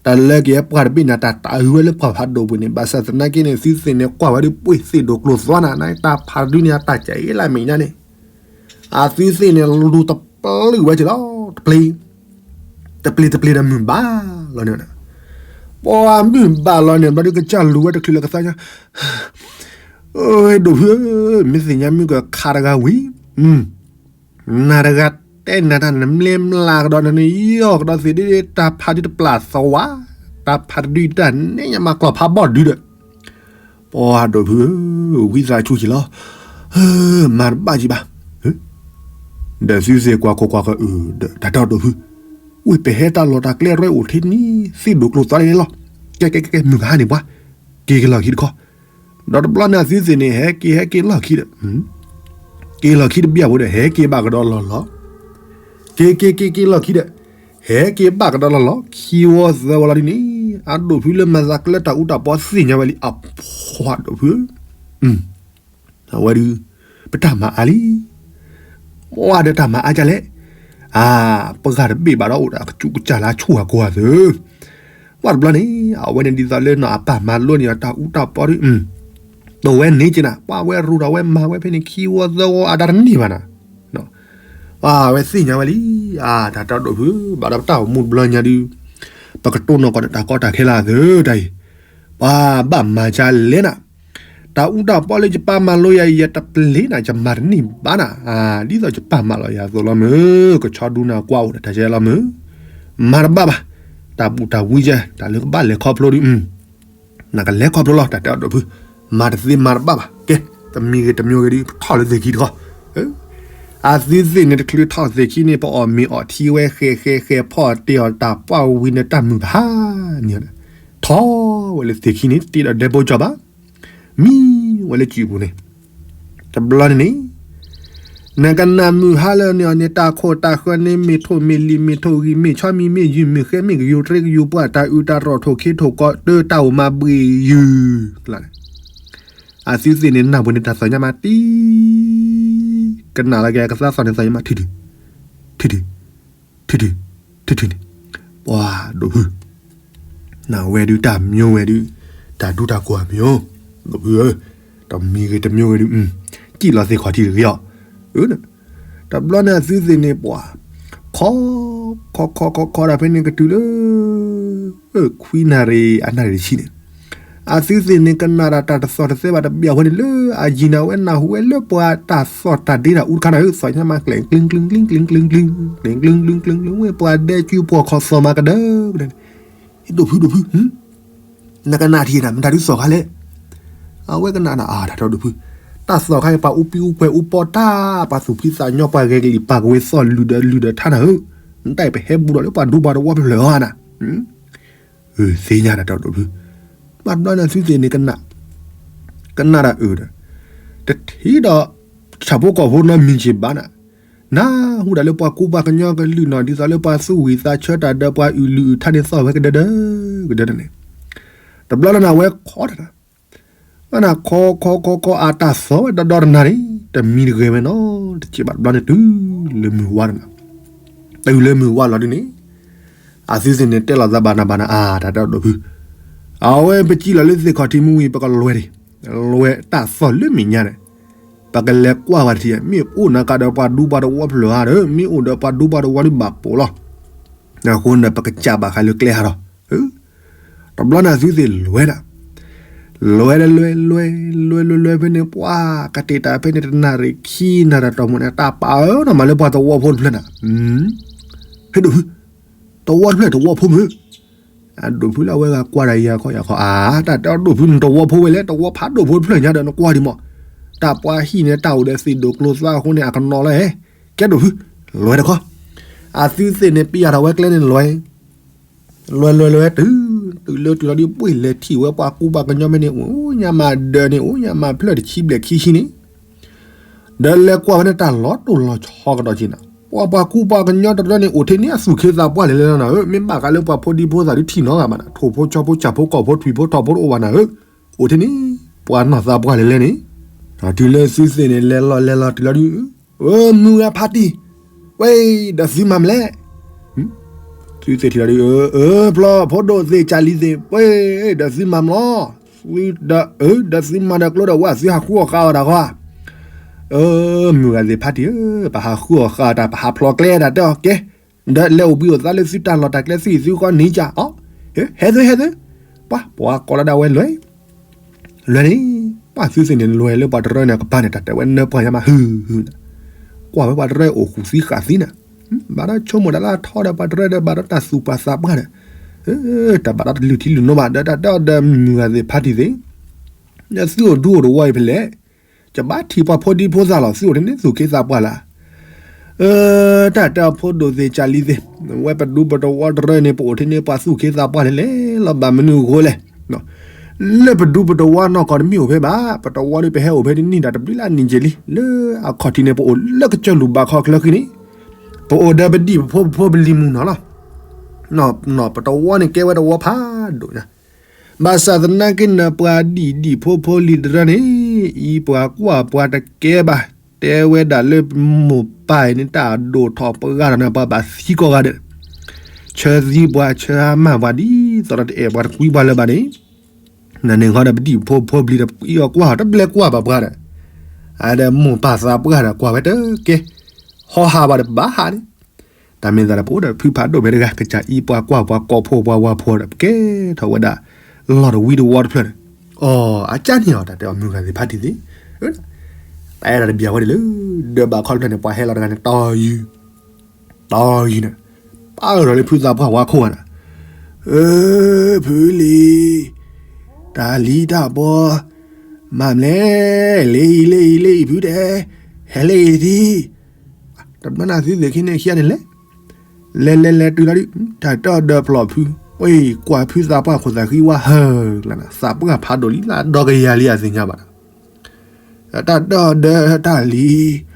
တၢ်လၢက့ၤဝဲပှၢ်တဘ့ၣ်န့ၣ် တၢ်တၢ်အုးဝဲလၢပှၢ်ဖးဒိၣ်ပူၤန့ၣ် ဘၣ်ဆၣ်သနာ်က့န့ၣ် သုသ့ၣ်န့ၣ် ကွၢ်ဝဲဒ်ပှ့ၤသ့ၣ်ဒိၣ်ကျိၤသွါနၤ နတၢ်ဖးဒုန့ၣ် အတၢ်ကဲအ့လၢမဲာ်ညါန့ၣ် အသုသ့ၣ်န့ၣ် လူၤတပျုာ်ဝဲက့ၤလီၤ တပျ့ၤ, တပျ့ၤ တပျ့ၤဒီးမုၢ်ဘၣ်လီၤန့ၣ်, ပှၤမုၢ်ဘၣ်လီၤန့ၣ် ဘျီဒုကစၢ်လူၤဝဲတချုးလၢကသါညါ, ဒိၣ်ဖုဧၢ, မ့ၢ်သ့ၣ်ညါမုၢ်ကခးတဂၤဝံၤ, နၤတဂၤတဲနၤတၢ်နမ့ၢ်မျးကဒီးနန့ၣ် ယီၢ်ကဒီးသ့ၣ်ဒ့ တၢ်ဖးဒုတပျၢ်သဝါ, တၢ်ဖးတဒုတၢ်နဲၣ်ညါမၤကျီၢ်ဖးဘီၣ်ဒုဒီး ပှၤဒိၣ်ဖုဧၢ, ဝံသးစူၤက့ၤလီၤ, မၤတဘၣ်က့ၤဘၣ်, ဒီးသုသ့ၣ်ကွၢ်ခိၣ်ကွၢ်ဃၢၤအုးဒီး တၢ်တဲဒိၣ်ဖု, ဝံပဟဲတၢ်လီၢ်တၢ်ကျဲရဲအိၣ်ထဲန့ၣ် သ့ၣ်ဒိၣ်ကျိၤသွါန့ၣ်လီၤ, ကဲကဲကဲ မုၢ်ကဟါန့ၣ်ပှၤ, က့ၤက့ၤလီၢ်ခံတခီ, ဒီးတဘျီန့ၣ်အသုသ့ၣ်န့ၣ် ဟဲက့ၤဟဲက့ၤလီၢ်ခံဒီး, က့ၤလီၢ်ခံတဘျီဖိဒီး ဟဲက့ၤဘၣ်ကဒီးလီၢ်လီၤ, က က့ၤက့ၤက့ၤက့ၤလီၢ်ခံဒီး ဟဲက့ၤဘၣ်ကဒီးလီၤလီၤ ခံဝီသၢဝီလီၤဒ်န့ၣ် အဒိၣ်ဖုလၢမၤသးကျဲတၢ်အူတၢ်ပီသ့ၣ်ညါဝဲလံ အဖှီၣ်ဒိၣ်ဖုဧၢ, အဝဲဒုး ပတၢ်မၤအါလံ, ပှၤဒီးတၢ်မၤအါဒ်လဲၣ်, အါ ပဂၤတဘ့ၣ်ဘၣ်ဒီးအိၣ်ဒီးကစူးကစၢ်လၢအဆူၣ်အကိၤအသၢ ပှၤတဘျီန့ၣ် အဝဲန့ၣ်ဒ်သိးလၢနီၤအပၢ်မၤလိန့ၢ်အီၤတၢ်အူတၢ်ပီဒုး တဝဲန့ၣ်က့နၤ ပှၤဝဲရူးဒီးဝဲမၤဝဲဖဲန့ၣ် ခံဝီသၢဝီအဒါတန့ၢ်ဘၣ်နၤ, အဝဲသ့ၣ်ညါဝဲလံ, အါ တၢ်တဲဒိၣ်ဖု ဘၣ်ဒီးပတၢ်အိၣ်မူတဘျီညါဒုး ပကတိၢ်နီၣ်ကီးဒီးတၢ်ကီတၢ်ခဲလၢအသၢတၢ်အံၤ, ပှၤဘၣ်မၤဒ်လဲၣ်နၤ တၢ်အူတၢ်ပီလၢယပၢ်မၤလိယၤ ယတပျ့ၤနၤ ယမၤတန့ၢ်ဘၣ်နၤ, ဒ်သိးယပၢ်မၤလီၤယၤအသိးလီၤမုၢ်, ကဆီဒူနၤကွၢ်အိၣ်ဒီးတၢ်ကဲလီၤမုၢ်, မၤတဘၣ်ဘၣ်, တၢ်ဘူၣ်တၢ်ဝံကဲ တၢ်လၢကဘၣ်လဲၤခီဖျိဒုး နကလဲၤခီဖျိလီၤ တၢ်တဲအီၤဒိၣ်ဖု, မၤတသ့မၤတဘၣ်ဘၣ်, ကဲ တမံၤဂ့ၤတမံၤဂ့ၤဒုး ပထီၣ်လၢသ့ၣ်ခံတခီ, အသုသ့ၣ်န့ၣ်တချုးထီၣ်သ့ၣ်ခံန့ၣ် ပအီၣ်မ့ၤအီထံဝဲ ဃဲဃဲဃဲဖီၣ်တ့ၢ်အီၤတၢ်ပှၢ်ဝံၤန့ၣ် တၢ်မုာ်ဘၣ်န့ၣ်, ထီၣ်ဝဲလၢသ့ၣ်ခံန့ၣ် တ့ဒီးဒဲဘိကၠီၤဘၣ်, မံဝဲလၢစုပူၤန့ၣ်, တဘျီန့ၣ်န့ၣ် နကနၣ်မုၢ်ဟါလၢန့ၣ်အီၤန့ၣ် တၢ်ခိၣ်တၢ်ဃၢန့ၣ် မ့ၢ်ထိၣ်မ့ၢ်လံၤမ့ၢ်ထိၣ်ဂံၢ်မ့ၢ်ဆီမံၤမ့ၢ်ယုၢ်မ့ၢ်ဃဲမ့ၢ်ကယိၤတြ့ကယိၤပှၢ် တၢ်အုးတၢ်ရီၣ်ထိၣ်ခ့ထိၣ်ကီး တၢ်တၢ်အိၣ်မၤဘှ့ၣ်ယုၢ်, အသုသ့ၣ်န့ၣ် နၢ်ပူၤန့ၣ် တၢ်သီၣ်ညါမးတံၢ်, ကနၣ်လီၤက့ၤကသးသီၣ်န့ၣ် သီၣ်ညါမး ထုၣ်ထုၣ်, ထုၣ်ထုၣ်, ထုၣ်ထုၣ်, ထုၣ်ထုၣ်န့ၣ်, ပှၤဒိၣ်ဖု နဝဲဒုးတၢ်မံဝဲဒုး, တၢ်ဒူတၢ်ကိၢ်မံဧိၤ, ဒိၣ်ဖုဧၢ, တမံၤဂ့ၤတမံၤဂ့ၤဒုး, စံၣ်လီၤသ့ၣ်ခီၣ်ထံးတဂ့ၤအီၤ, တဘျီန့ၣ်အသုသ့ၣ်န့ၣ်ပှၤ, ခီ, ခီခီခီခီဒၣ်ဖဲန့ၣ်ကတုၤလၢ, ခွံနၣ်ရံၣ်အနၣ်ရံၣ်တဆံန့ၣ်, အသုသ့ၣ်န့ၣ်ကနၣ်ဒၣ်တၢ်တသီၣ်တသဲဘၣ်တဘ့ၣ်အဃိန့ၣ်လၢအယံၤန့ၣ် အဝဲနၢ်ဟူဝဲလၢပှၤတၢ်သီၣ်တၢ်ဒ့တၢ်အူတခါန့ၣ်ဧၢ, သီၣ်ညါမးကျဲၤကျူၤကျူၤကျူၤကျူၤကျူၤ, ကျဲၤကျူၤကျူၤကျူၤကျူၤ ဝဲပှၤဒဲကုပှီၢ်ခီၣ်သီၣ်မးကဒၢကဒၢန့ၣ်, ဒိၣ်ဖုဒိၣ်ဖု, နကနၣ်ထံၣ်နၤ မတၤဒုးသီၣ်ခါလဲၣ်, အဝဲကနၣ်ဒၣ်အါ တၢ်တဲဒိၣ်ဖု, တၢ်သီၣ်ခါအံၤပှၤအူပံအူပှဲၤအူပီတၢ် ပှၤသူၣ်ဖှံသးညီပှၤဂဲၤကလံၤပာ်ကဝဲသီၣ်လုၢ်ဒီးလုၢ်ဒီးထါနၤဧၢ, နတၢ်အံၤပဟဲဘူးဒီးလၢပှၤဒူပှၤတဝီဖျၢၣ်ဧါနၤ သ့ၣ်ညါတၢ်တဲဒိၣ်ဖု, ဘၣ်တဘျီန့ၣ်သုသ့ၣ်န့ၣ်ကနၣ်, ကနၣ်ဒၣ်အၢဒီး, တထံၣ်ဒီး, ဆၣ်ဖိကီၢ်ဖိနီတမံၤက့ၤဘၣ်နၤ, နၢ်ဟူဒၣ်လၢပှၤကူပှၤကညီကလုၢ်နီၣ် ဒ်သိးလၢပှၤသူၣ်ဝံၣ်သးဆၢတၢ်ဒီးပှၤအုၣ်လုၢ်အုၣ်ထါန့ၣ်သီၣ်ဝဲကဒၢဒၢ, ကဒၢဒၢန့ၣ်, တဘျီလၢနဝဲခီတၢ်, ဝဲနခီခီခီခီအတၢ်သီၣ်ဝဲဒီဒီတနၤန့ၣ် တမံၤတဂ့ၤဝဲနီတစဲးဘၣ်တဘျီန့ၣ် တုၤလၢမုၢ်ဝါတနၤ, တုၤလၢမုၢ်ဝါလီၤဒ်န့ၣ် အသုသ့ၣ်န့ၣ်တဲလီၤသးဘၣ်နၤဘၣ်နၤ အါ တၢ်တဲဒိၣ်ဖု, အဝဲပစံၣ်လီၤလၢသ့ၣ်ခီၣ်ထံးမူဝံၤ ပကလွဲၤ, လွဲၤတၢ်သီၣ်လၢမဲာ်ညါန့ၣ်, ပကလဲၤကွၢ်ဝဲတထံၣ် မ့ၢ်အိၣ်နၤကဒီးပှၤဒူပှၤတဝီဖျၢၣ်ဧါဒီး မ့ၢ်အိၣ်ဒီးပှၤဒူပှၤတဝီဒုးဘၣ်ပိာ်လီၤ, အဃိန့ၣ် ပကစၢ်ဘၣ်ဃးလၢကျဲဟးထီၣ်, တဘျီန့ၣ်အသုသ့ၣ်လွဲၤဒၣ်, လွဲၤဒီးလွဲၤလွဲၤလွဲၤလွဲၤလွဲၤဖဲန့ၣ် ပှၤကတဲာ်တၢ်ဖဲန့ၣ် တနၣ်ရံၣ်ခံနၣ်ရံၣ်တီၢ်မူန့ၣ် တၢ်ပာ်အၢနီၢ်မးလၢပှၤတဝီဖိတဖျၢၣ်နၤ, ဟဲဒိၣ်ဖု, တဝီတဖျၢၣ်တဝီဖိမုၢ်, အဒိၣ်ဖုလၢအဝဲဂၤကွၢ်ဒီးယၤခီယၤခီ အါ တၢ်တဲအီၤဒိၣ်ဖု နတဝီဖိဝဲလဲၣ် တဝီဖးဒိၣ်ဖိတဖျၢၣ်ညါဒီးနကွၢ်ဒံးမး, တၢ်ပှၤဟံၣ်န့ၣ် တၢ်အိၣ်ဒီးသ့ၣ်ဒိၣ်ကျိၤသွါအဃိန့ၣ် အကနီၤလီၤဟဲ, ကဲဒိၣ်ဖု, လွဲၤတခီ, အသုသ့ၣ်န့ၣ် ပယၢ်ထီၣ်ဝဲကျဲန့ၣ်လွဲၤ လွဲၤလွဲၤလွဲၤတုၤ, တုၤလၢတုၤလီၤဒ်ပှ့ၤလဲၤထံၣ်ဝဲပှၤကူပှၤကညီမ့ၢ်န့ၣ် အိၣ်ညါမးဒၢးန့ၣ် အိၣ်ညါမးဖျၢၣ်တဆံဘျဲၣ်ခံဆံန့ၣ်, ဒီးလဲၤကွၢ်ဝဲန့ၣ်တၢ်လီၤတိၢ်လီၤဆီကဒီးက့နၤ, ပှၤပှၤကူပှၤကညီတရၢန့ၣ် အိၣ်ထဲန့ၣ်အသူၣ်ခ့သးပှၢ်လဲၤလဲၤလီၤနၤဧၢ, မ့ၢ်ဘၣ်ဃးလၢပှၤဖိဒံဖိသၣ်ဒုးထံၣ်နီတဂၤဘၣ်နၤ, ထိၣ်ဖိဆီဖိဆၣ်ဖိကီၢ်ဖိထွံၣ်ဖိထီၣ်ဖိတအိၣ်ဘၣ်နၤဧၢ, အိၣ်ထဲန့ၣ် ပှၤနီၢ်သးပှၢ်လဲၤလဲၤန့ၣ်, တုၤလၢသုသ့ၣ်န့ၣ် လဲၤလီၤလဲၤလီၤတုၤလီၤဒုး ဧၢ မုၢ်ဂၤဖးတံၢ်, ဝဲ ဒီးသုမၤမလဲၣ်, သုသ့ၣ်ထံၣ်လီၤဒုး အၢ ဖျီ ဖိဒိၣ်သ့ၣ်ကၢ်လံၤသ့ၣ် ဝဲ ဒီးသုမၤမလီၤ, သုဒီး အၢ ဒီးသုမၤဒီးကျိဒီးဝၣ်သုဟးဃုအီၣ်ဃာ်အီၣ်တၢ်ဃီဧါ, အၢ မုၢ်ဂၤသ့ၣ်ဖးတံၢ်ဧၢ, ပဟးဃုအီၣ်ဃာ်အီၣ်တၢ် ပဟးဖျီကျဲဒၣ်တဲအီၤကဲ, ဒီးလဲၤအိၣ်ဘှံးအိၣ်သါလၢသုတၢ်လီၢ်တၢ်ကျဲသုအံၤသုဃီန့ၣ်ကၢ်, အီ ဟဲသု ဟဲသု, ပှၤ ပှၤကိးလီၤဒၣ်ဝဲလွဲၢ် လွဲၢ်န့ၣ်, ပှၤသုသ့ၣ်န့ၣ်လွဲၢ်လၢပှၤတရၢန့ၣ်အကပၤန့ၣ် တၢ်တဲဝဲနၢပှၢ်ညါမး ဟုၣ်ဟုၣ်န့ၣ်, ကွၢ်ဝဲပှၤတရၢအိၣ်ဃုာ်သံဃာ်သံနၤ, ဘၣ်ဒီးဆိကမိၣ်တၢ်လၢအထီဒီးပှၤတရၢဒီးဘၣ်ဒီးတၢ်သူၣ်ပှၢ်သးပှၢ်ဒီး, တၢ်ဘၣ်ဒီးတလုၢ်ထံလုၢ်နိဘၣ်ဒီးတၢ်တဲအီၤဒီးမုၢ်ဂၤသ့ၣ်ဖးတံၢ်သ့ၣ်, သုအိၣ်ဒူအိၣ်တဝီအံၤဖဲလဲၣ်, ယဘၣ်ထံၣ်ပှၤဖိဒံဖိသၣ်လီၤ သုအိၣ်ထဲန့ၣ်သူၣ်ခ့သးပှၢ်လၢ် အၢ တၢ်တဲအီၤဖိဒိၣ်သ့ၣ်ကၢ်လံၤသ့ၣ်, ဝဲပဒူပတဝီတရၢန့ၣ် ပအိၣ်ထဲန့ၣ်ပှၤသူၣ်ခ့သးပှၢ်လဲၤလဲၤလီၤ ဘၣ်မနုၤအဃိလဲၣ်, လၢပဒူပတဝီနီၢ်ကီၢ်တမ့ၢ်အိၣ်ဖဲဘၣ်, ပတဝီဒီးပဟဲအိၣ်ဖဲတနံၣ်ဒၣ်တဘျုးလၢအနံၣ်က့ၤလံ, လၢအခီၣ်ထံးန့ၣ် ပအိၣ်လၢကစၢၢ်လူၢ်ဘၣ်ခီချၢဃံန့ၣ်, ပအိၣ်ဒီးပဒံၣ်ပဖိပဖိပလံၤမုၢ်နီၢ်လီၤ. နီၢ်ပတဝီန့ၣ်ကဲဝဲတဝီဖးဒိၣ်ညါ, ဘၣ်ဆၣ်သနာ်က့န့ၣ် ပှၤဒံၣ်ဒံၣ်ဖိဖိလံၤတရၢန့ၣ် အံၤပှၤကွၢ်ပှၤတကဲဘၣ်, တဲဝဲဒၣ်လၢမိၢ်ပၢ်အံၤန့ၣ် တၢ်ဒိၣ်ထီၣ်ပှၤဂၤဒီးန့ၣ် ပှၤဘၣ်သံကိးဂၤဒဲး, ဆၢသံပှၤ ဆၢဟါမၢ်ပှၤ ဒ်သိးဒီးတအဲၣ်ပှၤတကွံပှၤလၢၤဘၣ်န့ၣ်, နန့ၣ်ဃီဒီးပဒံၣ်ဖိဖိပလံၤဒီး ပအံၤအီၤကွၢ်တဘျဲကွၢ်ဘၣ်ပှၤဒီး, အဒီးမိၢ်ပၢ်သးပှၢ်ဒီးကွၢ်ဝဲတကဲ, ဟီဟးဘၣ်ဒီးဘၣ်ဟးန့ၣ်, တၢ်မ့ၢ်သးဒီး ပအိၣ်ဒီးဖုဖးဒိၣ်ဖဲတဂၤ ကစၢ်အံၤပှၤကွၢ်ပှၤကိးဖိပှၤဝၤဖိဒီး ပကဲထီၣ်ဝဲဒၣ် လီၢ်တဝံတဝီတဖျၢၣ်န့ၣ်, အီၤ အကၢ်န့ၣ်အီၤ တၢ်တဲအီၤမုၢ်ဂၤသ့ၣ်ဖးထံသ့ၣ်, တၢ်အဲၣ်ဒိးတဘၣ်ဝဲဒၣ်လၢ ဒၢးဘးခီတဖျၢၣ်န့ၣ် ပှၤဟဲလီၤတဂၤန့ၣ် တီၤယုၢ် တီၤယုၢ်န့ၣ်, ပၢ်အၢၣ်လီၤလၢဖုသးပှၢ်ဝါခိၣ်ဘၣ်ဒီး, အၢ ဖုလံၤ, တၢ်လံၤတၢ်ဘီ, မၤမလဲၣ်, လၢအံၤ လၢအံၤ လၢအံၤ ဖုတဲ, ဟဲလၢအံၤတထံၣ်, တဘျီန့ၣ်သုသ့ၣ်ခံန့ၣ်ခံဂၤန့ၣ်လဲၤ, လဲၤလဲၤလဲၤတုၤလီၤဒုး တၢ်တၢ်အီၤဒၢးဖျိးဖု, ဝဲကွၢ်ဖုသးပှၢ်ခိၣ်သးဃံဝါဟၢၤလီၤ, သးပှၢ်ဖးဒိၣ်လံလၢဒီကယၤလံအသ့ၣ်ညါဘၣ်ဒီး တၢ်တၢ်အီၤဒၢးတၢ်လံၤ,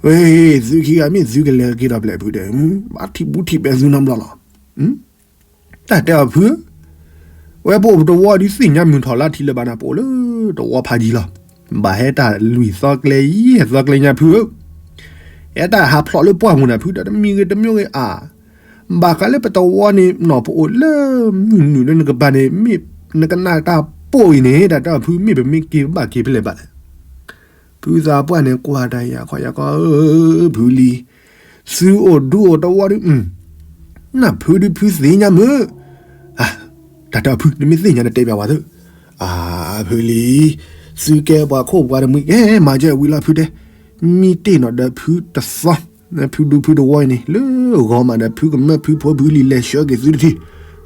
ဝဲ သုခံဂၤမ့ၢ်သုကလဲၤက့ၤဒီးဘျဲၣ်ဖုဒီး ဘၣ်ထံၣ်ဘူးထံၣ်ဘဲသုနီတဘျီလီၤ. တၢ်တဲအီၤဖုဧၢ, ဝဲပအိၣ်ပတဝီဒုးသ့ၣ်ညါမုၢ်ထီၣ်လါထံလၢၤဘၣ်နၤ ပအိၣ်လၢတဝီဖးယံၤလီၤ. ဘၣ်ဟဲတၢ်လွံၢ်သီကျဲ ယဲၢ်သီကျဲညါဖုဧၢ, ဟဲတၢ်ဟးဖျိးလၢပှၢ်ပူၤနၤဖုဒီး တမံၤဂ့ၤတမံၤဂ့ၤအါ ဘၣ်ဃးလၢပတဝီန့ၣ် နီၢ်ပအိၣ်လၢမုၢ်နုာ်လၢနကပၤန့ၣ် မ့ၢ်နကနၣ်တၢ်ပိာ်အံၤန့ၣ် တၢ်တဲအီၤဖု မ့ၢ်ပမ့ၢ်က့ၤဘၣ်က့ၤဖဲလဲၣ်ဘၣ်လဲၣ်. ဖုသးပှၢ်န့ၣ် ကွၢ်တၢ်ယၤခီယၤခီ, ဖုလံၤ, သုအိၣ်ဒူအိၣ်တဝီဒုး, နၢ်ဖုဒုးဖုသ့ၣ်ညါမုၢ်, တၢ်တဲအီၤဖု နမ့ၢ်သ့ၣ်ညါနတဲဘၣ်ဝဲသ့ၣ်, အၢ ဖုလံၤ, သုကဲပှၤခိၣ်ပှၤတမှံၤ ကဲမၤကဲဝံၤလီၤဖုတဲ, မံတ့ၢ်နီၢ်ဒီးဖုတသီ ဖုဒူဖုတဝီအံၤန့ၣ် လၢဂီၤမးဒီး ဖုကမၢဖုဖိဖုလံၤလဲၤဆှၢက့ၤသုတထံၣ်,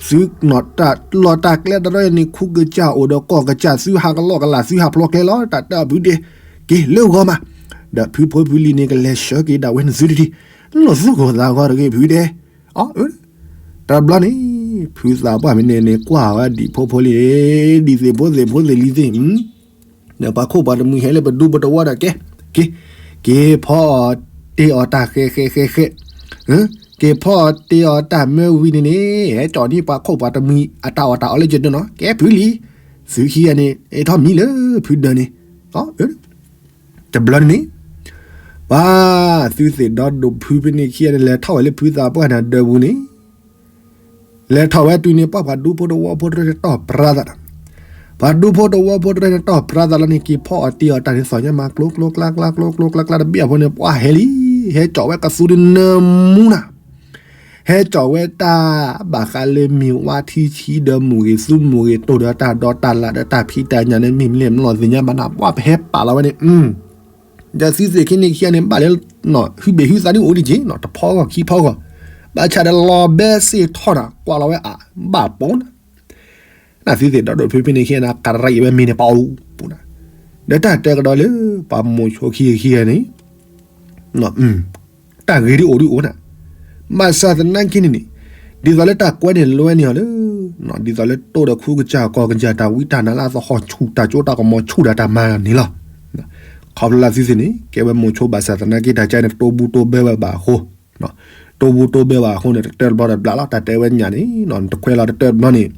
သုနီၢ်တၢ်လီၢ်တၢ်ကျဲတရၢန့ၣ် ခူကစၢ်အိၣ်ဒီးကီၢ်ကစၢ် သုဟးကလီကလး သုဟးဖျိးကျဲလီၤ တၢ်တဲအီၤဖုတဲ, က့ၤလၢဂီၤမး, ဒီးဖုဖိဖုလံၤန့ၣ် ကလဲၤဆှၢက့ၤဒၣ်ဝဲန့ၣ်သုတထံၣ်, လီၢ်သူၣ်ဂီၤသးဂီၤတဂ့ၤဖုတဲ, အၢ တဘျီန့ၣ် ဖုသးပှၢ်မ့ၢ်န့ၣ်န့ၣ် ကွၢ်ဝဲဒံၣ်ဖိဖိလံၤ, ဒံၣ်သ့ၣ်ဖိသ့ၣ်ဖိသ့ၣ်လံၤသ့ၣ် ဒီးပှၤခိၣ်ပှၤတမှံၤဟဲလၢပဒူပတဝီဒီးကဲ, က့ၤ, က့ၤဖီအီၣ်တ့ၢ်အီၣ်တၢ်ဃဲဃဲဃဲဃဲ, က့ၤဖီအီၣ်တ့ၢ်အီၣ်တၢ်မၢဝံၤန့ၣ်န့ၣ် ဟဲကၠီၣ်န့ၢ်ပှၤခိၣ်ပှၤတမှံၤအတၢ်အီၣ်တၢ်အီလၢကဒၢနီၤ ကဲဖုလံၤ, သုခံဂၤန့ၣ် အဲၣ်ထီၣ်မံလၢဖုဒၢးန့ၣ်, တဘျီန့ၣ်န့ၣ် ပှၤသုသ့ၣ်ဒီဒိၣ်ဖုဖဲန့ၣ်ခံဂၤန့ၣ် လဲၤထီၣ်ဝဲလၢဖုသးပှၢ်န့ၣ်ဒၢးပူၤန့ၣ် လဲၤထီၣ်ဝဲတုၤန့ၣ် ပှၤပှၤဒူဖိတဝီဖိတရၢန့ၣ်တီၢ်ပြါသးဒီး, ပှၤဒူဖိတဝီဖိတရၢန့ၣ်တီၢ်ပြါသးလီၤန့ၣ် က့ၤဖီအီၣ်တ့ၢ်အီၣ်တၢ်န့ၣ်သီၣ်ညါမး ကျိကျိကျါကျါ ကျိကျိကျါကျါတဘ့ၣ်အဖိန့ၣ် ပှၤဟဲလံ, ဟဲကၠီၣ်ဝဲကသူဒုနၢမူနၤ, ဟဲကၠီၣ်ဝဲတၢ်ဘၣ်ဃးလၢမ့ၢ်ဝါထံဆံဒီးမိၢ်ဂ့ၤသူမိၢ်ဂ့ၤတိၢ်ဒီးတၢ်ဒီးတၢ်လၢ်ဒီးတၢ်ဖံးတၢ်ညၣ်န့ၣ် မ့ၢ်မလဲၣ်မလီၤသ့ၣ်ညါဘၣ်နၤ ပှၤပဟဲပာ်လီၤဝဲန့ၣ် ဒီးသုသ့ၣ်ခံန့ၣ်ခံဂၤန့ၣ် ဘၣ်လၢ ဟုဘ့ၣ်ဟုသးဒ်အိၣ်ဒံးက့ၤနီၤ တဖီဂီၢ်ခံဖီဂီၢ်, ဘၣ်ဆၣ်ဒီးလီၤဘဲစ့ၢ်ထီၣ်နၤ ကွၢ်လီၤဝဲအါ ဘၣ်ပိာ်နၤ, နသုသ့ၣ်ဒီဒိၣ်ဖုဖဲန့ၣ်ခံဂၤန့ၣ် ကရံးဝဲမ့ၢ်န့ၣ်ပအိၣ်ပူၤနၤ, ဒီးတၢ်တဲကဒီးလၢ ပှၤမိၤဆိခံဂၤခံဂၤန့ၣ် တၢ်ဂ့ၤဒ်အိၣ်ဒ်အိၣ်နၤ, ဘၣ်ဆၣ်သနာ်က့န့ၣ်န့ၣ် ဒ်သိးလၢတၢ်ကွဲန့ၣ်လွဲန့ၢ်အီၤလၢ ဒ်သိးလၢတိၢ်ဒီးခူကစၢ်ကီၢ်ကစၢ်တၢ်ဝံတၢ်နါလၢအသဟီၣ်ဆူၣ် တၢ်ကၠိတၢ်ကမီၤဆူၣ်တၢ်ကၠိတၢ်ကမီၤဆူၣ်ဒၣ်တၢ်မၤန့ၣ်လီၤ. ခီဖျိလၢသုသ့ၣ်န့ၣ် ကဲဝဲမိၤဆိဘၣ်ဆၣ်သနာ်က့ တၢ်ကဲန့ၣ် တတိၢ်ဘူးတိၢ်ဘၢဝဲဘၣ်အဃိ တိၢ်ဘူးတိၢ်ဘၢဘၣ်အဃိန့ၣ် တတၢၢ်တဘျီတဘျီလီၤ. တၢ်တဲဝဲညၣ်န့ၣ် တခွဲလီၤ တတၢၢ်တဘျီန့ၣ်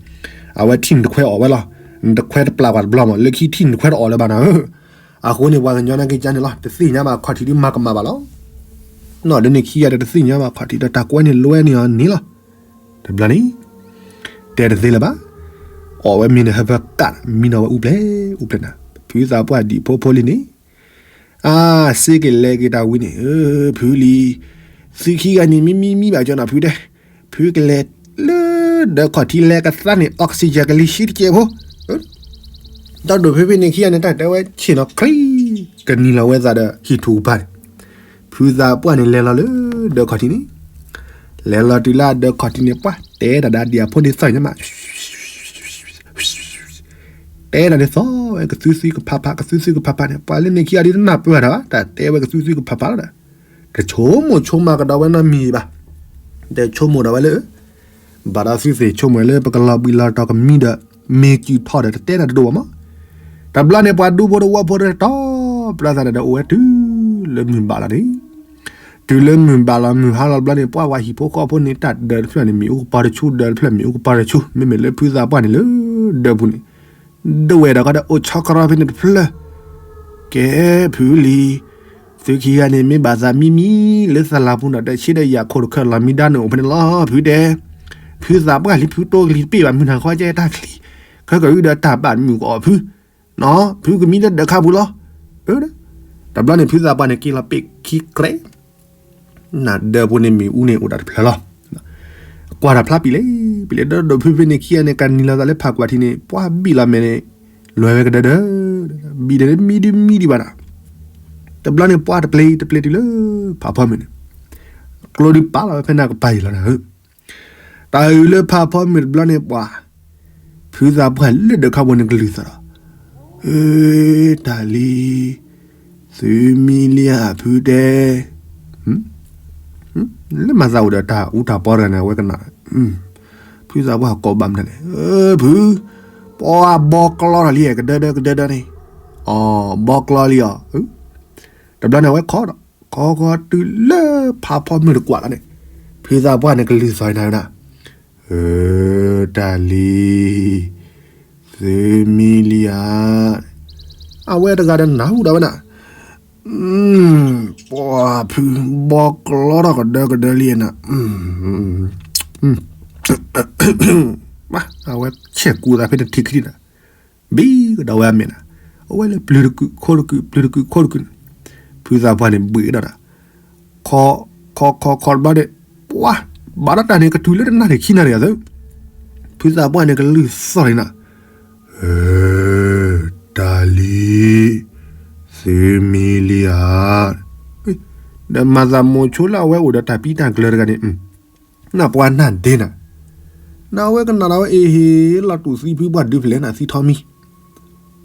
အဝဲထံၣ်န့ၣ်တခွဲအီၣ်ဝဲလီၤ. နတခွဲတပျၢ်ပှၤတဘျီမး လၢခံထံၣ်န့ၣ်တခွဲတအီၣ်လၢၤဘၣ်နၤဧၢ. အဃိန့ၣ် ပှၤကညီနာ်က့ကန့ၣ်လီၤ တသ့ၣ်ညါဘၣ်ခီၣ်ထံးဒ်မၤကမၣ်ဘၣ်လီၤ. နီၢ်ဒ်န့ၣ်ခံဂၤဒီးတသ့ၣ်ညါဘၣ်ခီၣ်ထံးဒီးတၢ်ကွဲန့ၣ်လွဲန့ၢ်အီၤန့ၣ်လီၤ. တဘျီန့ၣ် တဲတသ့လၢၤဘၣ်. အီၣ်ဝဲမ့ၤန့ၣ်ဟၢဖၢကၣ် မံနီၤဝဲအူပျဲၢ်အူပျဲၢ်နၤ ဖုသးပှၢ်ဒံၣ်ဖိဖိလံၤန့ၣ် အါ စ့က့ၤလဲၤက့ၤတၢ်ဝံၤန့ၣ် ဖုလံၤ သုခံဂၤန့ၣ် မံမံမံဘၣ်ကၠီနီၤဖုတဲ ဖုကလဲၤလၢ ဒၢးခီၣ်ထံးလဲၤကသါန့ၣ် oxygen ကလံၤဆံတကဲးဖိ ဒီဒိၣ်ဖုဖဲန့ၣ်ခံဂၤန့ၣ် တၢ်တဲဝဲဆ့ၣ်နီၤ ချံ ကနံၤလီၤဝဲသးဒီးဟံၣ်ထူၣ်ကပၤန့ၣ် ဖုသးပှၢ်န့ၣ်လဲၤလီၤလၢ ဒၢးခီၣ်ထံးန့ၣ် လဲၤလီၤတုၤလၢဒၢးခီၣ်ထံးန့ၣ် ပှၤတဲတၢ်ဒီးဒံၣ်ဖိန့ၣ်သီၣ်ညါမး တဲတၢ်န့ၣ်သီၣ်ဝဲ ကသုသုကဖးဖး ကသုသုကဖးဖးန့ၣ် ပှၤလၢန့ၣ်ခံဂၤဒ်တနၢ်ပၢၢ်တၢ်ဘၣ် တၢ်တဲဝဲကသုသုကဖးဖးလီၤဒီး တဆိကမိၣ်ဆိကမးကဒီးဝဲနီတမံၤဘၣ်. ဒီးဆိကမိၣ်ဒၣ်ဝဲလၢ ဘၣ်ဒီးသုသ့ၣ်ဆိကမိၣ်လၢပကလီၤဘှံးလီၤတီၤကမံဒီး မ့ၢ်ကံၢ်ထီၣ်ဒီးတတဲတၢ်တဒိၣ်ဘၣ်မး. တဘျီန့ၣ် ပှၤဒူဖိတဝီဖိတတီၤ ပျၢ်သးဒီးအိၣ်ဝဲတုၤလၢမုၢ်ဘၣ်လီၤန့ၣ် တုၤလၢမုၢ်ဘၣ်လီၤမုၢ်ဟါလီၤတဘျီန့ၣ် ပှၤဝဲဟံၣ်ဖိဃီဖိန့ၣ် တၢ်ဒၢးတဖျၢၣ်န့ၣ် မ့ၣ်အူကပီၤတဆူ ဒၢးတဖျၢၣ်မ့ၣ်အူကပီၤတဆူ မ့မ့ၢ်လၢဖုသးပှၢ်န့ၣ်လၢဒၢးပူၤန့ၣ် ဒဝဲၢ်ဒီးကဒီးအိၣ်ဆီကရီဖဲန့ၣ်တဖျၢၣ် ကဲဖုလံၤ, သုခံဂၤန့ၣ် မ့ၢ်ဘၣ်သးမံမံလၢသလၣ်ပူၤဒီး တဆ့ဒီးယၤခိၣ်တခၢၣ်လီၤမံဒါန့ၣ်အိၣ်ဖဲန့ၣ်လီၤ ဖုတဲ, ဖုသးပှၢ်လံဖုတိကလံၤတပ့ၢ်ဘၣ် မုၢ်နၤခီကဲတၢ်ချံ, ခဲကဂုာ်ဒီးတၢ်ဘၣ်မုၢ်ကအီၣ်ဖု, နီၢ် ဖုကမံလၢဒၢးခါပူၤလီၤ. တဘျီန့ၣ်ဖုသးပှၢ်န့ၣ်က့ၤလီၤပ့းခံကြဲး နဒၢးပူၤန့ၣ်မ့ၣ်အူန့ၣ်အိၣ်ဒၣ်တဖျၢၣ်လီၤ. ကွၢ်တၢ်ဖျါပံာ်လဲၣ်, ပံာ်လဲၣ်ဒီးဒိၣ်ဖုဖဲန့ၣ်ခံဂၤန့ၣ် ကနံၤလီၤသးလၢဖးကွၢ်ထံန့ၣ် ပှၤဘံၣ်လီၤမဲာ်န့ၣ် လဲၤဝဲကဒၢဒၢ, ဘံၣ်ဒီးမံဒုမံဒံးဘၣ်ဒီး, တဘျီန့ၣ်ပှၤတပျ့ၤတပျ့ၤတုၤလၢဖးဖီမုၢ်န့ၣ်, ကျိဒုးပာ်လီၤဝဲဖဲန့ၣ်ကပၤယံာ်လီၤနၤဧၢ တၢ်အုးလၢဖးဖီမုၢ်တဘျီန့ၣ်ပှၤ, ဖုသးပှၢ်လၢဒၢးခါပူၤန့ၣ်ကလုၢ်သီၣ်ဒီး, အၢ တၢ်လံၤ, သုမံလံဧါဖုတဲ, လၢမၤသးအိၣ်ဒီးတၢ်အူတၢ်ပီတဂၤန့ၣ် အဝဲကနၣ်, ဖုသးပှၢ်ကိးဘၣ်မနုၤလဲၣ်, ဖု, ပှၤဘီကျီထီၣ်လံကဒၢဒၢကဒၢဒၢန့ၣ်, အီၤ ဘီကျီလံအီၤ တဘျီန့ၣ်အဝဲခိးဒီး, ခိးခိးတုၤလၢဖးဖီမုၢ်တကွၢ်လီၤန့ၣ်, ဖုသးပှၢ်န့ၣ်ကလုၢ်သီၣ်နၤဝဲဒၣ်, အၢ တၢ်လံၤ, သုမံလံဧါ, အဝဲတဂၤဒီးနၢ်ဟူဒီးဝဲဒၣ်, ပှၤဖု, ဘီကျီထီၣ်ကဒၢကဒၢလံနၤ, အဝဲဆဲးကူသးဖဲတထံၣ်ခံဒီး, ဘံၣ်ကဒီးဝဲအမဲာ်နၤ, အဝဲလၢပျုၤတကုာ်ခိၣ်တကုာ် ပျုၤတကုာ်ခိၣ်တကုာ်န့ၣ်, ဖုသးပှၢ်န့ၣ်ဘှံးကဒီးနၤ, ခိး, ခိးခိးခိးတဘျီဒီး, ပှၤ, ဘၣ်ဒီးတၢ်န့ၣ်ကတုၤလၢတနၣ်ရံၣ်ခံနၣ်ရံၣ်အသး, ဖုသးပှၢ်န့ၣ်ကလုၢ်သီၣ်လံနၤ, အၢ, တၢ်လံၤ, သုမံလံဧါ, ဒီးမၤသးမိၤဆိလၢအဝဲအိၣ်ဒီးတၢ်ပံတၢ်ကျၢၤတဂၤန့ၣ်, နပှၤနၢ်ဒ့နၤ, နအဝဲကနၣ်ဒီးဝဲအ့ၣ်ဟ့ၣ်လီၤတူၢ်သံဖုပှၢ်ဒုးဖျဲးနၤသံထီမံ,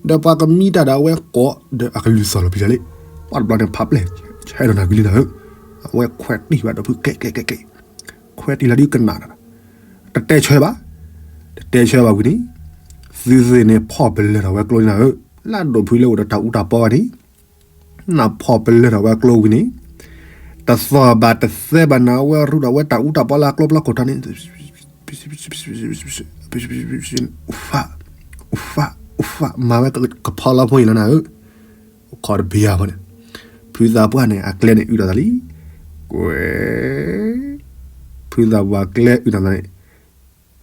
ဒီးပှၤကမံတၢ်ဒီးအဝဲကိးဒီးအကလုၢ်သီၣ်လီၤပျံၤတၢ်လံ, ပှၤတဘျီန့ၣ်ဖးပျဲၢ်ဆဲးဒီးနၤကလံနၤဧၢ, အဝဲခွဲးတံၢ်ဘၣ်ဒီးဖုကျဲးကျဲးကျဲးကျဲး, ခွဲးတံၢ်လီၤဒုးကနၣ်ဒီး, တတဲဆၢဘၣ်, တတဲဆၢဘၣ်ဝံၤန့ၣ်, သုသ့ၣ်န့ၣ်ဖီၣ်ပလၢၢ်ထီၣ်ဝဲကျိန့ၣ်နၤဧၢ, လၢဒိၣ်ဖုလၢအိၣ်ဒီးတၢ်အူတၢ်ပီဂၤန့ၣ် နဖီၣ်ပလၢၢ်ထီၣ်ဝဲကျိဝံၤန့ၣ်, တသီၣ်ဘၣ်တသဲဘၣ်နၤ အဝဲရူဒီးဝဲတၢ်အူတၢ်ပီလၢအကျိဖျီခိၣ်ထီန့ၣ်, မၤဝဲကဖီလီၤဖိအံၤလီၤနၤဧၢ, အိၣ်ခိးတဘ့ၣ်ယၤဖိန့ၣ်, ဖုသးပှၢ်န့ၣ် အကျဲန့ၣ်အုၣ်ဒီးသးလံ, ကွဲး, ဖုသးပှၢ်ကျဲအုၣ်ဒီးသးန့ၣ်,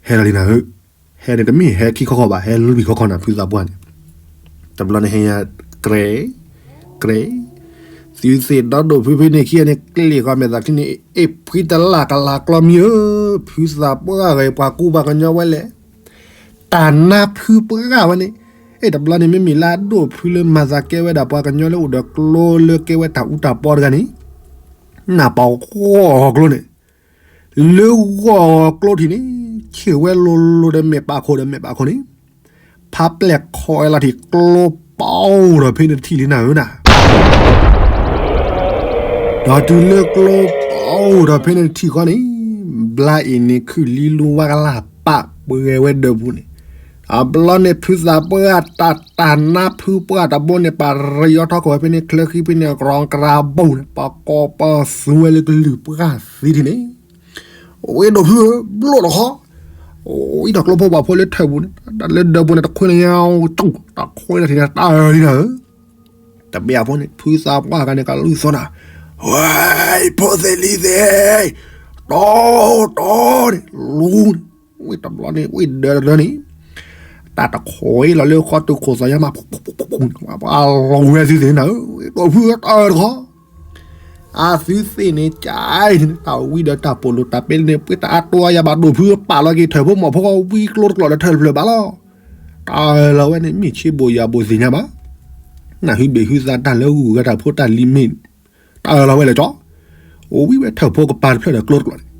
ဟဲလီၤလံနၤဧၢ, ဟဲန့ၣ်တမ့ၢ်ဟဲခံခီခီဘၣ် ဟဲလွံၢ်ခီခီနၤ ဖုသးပှၢ်န့ၣ်, တဘျီန့ၣ်ဟဲညါ, ကြဲး, ကြဲး, သုသ့ၣ်ဒီဒိၣ်ဖုဖဲန့ၣ်ခံဂၤန့ၣ် ကျ့ၣ်ဃီမဲာ်သးခံန့ၣ် အ့ၣ်ဖှံတလၢ်ကလၤကျီမံဧၢ, ဖုသးပှၢ်ဂ့ၤ ပှၤကူပှၤကညီဝဲလဲၣ်, တၢ်နါဖုပှၢ်ဝဲန့ၣ်, အ့ၣ်တဘျီန့ၣ် မ့မ့ၢ်လၢအဒိၣ်ဖုလၢမၤသးကဲဝဲဒၣ်ပှၤကညီလၢအိၣ်ဒီးကျိလၢကဲဝဲတၢ်အူတၢ်ပီတဂၤန့ၣ်, နၢ်ပၢၢ်ဂီၢ်ကျိန့ၣ် လၢဂီၢ်ကျိထံးန့ၣ်, ဆ့ၣ်ဝဲလိၤလိၤဒီးမဲာ်ပာ်ခိၣ်ဒီးမဲာ်ပာ်ခိၣ်န့ၣ်, ဖးပျဲၢ်ခိးဝဲလီၤထံးကျိပီၣ်ဒီးဖဲန့ၣ်တထံၣ်လံနၤဧၢနၤ, ဒီးတုၤလၢကျိပီၣ်ဒီးဖဲန့ၣ်တထံၣ်ဃီန့ၣ်, ဘျါအံၤန့ၣ်ခုၣ်လံလူဝါကလၢ်ပာ်ပှဲၤဝဲဒၢးပူၤန့ၣ်, အဘျီန့ၣ်ဖုသးပှၢ်တၢ် တၢ်နါဖုပှၢ်တဘိန့ၣ် ပာ်ရံးအီထီခိၣ်ဝဲဖဲန့ၣ် ချၢဃံဖဲန့ၣ် ကရီကရၤဘိၣ်န့ၣ် ပှၤကိးပသူဝဲလၢကလုၢ်ပှၢ်သံထံၣ်န့ၣ်, ဝဲဒိၣ်ဖုဧၢ ဘျိၣ်တခီ, အံၤတၢ်ကျိဖိပှၤဖိလၢထၢၣ်ပူၤန့ၣ် တၢ်လၢဒၢးပူၤန့ၣ် တခွဲးလၢညါ, တခွဲးလၢထံးန့ၣ် တၢ်အၢလံနၤဧၢ, တဘ့ၣ်အဖိန့ၣ် ဖုသးပှၢ်ဂၤန့ၣ် ကလုၢ်သီၣ်နၤ, ဝဲ, ဖိသ့ၣ်လံၤသ့ၣ်, တီတီန့ၣ် လူန့ၣ်, ဝံတဘျီန့ၣ် ဝံဒၢးတရၢန့ၣ်, တၢ်တခွဲးလီၤလၢဃီတုၤခိၣ်သီၣ်ညါမး, ပှၤလီၤဝဲသုသ့ၣ်န့ၣ်နၤဧၢ, ဒိၣ်ဖုတၢ်အၢတခီ အသုသ့ၣ်န့ၣ် ကၢ်အံၤန့ၣ် တၢ်ဝံဒီးတၢ်ပိာ်လိာ်တၢ်ပဲန့ၣ် ပှ့ၤတၢ်အါတိအါယၤဘၣ် ဒိၣ်ဖုပာ်လီၤက့ၤထၢၣ်ဖိမီၢ်ဖိဃီ ဝံကျိတကျိာ်လၢထၢၣ်တဖျၢၣ်ဘၣ်လီၤ. တၢ်အၢၣ်လီၤဝဲန့ၣ် မ့ၢ်ဆ့ဘိၣ်ယၤဘိၣ်သ့ၣ်ညါဘၣ်. နၢ်ဟူဘ့ၣ်ဟူသါတၢ်လၢဂုၤဂၤတၢ်ဖိတၢ်လံၤမ့ၢ် တၢ်အၢၣ်လီၤဝဲလၢကၠီ အိၣ်ဝံဝဲထၢၣ်ဖိကပၤတဖျၢၣ်ဒီးကျိတကျိာ်န့ၣ်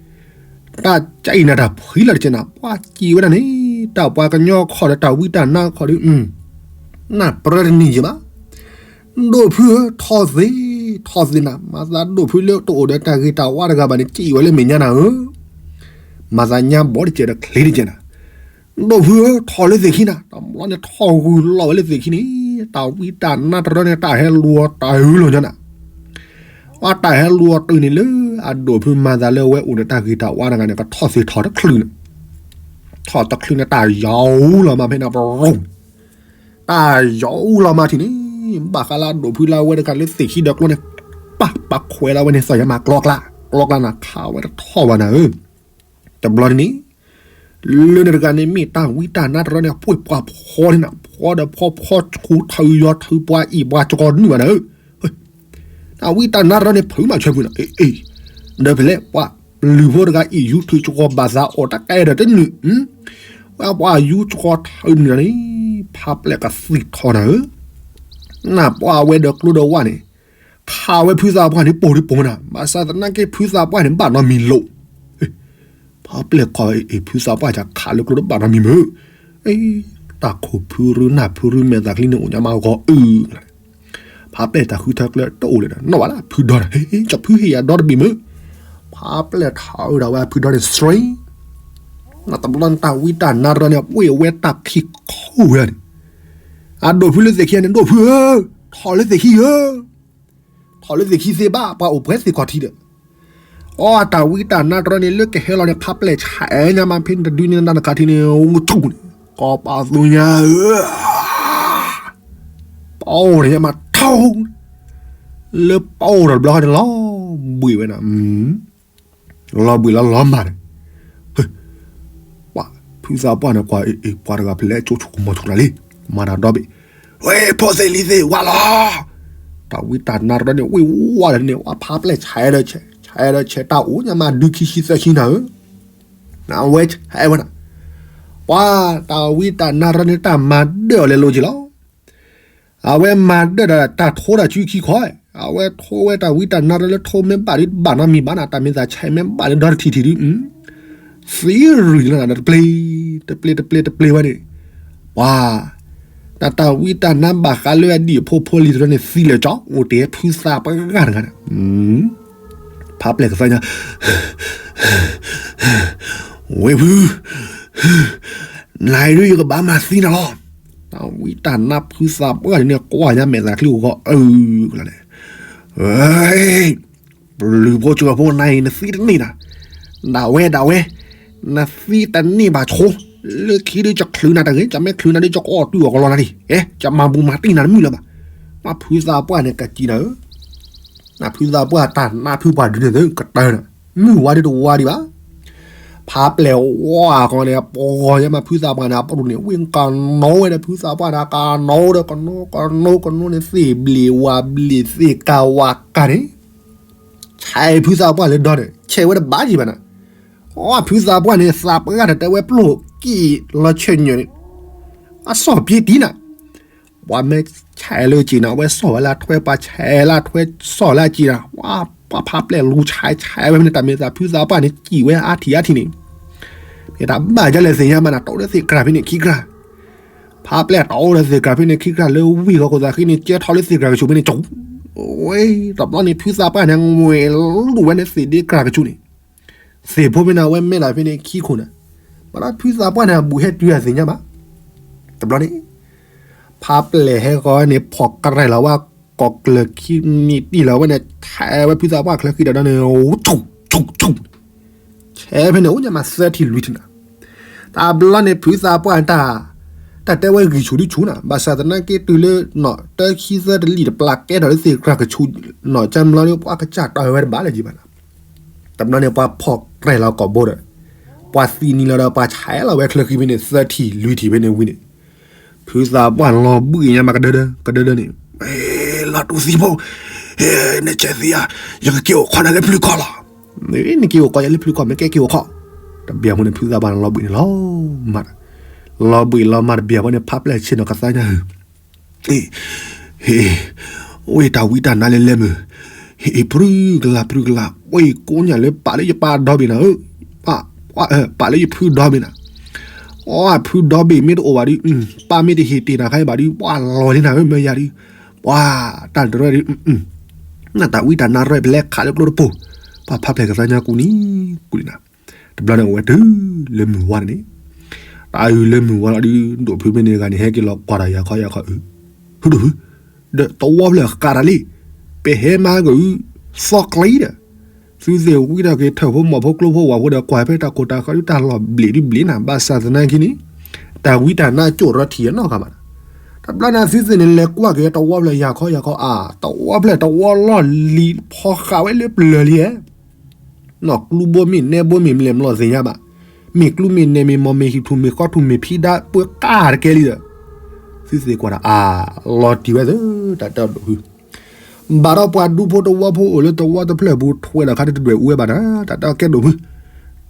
တၢ်ကအံၤနၤတၢ်ဖှံလီၤတကဲနၤ ပှၤစံးဝဲဒၣ်န့ၣ် တၢ်ပှၤကညီခီၣ်ဒီးတၢ်ဝံတၢ်နါခီၣ်ဒီး နၢ်ပြၢတနံၤယံၤဘၣ်. ဒိၣ်ဖုဧၢ ထီၣ်သ့, ထီၣ်သ့နၤ, မၤသးဒိၣ်ဖုလၢတအိၣ်ဒီးတၢ်ဂ့ၤတၢ်ဝါတဂၤဘၣ်န့ၣ် စံးဝဲလၢမဲာ်ညါနၤဧၢ, မၤသးညါဘီတကဲးဒီးချ့တကဲးနၤ. ဒိၣ်ဖုဧၢ ထီၣ်လၢသ့ၣ်ခံနၤ, တဘျီန့ၣ်ထီၣ်ဂုာ်လီၤဝဲလၢသ့ၣ်ခံန့ၣ် တၢ်ဝံတၢ်နါတရၢန့ၣ် တၢ်ဟဲလူၤအီၤတၢ်အုးလီၤညါနၤ. ပှၤတၢ်ဟဲလူၤအီၤတုၤန့ၣ်လၢ အဒိၣ်ဖုမၤသးလၢအဝဲအိၣ်ဒီးတၢ်ဂ့ၤတၢ်ဝါတဂၤန့ၣ် ကထီၣ်သ့ၣ်ထီၣ်တချုးန့ၣ်, ထီၣ်တချုးန့ၣ် တၢ်ယီၤလီၤမးဖဲန့ၣ်ပရူၣ်, တၢ်ယီၤလီၤမးထံၣ်န့ၣ်, ဘၣ်ဃးလၢအဒိၣ်ဖုလၢအဝဲတဂၤလၢသ့ၣ်ခံဒီးကျိန့ၣ်, ပၢ်ပၢ်ခွဲးလၢအဝဲန့ၣ် သီၣ်ယါမးကျီကျါ, ကျီကျါနၤ ခးဝဲတထီၣ်ဘၣ်နၤဧၢ, တဘျီန့ၣ်န့ၣ် လၢန့ၣ်တဂၤန့ၣ် မ့ၢ်တၢ်ဝံတၢ်နါတရၢန့ၣ် အပှ့ၤပှၤဖီန့ၣ်နၤ, ဖီဒီးဖီဖီ ဆူထီၣ်ယွၤထူပှၤအ့ၣ်ပှၤကကီၤနုာ်ဘၣ်နၤဧၢ, တၢ်ဝံတၢ်နါတရၢန့ၣ် ဖုးမးဆၢဖုးနၤ, အ့ ဒီးဖဲလဲၣ် ပှၤလုၢ်ဖိတဂၤအံၤ ယူၤထုးကကီၤဘၣ်သးအီၣ်တၢ်ကဲဒီးတနုာ်, ဝဲပှၤယူၤကကီၤထၢနုာ်နၤန့ၣ်, ဖးပျဲၢ်ကသံၣ်ထီၣ်နၤဧၢ, နၢ်ပှၤဝဲဒီးကျိဒီးဝၣ်န့ၣ် ခးဝဲဖုသးပှၢ်န့ၣ် ပိၢ်ဒံပိၢ်နၤ, ဘၣ်ဆၣ်သနာ်က့ဖုသးပှၢ်န့ၣ် ဘၣ်နီတမံၤလိာ်, ဖးပျဲၢ်ခီအံၤ ဖုသးပှၢ်ကခးလၢကျိတဘၣ်နီတမံၤမုၢ်, တၢ်ခိၣ်ဖုရူနၢ်ဖုရူမဲာ်သးချံန့ၣ် အိၣ်ညါမးဂီၤအုၣ်, ဖးပျဲၢ်တၢ်ဃုထၢကျဲတအိၣ်လၢၤဒီး နီၣ်ဘၣ်လၢ ဖုဒီဒီး ကဖုဟ့ၣ်ယၤဒီတဘ့ၣ်မုၢ်, ဖးပျဲၢ်ထီၣ်အုၣ်ဒီးဝဲဖုဒီန့ၣ် straight, နတဘျီန့ၣ် တၢ်ဝံတၢ်နါတရၢန့ၣ် ပှ့ၤဝဲတၢ်ခံခိၣ်ဝဲန့ၣ်, အဒိၣ်ဖုလၢသ့ၣ်ခံန့ၣ် ဒိၣ်ဖုဧၢ, ထီၣ်လၢသ့ၣ်ခံဧၢ, ထီၣ်လၢသ့ၣ်ခံသ့ဘၣ် ပှၤအိၣ်ပှဲၤသ့ၣ်ခီၣ်ထံးဒီး, အီ တၢ်ဝံတၢ်နါတရၢန့ၣ် လၢကဟဲလီၤန့ၣ် ဖးပျဲၢ်ဆဲးညါမးဖဲန့ၣ်တဒုန့ၣ် နၤနခးထံန့ၣ် အိၣ်ဆူၣ်န့ၣ် ကီးပာ်သူညါဧၢ, ပအိၣ်ဒီးညါမးထီ, လၢပအိၣ်ဒီးတဘျီဃီန့ၣ် လီၤဘှံးဝဲဒၣ် လီၤဘှံးလီၤလီၤမၢ်န့ၣ်, ပှၤဖုသးပှၢ်န့ၣ် ကွၢ်အ့ၣ် ပှၤတဂၤဖဲလဲၣ် ကၠိဆိကမိၣ်ဆိတၢ်လံ, မၤတၢ်ဒီဘ့ၣ်, ဝဲ ဖိသ့ၣ်လံၤသ့ၣ် ဝါလီၤ, တၢ်ဝံတၢ်နါတရၢန့ၣ် ဝ့ၢ်ဝါဒီးန့ၣ် ဝဲဖးပျဲၢ်ဆဲးဒီးဆဲး ဆဲးဒီးဆဲး တၢ်အိၣ်ညါမးဒုခံဆံသၢဆံနၤဧၢ, နဝဲဆဲးဝဲနၤ, ပှၤတၢ်ဝံတၢ်နါတရၢန့ၣ် တၢ်မၤဒၢၣ်အီၤလဲၤလိၤက့ၤလီၤ အဝဲမၤဒၢၣ်ဒီးတၢ်ထိတၢ်စုခံခီ, အဝဲထိဝဲတၢ်ဝံတၢ်နါတရၢလၢထိမ့ၢ်ဘၣ်ဒုးဘၣ်နီတမံၤဘၣ်နၤ, တၢ်မ့ၢ်သးဆဲးမ့ၢ်ဘၣ်လၢဒီတထံၣ်ထံၣ်ဒုး, သံရံၣ်လီၤနၤဒီးတပျ့ၤ, တပျ့ၤတပျ့ၤတပျ့ၤဝဲန့ၣ်, ပှၤ, တၢ်တၢ်ဝံတၢ်နါဘၣ်ဃးလၢအဒံၣ်အဖိဖိလံၤတရၢန့ၣ် သံလၢာ်ကၠီ အိၣ်တ့ၢ်ဖုသးပှၢ်တဂၤန့ၣ်, ဖးပျဲၢ်ကသါညါ ဝ့ၢ်ဖု, နၤအံၤဒုးယကဘၣ်မၤသံနၤလီၤ. တၢ်ဝံတၢ်နါဖုသးပှၢ်န့ၣ်န့ၣ် ကွၢ်ညါမဲာ်သးချံအိၣ်ဂီၤအုၣ်ကလါန့ၣ်, ပလုၢ်ဖိကၠီၤဖိနၤအံၤ နသံတန့ၢ်နၤ, ဒၣ်ဝဲဒၣ်ဝဲ, နသံတန့ၢ်ဘၣ်ဆိ, လၢခံဒုးကချုးနၤတဂ့ၤ, ကမ့ၢ်ချုးနၤဒုး ကကအီၣ်တုၤအီၣ်ကလီနၤဒံး, အဲ ကမၤဘူးမၤတံၢ်နၤတမုာ်လၢၤဘၣ်. ပှၤဖုသးပှၢ်န့ၣ် ကစံးနၤဧၢ နဖုသးပှၢ်တၢ်နါဖုပှၢ်ဒုးန့ၣ်သုကတၢၢ်န့ၣ် မုၢ်ဝါဒုးတဝါဒံးဘၣ်. ဖးပျဲၢ်ဝါအဃီန့ၣ် ပှၤယဲမးဖုသးပှၢ်န့ၣ် အပှၤဒိၣ်န့ၣ် ဝ့ၢ်ကနီဝဲဒီးဖုသးပှၢ်န့ၣ် ကနီဒီးကနီကနီန့ၣ် သ့ၣ်ဘျ့ၣ်ဝါဘျ့ၣ်သ့ၣ်ကၤဝါကၤန့ၣ် ဆဲးဖုသးပှၢ်လၢဒီန့ၣ် ဆဲးဝဲတဘၣ်ကံဘၣ်နၤ. အဖုသးပှၢ်န့ၣ် သးပှၢ်တတဲဝဲပျိၢ်ကံၣ်လီၤဆဲးညၣ်န့ၣ် အစီၣ်ပျ့တံၢ်နၤ ပှၤမ့ၢ်ဆဲးလၢကံၣ်နၤ အဝဲစီၣ်ဝဲလၢအထွဲ ပှၤဆဲးလၢအထွဲ စီၣ်လၢအကံၣ်နၤ ပှၤဖးပျဲၢ်လူၤဆဲးဆဲးဝဲဖဲန့ၣ် တၢ်မ့ၢ်သးဖုသးပှၢ်န့ၣ် ကံၣ်ဝဲအါထံၣ်အါထံၣ်န့ၣ် မ့ၢ်တၢ်ဘၣ်ယဲလဲၣ်သ့ၣ်ညါမးနၤ တီလၢသ့ၣ်ကြၢ်ဖဲန့ၣ်ခံကြၢ် ဖးပျဲၢ်တီလၢသ့ၣ်ကြၢ်ဖဲန့ၣ်ခံကြၢ် လၢဝံၢ်ဂီၤခိၣ်သးဃံန့ၣ် ကဲထီၣ်လၢသ့ၣ်ကြၢ်ကဆူးဖဲန့ၣ်ကၠိ ဝဲ တဘျီန့ၣ် ဖုသးပှၢ်န့ၣ် ငွဲၣ်လူၤဝဲန့ၣ်သ့ၣ်ဒ့ကြၢ်ကဆူးန့ၣ် သ့ၣ်ဖိမ့ၢ်နၤဝဲမဲာ်ဒၣ်ဖဲန့ၣ်ခံခိၣ်နၤ ဘၣ်ဒီးဖုသးပှၢ်န့ၣ် အဘူးဟဲတုၤအသ့ၣ်ညါဘၣ် တဘျီန့ၣ် ဖးပျဲၢ်ဟဲဃီန့ၣ် ဖီၣ်ကရဲၣ်လီၤဝဲ ကိးကျၢၤခံနံၣ်တံၢ်လီၤဝဲန့ၣ် ထဲဝဲဖုသးပှၢ်ကျၢၤခံဒီးန့ၣ် ဆူၣ်ဆူၣ်ဆူၣ် ထဲဖဲန့ၣ် အိၣ်ညါမးသၢထံၣ်လွံၢ်ထံၣ်နၤ တဘျီန့ၣ် ဖုသးပှၢ်တၢ် တၢ်တဲဝဲဂံၢ်ဆူၣ်ဒုဆူၣ်နၤ ဘၣ်ဆၣ်သနာ်က့တုၤလၢ နီၢ်တၢခံသၢတလံၣ်တပျၢ်ကဲထီၣ်လၢသ့ၣ်ကြၢ်ကဆူး နီၢ်ကၠၢမလီန့ၣ် ပှၤကစၢ်တၢ်ဝဲတဘၣ်လၢၤဘၣ်နၤ တဘျီန့ၣ် ပှၤဖီၣ်ကရဲၣ်လီၤကိာ်ဘိဒီး ပှၤသံနံၤလီၤဒီး ပှၤဆဲးလီၤဝဲချၢဃံဖဲန့ၣ် သၢထံၣ်လွံၢ်ထံၣ်ဖဲန့ၣ်ဝံၤန့ၣ် ဖုသးပှၢ်လီၤဘှံးညါမးကဒၢဒၢ ကဒၢဒၢန့ၣ် လီၤတူၢ်သံဖိ နဆဲးသံယၤ ယကက့ၤအိၣ်ခိးနၤလၢဖျုၣ်ခီၣ်လီၤ နက့ၤအိၣ်ခိးယၤလၢဖျုၣ်ခီၣ် မ့ၢ်ကဲက့ၤအိၣ်ခိး တဘျီဖိန့ၣ် ဖုသးပှၢ်န့ၣ်လီၤဘှံးန့ၣ်လီၤမး လီၤဘှံးလီၤမးတဘျီဖိန့ၣ် ဖးပျဲၢ်ဆ့ၣ်နီၤကသါညါ ဟ့ၣ် ဟ့ၣ် အိၣ်တၢ်ဝံတၢ်နါလဲၤလဲၤမုာ် ဟ့ၣ် ပြုကလါပြုကလါ အိၣ်ကိးညၣ်လၢပာ်လၢယပၢ်ဒီဘ့ၣ်နၤဧၢ ပာ်လၢယဖုဒီဘ့ၣ်နၤ အဖုဒီဘ့ၣ်မ့ၢ်တအိၣ်ဘၣ်ဒီး ပၢ်မ့ၢ်တဟ့ၣ်တ့ၢ်နၤခါအံၤဘၣ်ဒီး ပှၤလီၤလံနၤဧၢ မ့ၢ်ယၤဒီး ပှၤတၢ်တရၢဒီး နတၢ်ဝံတၢ်နါရဲၣ်ပလဲၤခးလၢကျိတပိၢ် ပှၤဖးပျဲၢ်ကသါညါကူနံၤ ကူနံၤနၤ တဘျီန့ၣ်အိၣ်ဝဲတုၤလၢမုၢ်ဝါန့ၣ်န့ၣ် တၢ်အုၣ်လၢမုၢ်ဝါလီၤဒုး ဒိၣ်ဖုမ့ၢ်န့ၢ်ဂၤန့ၣ် ဟဲက့ၤလီၤကွၢ်တၢ်ယၤခီယၤခီအုၣ် ဟုဒိၣ်ဖု ဒီးတဝီဖျၢၣ်ဃးတၢ်လံ ပဟဲမၤကအုၣ် သီကျံဒီး သုသ့ၣ်ဝံထီၣ်က့ၤထၢၣ်ဖိမီၢ်ဖိကျိဖိဝၤဖိဒီး ကွၢ်ဖဲတၢ်ခိၣ်တၢ်ဃၢဒုးတၢ်လီၢ်ဘျံးဒုးဘျံးနၤ ဘၣ်ဆၣ်သနာ်က့န့ၣ် တၢ်ဝံတၢ်နါကၠိၣ်ရီထံၣ်အနီၢ်ဂၤမး, တဘျီန့ၣ်သုသ့ၣ်န့ၣ် လဲၤကွၢ်က့ၤတဝီဖျၢၣ်ယၤခီယၤခီအါ, တဝီဖျၢၣ်တဝီလီၢ်လံၤဖီဃာ်ဝဲလၢပျၢၤလံဧဲ နီၢ်ကျူဘိမ့ၢ်နဲဘိမ့ၢ်မလဲၤမလီၤသ့ၣ်ညါဘၣ်, မ့ၢ်ကျူမ့ၢ်နဲမ့ၢ်မီၢ်မ့ၢ်ဟံၣ်ထူၣ်မ့ၢ်ဃီထူၣ်မ့ၢ်ဖံဒါပှဲၤကါတကဲလံဒီး, သုသ့ၣ်ကွၢ်ဒီးအါ, လီၤတံၢ်ဝဲသ့ၣ် တၢ်တၢ်ဒိၣ်ဖု ဘၣ်ဒီးပှၤဒူဖိတဝီဖိအိၣ်လၢတဝီတဖျၢၣ်ပူၤထွဲဒီးခါတဒွဲၣ်အူဝဲဘၣ်နၤ တၢ်တၢ်ကဲဒိၣ်ဖု,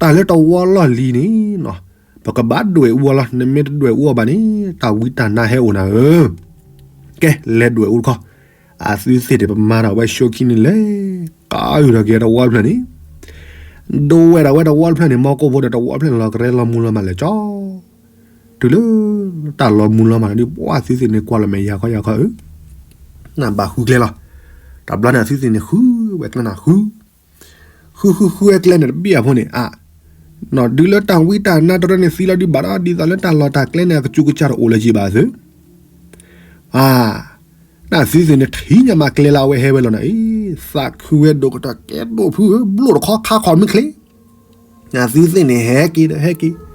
တၢ်လၢတဝီလီၢ်လံၤန့ၣ် ပကဘၣ်ဒွဲၣ်အူအီၤလီၤ နမ့ၢ်တဒွဲၣ်အူအီၤဘၣ်န့ၣ် တၢ်ဝံတၢ်နါဟဲအိၣ်နၤဧၢ, ကဲ လဲၤဒွဲၣ်အူတခီ, အသုသ့ၣ်န့ၣ် ပမၤထီၣ်ဝဲဆိခံန့ၣ်လဲၤ, ကးအုၣ်ထီၣ်က့ၤတဝီတဖျၢၣ်န့ၣ်, ဒွဲၣ်ဒၣ်ဝဲတဝီတဖျၢၣ်န့ၣ် မီကိၣ်ဖိဒီးတဝီတဖျၢၣ်န့ၣ် လီၤကရဲလီၤမူလီၤမၢ်လဲၤကၠီ တုၤလၢ တၢ်လီၤမူလီၤမၢ်န့ၣ် ပှၤသုသ့ၣ်န့ၣ် ကွၢ်လီၤမဲာ်ယၤခီယၤခီဧၢ, နဘၣ်ဃုကျဲလီၤ, တဘျီန့ၣ် အသုသ့ၣ်န့ၣ်ဃုဝဲကျဲနၤဃု, ဃုဃုဃုဝဲကျဲန့ၣ်တဘ့ၣ်အဖိန့ၣ် အါ, နီၢ်ဒုးလၢတၢ်ဝံတၢ်နါတရၢန့ၣ်သံလီၤဒုးဘၣ်ဒီး ဒ်သိးလၢတၢ်လီၢ်တၢ်ကျဲန့ၣ် အကစူးကစၢ်တအိၣ်လၢၤက့ဘၣ်သု အါ, နသုသ့ၣ်န့ၣ်ထံၣ်ညါမးကျဲလၢအဝဲဟဲဝဲလီၤနၤအံၤ, သးခုဝဲဒိၣ်ကတၢၢ်ကဲဒိၣ်ဖုဧၢ ဘျိၣ်တခီခါခီမုၢ်ချ့, နသုသ့ၣ်န့ၣ် ဟဲက့ၤဒီးဟဲက့ၤ,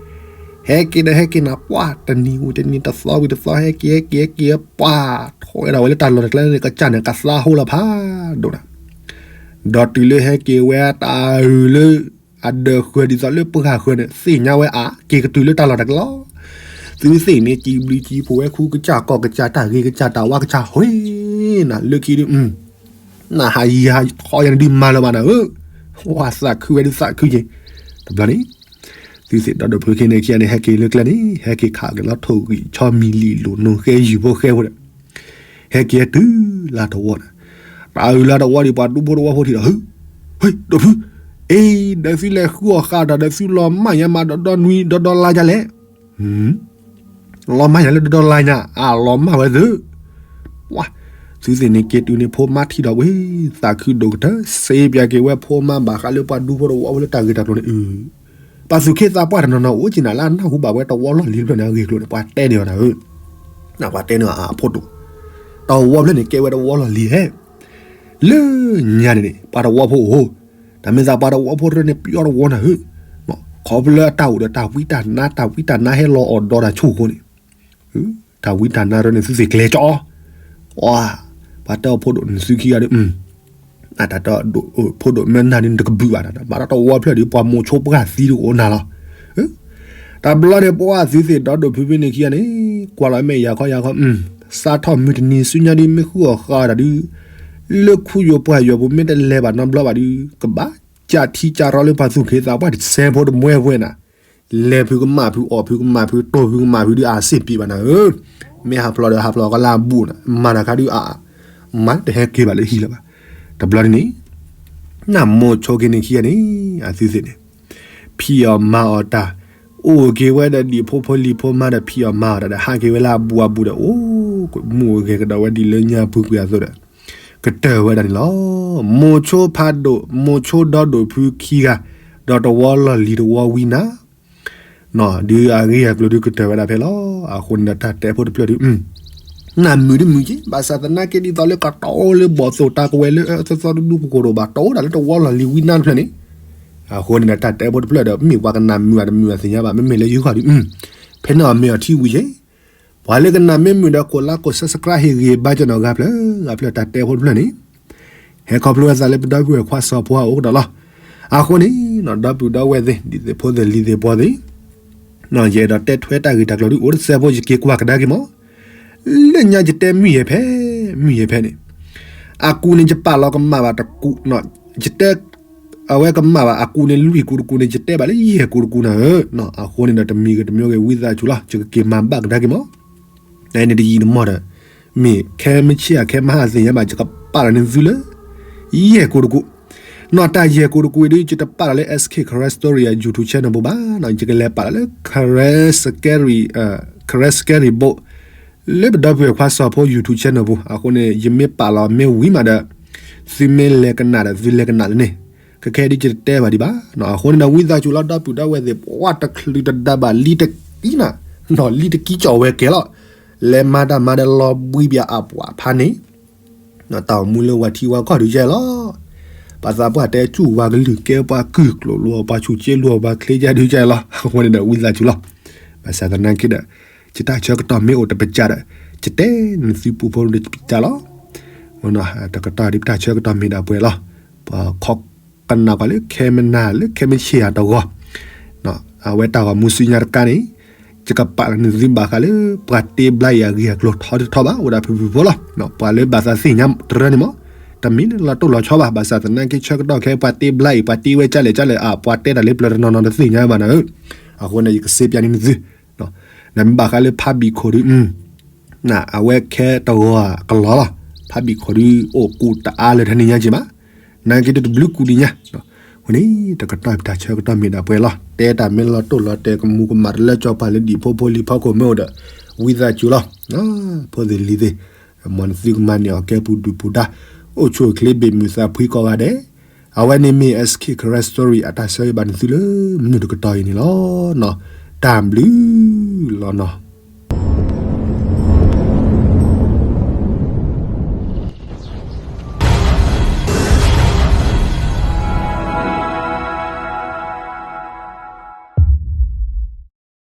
ဟဲက့ၤဒီးဟဲက့ၤနၤ ပှၤတနံၤဝံၤတနံၤ တသီဝံၤတသီ ဟဲက့ၤဟဲက့ၤဟဲက့ၤ ပှၤထွဲဒၣ်ဝဲလၢတၢ်လီၢ်တၢ်ကျဲန့ၣ် ကစၢ်န့ၣ် ကသါဟိလီၤဖးဒိၣ်နၤ, ဒီးတုၤလၢဟဲက့ၤဝဲတၢ်အုၣ်လၢ အဒၢးဃၢၤဒ်သိးလၢပှၢ်ဃၢၤန့ၣ် သ့ၣ်ညါဝဲအါ က့ၤကတုၤလၢတၢ်လီၢ်တၢ်ကျဲလီၤ, သုသ့ၣ်န့ၣ် ကံဘျံးကံဖှိၣ်ဝဲခူကစၢ်ကီၢ်ကစၢ်တၢ်ဂ့ၤကစၢ်တၢ်ဝါကစၢ် ဟဲနၤလၢခံဒုး နဟးယံၤဟးထီယၤန့ၣ်ဒုးမၤလၢၤဘၣ်နၤဧၢ, ဝဲသးခုဝဲဒုးသးခုက့ၤ, တဘျီန့ၣ် သုသ့ၣ်ဒီးဒိၣ်ဖုခ့န့ၣ်ခံဂၤန့ၣ် ဟဲက့ၤလၢကျဲန့ၣ် ဟဲက့ၤခးက့ၤလီၤထိၣ်ဂံၢ်ဆီမံၤလံာ်လိာ်နိၣ်ဃဲယုၢ်ဖိဃဲဖိဒီး ဟဲက့ၤတုၤလၢတဝီန့ၣ်, တၢ်အုၣ်လၢတဝီဒံး ပှၤဒူဖိတဝီဖိထံၣ်ဒီး ဟ့ၣ်, ဟ့ၣ် ဒိၣ်ဖု, အ့ ဒီးသုလဲၤဃုအီၣ်ဃာ်တၢ်ဒီးသုလီၤမၢ်ယါမးဒီးဒီနွံဒီဒီလါယါလဲၣ်, လီၤမၢ်ယါလၢဒီဒီလါညါ အလီၤမၢ်ဝဲသု, ပှၤ, သုသ့ၣ်န့ၣ်က့ၤတုၤန့ၣ် ဖိမါထံၣ်ဒီးဝဲ သးခုဒိၣ်ကတၢၢ် စ့ပၠးက့ၤဝဲဖိမါဘၣ်ဃးလၢပှၤဒူဖိတဝီဖိလၢတၢ်ဂ့ၢ်တၢ်ကျိၤန့ၣ် အု ပှၤသူၣ်က့သးပှၢ်တနီၤနီၤအိၣ်က့ၤနၤလၢအနၢ်ဟူဘၣ်ဝဲတဝီလီၢ်လံၤတဖျၢၣ်န့ၣ် အဂ့ၢ်အကျိၤန့ၣ် ပှၤတဲန့ၢ်အီၤနၤဧၢ, ပှၤတဲန့ၢ်အီၤအဖိဒိၣ်, တဝီဖျၢၣ်န့ၣ် ကဲဝဲတဝီလီၢ်လံၤဟဲ, လၢညါန့ၣ်န့ၣ် ပှၤတဝီဖိအိၣ်, တၢ်မ့ၢ်သးပှၤတဝီဖိတရၢန့ၣ် ပျီတဝီနၤဧၢ, ခီဖျိလၢအတၢ်အိၣ်ဒီးတၢ်ဝံတၢ်နါ တၢ်ဝံတၢ်နါဟဲလီၤအီၣ်ဒီးတၢ်ဆိၣ်အဃိန့ၣ် တၢ်ဝံတၢ်နါတရၢန့ၣ် သုသ့ၣ်ကျဲၤကၠီ, ပှၤတဲအီၤဖိဒိၣ်န့ၣ် သုခံဂၤဒီး အတၢ်တ ဖိဒိၣ်မၢနၤဒ်န့ၣ် တကဘုၣ်ဘၣ်နၤ ဘၣ်ဒီးတဝီဖျၢၣ်ဒီး ပှၤမိၤဆိပှၢ်သံတအိၣ်နၤလီၤ, တဘျီန့ၣ် ပှၤသုသ့ၣ်ဒီးဒိၣ်ဖုဖုန့ၣ်ခံဂၤန့ၣ် ကွၢ်လီၤမ့ၢ်ယၤခီယၤခီ, စးထီၣ်မုၢ်တနံၤဆူညါဒ်မ့ၢ်ဃုအီၣ်ဃာ်တၢ်ဒုး လၢခူယိၤပှၢ်ယိၤပူၤမ့ၢ်တလဲၤဘၣ်နီတဘျီဘၣ်ဒုး ကဘၣ်ကးထံကးရီလၢပှၤသူၣ်က့သးပှၢ်တစဲးဖိတမှဲဝဲနၤ လဲၤဖုကမၣ်ဖု အီၣ်ဖုကမၣ်ဖု တိၢ်ဖုကမၣ်ဖုဒုးအစ့ၣ်ပံးဘၣ်နၤဧၢ, မ့ၢ်ဟးဖျိးဒီးဟးဖျိးကီးလၢအဘူးနၤ မၤတၢ်ခါဒုးအ မၤတဟဲက့ၤဘၣ်လၢဟံၣ်လၢၤဘၣ်, တဘျီန့ၣ်န့ၣ် နမိၤဆိက့ၤန့ၣ်ခံဂၤန့ၣ် အသုသ့ၣ်န့ၣ် ဖံးအီၣ်မၤအီၣ်တၢ် အိၣ်က့ၤဝဲဒီးဒံၣ်ဖိဖိလံၤဖိမါဒီး ဖံးအီၣ်မၤအီၣ်တၢ်ဒီး ဟးက့ၤဝဲလၢအဘူးအဘူးဒီး အိၣ်မူအိၣ်ဂဲၤကဒီးဝဲဒ်လၢညါပူၤကွံာ်အသိးဒီး ကတၢၢ်ဝဲဒၣ်န့ၣ်လီၤ. မိၤဆိဖးဒိၣ် မိၤဆိဒီဒိၣ်ဖုခံဂၤ ဒီးတဝီလီၢ်လံၤတဝီဝံနၤ ဒုးအဂ့ၢ်အကျိၤဒုးကတၢၢ်ဝဲဒၣ်ဖဲလီၤ. အဃိန့ၣ်ဒီးတၢ်တဲဖိတဖျၢၣ်ဒုး နၢ်မုာ်တမုာ်က့ ဘၣ်ဆၣ်သနာ်က့ဒ်သိးလၢကတီလၢဘီၣ်သိၣ်တၢ်ကဝဲၤလၢအသီသီဒူဒူကကိၢ်ဒိၣ်ဘၣ် တီဒၣ်လၢတဝီလီၢ်လံၤဝံနၤတဖျၢၣ်န့ၣ်, အဃိန့ၣ်ဒီးတၢ်တဲဖိတဖျၢၣ်ဒီး မ့ၢ်ပှၤကနၢ်မုာ်အတမုာ်အသ့ၣ်ညါဘၣ် မ့မ့ၢ်လၢယဂီၢ်ဒုး ဖဲန့ၣ်အီၤမ့ၢ်အီၤထံဝံၤက့ ပှၤလၢကနၣ်မ့ၢ်မုာ်ဒီး ကိးလါကိး subscribe ဟ့ၣ်ဂံၢ်ဘါကနီၤဂၤဖျၢၣ်ဂၤဖျၢၣ် တၢ်တဲဖိတဖျၢၣ်န့ၣ် ဟဲခီဖျိအသးလၢပဒီပုၢ်ဝဲၢ်ခွါစီၤဖိအအိၣ်ကဒီးလီၤ. အဃိန့ၣ် ဒီပုၢ်ဒီဝဲၢ်သ့ၣ် ဒ်သိးဖိသ့ၣ်လံၤသ့ၣ်ပှၤသ့ၣ် ယအဲၣ်ဒိးတဲထွဲတၢ်ဂ့ၢ်တၢ်ကျိၤဒုး အိၣ်တစဲးဖိ ယက့ၤကွၢ်ကဒါက့ၤမး လၢညါယတဲမုၢ်ယဲၢ်ဖဲ မုၢ်ယဲၢ်ဖဲန့ၣ် အကူန့ၣ် ယပာ်လီၤကမၣ်ဘၣ်တကူ ယတဲ အဝဲကမၣ်ဘၣ် အကူန့ၣ် လွံၢ်ကူတကူန့ၣ် ယတဲဘၣ်လၢယဲၢ်ကူတကူနၤဧၢ. အဃိန့ၣ်ဒီး တမံၤဂ့ၤတမံၤဂ့ၤ ဝံသးစူၤလီၤ ယကက့ၤမၤဘၣ်ကဒါက့ၤမး. နန့ၣ်တယံာ်တမီၢ်ဒီး မ့ၢ်ခဲမုၢ်ဆ့ၣ်အခဲမုၢ်ဟါသ့ၣ်ညါဘၣ် ယကပာ်လီၤန့ၢ်သုလၢ ယဲၢ်ကူတကူ နီၢ်တၢ်ယဲၢ်ကူတကူအံၤဒုး ယတပာ်လီၤလၢ SK Karen Story အ YouTube channel ပူၤဘၣ်နီၤ ယကလဲၤပာ်လီၤလၢ Karen Scary Boat လၢပဒီပုၢ်ဝဲၢ်ခွါစီၤဖိ YouTube channel ပူၤ အဃိန့ၣ် ယမ့ၢ်ပာ်လီၤမ့ၢ်ဝံၤမးဒီး သုမ့ၢ်လဲၤကနၣ်ဒီး သုလဲၤကနၣ်လၢန့ၣ် ခဲခဲဒ်ယတတဲဘၣ်ဒံးဘၣ်နီၤ အဃိန့ၣ်ဒီး ဝံသးစူၤလီၤ ဒီပုၢ်ဒီဝဲၢ်သ့ၣ် ပှၤတချုးတဒါဘၣ်လံတကံနၤ နီၤ လံတကံကၠီၣ်ဝဲကဲလီၤ လဲၤမၤတၢ်မၤဒီးလီၤဘှံးပၠးအပှၤဖးန့ၣ် တၢ်အိၣ်မူလၢဝၤထံဝၤကီၢ်ဒုးယဲၢ်လီၤ ပှၤသးပှၢ်တဲဆူၣ်ဝါကလုၢ်ကဲ ပှၤကုၢ်ကျိာ်လိာ် ပှၤဆူၣ်ကၠ့လိာ် ပှၤချ့ကၢ်ဒုကၢ်လီၤ. အဃိန့ၣ်ဒီး ဝံသးစူၤလီၤ. ဘၣ်ဆၣ်သနာ်က့ဒီး ယတၢ်ဆၢကတီၢ်မ့ၢ်အိၣ်တပစၢ်ဒီး ယတဲနသုပူဖိတပစၢ်လီၤ. တကတီၢ်ဒ်ပတၢ်ဆၢကတီၢ်မ့ၢ်ဒၣ်ပှဲၤလီၤ. ပှၤခီကနၣ်ကွၢ်လၢခဲမနၤလၢခဲမဆ့ၣ်ဧါတဂီၤ အဝဲတၢ်ဂီၤမူဆူညါတကါန့ၣ် ယကပာ်လီၤနသုဘၣ်ဃးလၢ ပှၤတ့ဘျါအံၤအဂ့ၢ်အကျိၤထီတထီဘၣ် အိၣ်ဒၣ်ဖုၣ်ဖုၣ်ဖိလီၤ. ပှၤလၢဘၣ်သးသ့ၣ်ညါတရၢန့ၣ်မး တမ့ၢ်လၢလီၤတိၢ်လီၤဆီဘၣ်. ဘၣ်ဆၣ်သနာ်က့ဆၢကတီၢ်ခဲ ပှၤတ့ဘျါအံၤ ပှၤတ့ဝဲကၢ်လဲၣ်ကၢ်လဲၣ် အပှၤတဲတၢ်လၢပျၢၤတနီၤနီၤတသ့ၣ်ညါဘၣ်နၤဧၢ. အဃိန့ၣ် ယကစ့ပျးန့ၢ်နသု နမ့ၢ်ဘၣ်ဃးလၢဖါဘံၣ်ခိၣ်ဒု အဝဲခဲတဂီၤကလီၤလီၤ. ဖါဘံၣ်ခိၣ်ဒု အိၣ်ကူးတအါလၢတနံၤညါက့ၤဘၣ်. နာ်က့ဒုတဘျုးကူးဒံးညါ. အဃိန့ၣ် တကတီၢ်ပတၢ်ဆၢကတီၢ်မ့ၢ်ဒၣ်ပှဲၤလီၤ. တဲတၢ်မ့ၢ်လီၤတိၢ်လီၤတဲာ် ကမူၤကမၣ်တလၢကၠီၤပၤလၢဒံၣ်ဖိဖိလံၤဖီခိၣ်မ့ၢ်အိၣ်ဒီး ဝံသးစူၤလီၤ. ဖိသ့ၣ်လံၤသ့ၣ် မ်နသုကမၤန့ၢ်အီၤကဲပူၤဒုၣ်ပူၤဒါ အိၣ်ဆူၣ်အိၣ်ချ့ဘၣ်မုာ်သးဖှံကိးဂၤဒဲး. အဝဲန့ၣ်မ့ၢ် SK Karen Story အတၢ်ဆၢဂ့ၤဘၣ်နသုလၢမုၢ်နုာ်တကတီၢ်အံၤန့ၣ်လီၤ. တၢ်ဘျုးလီၤနီၤ.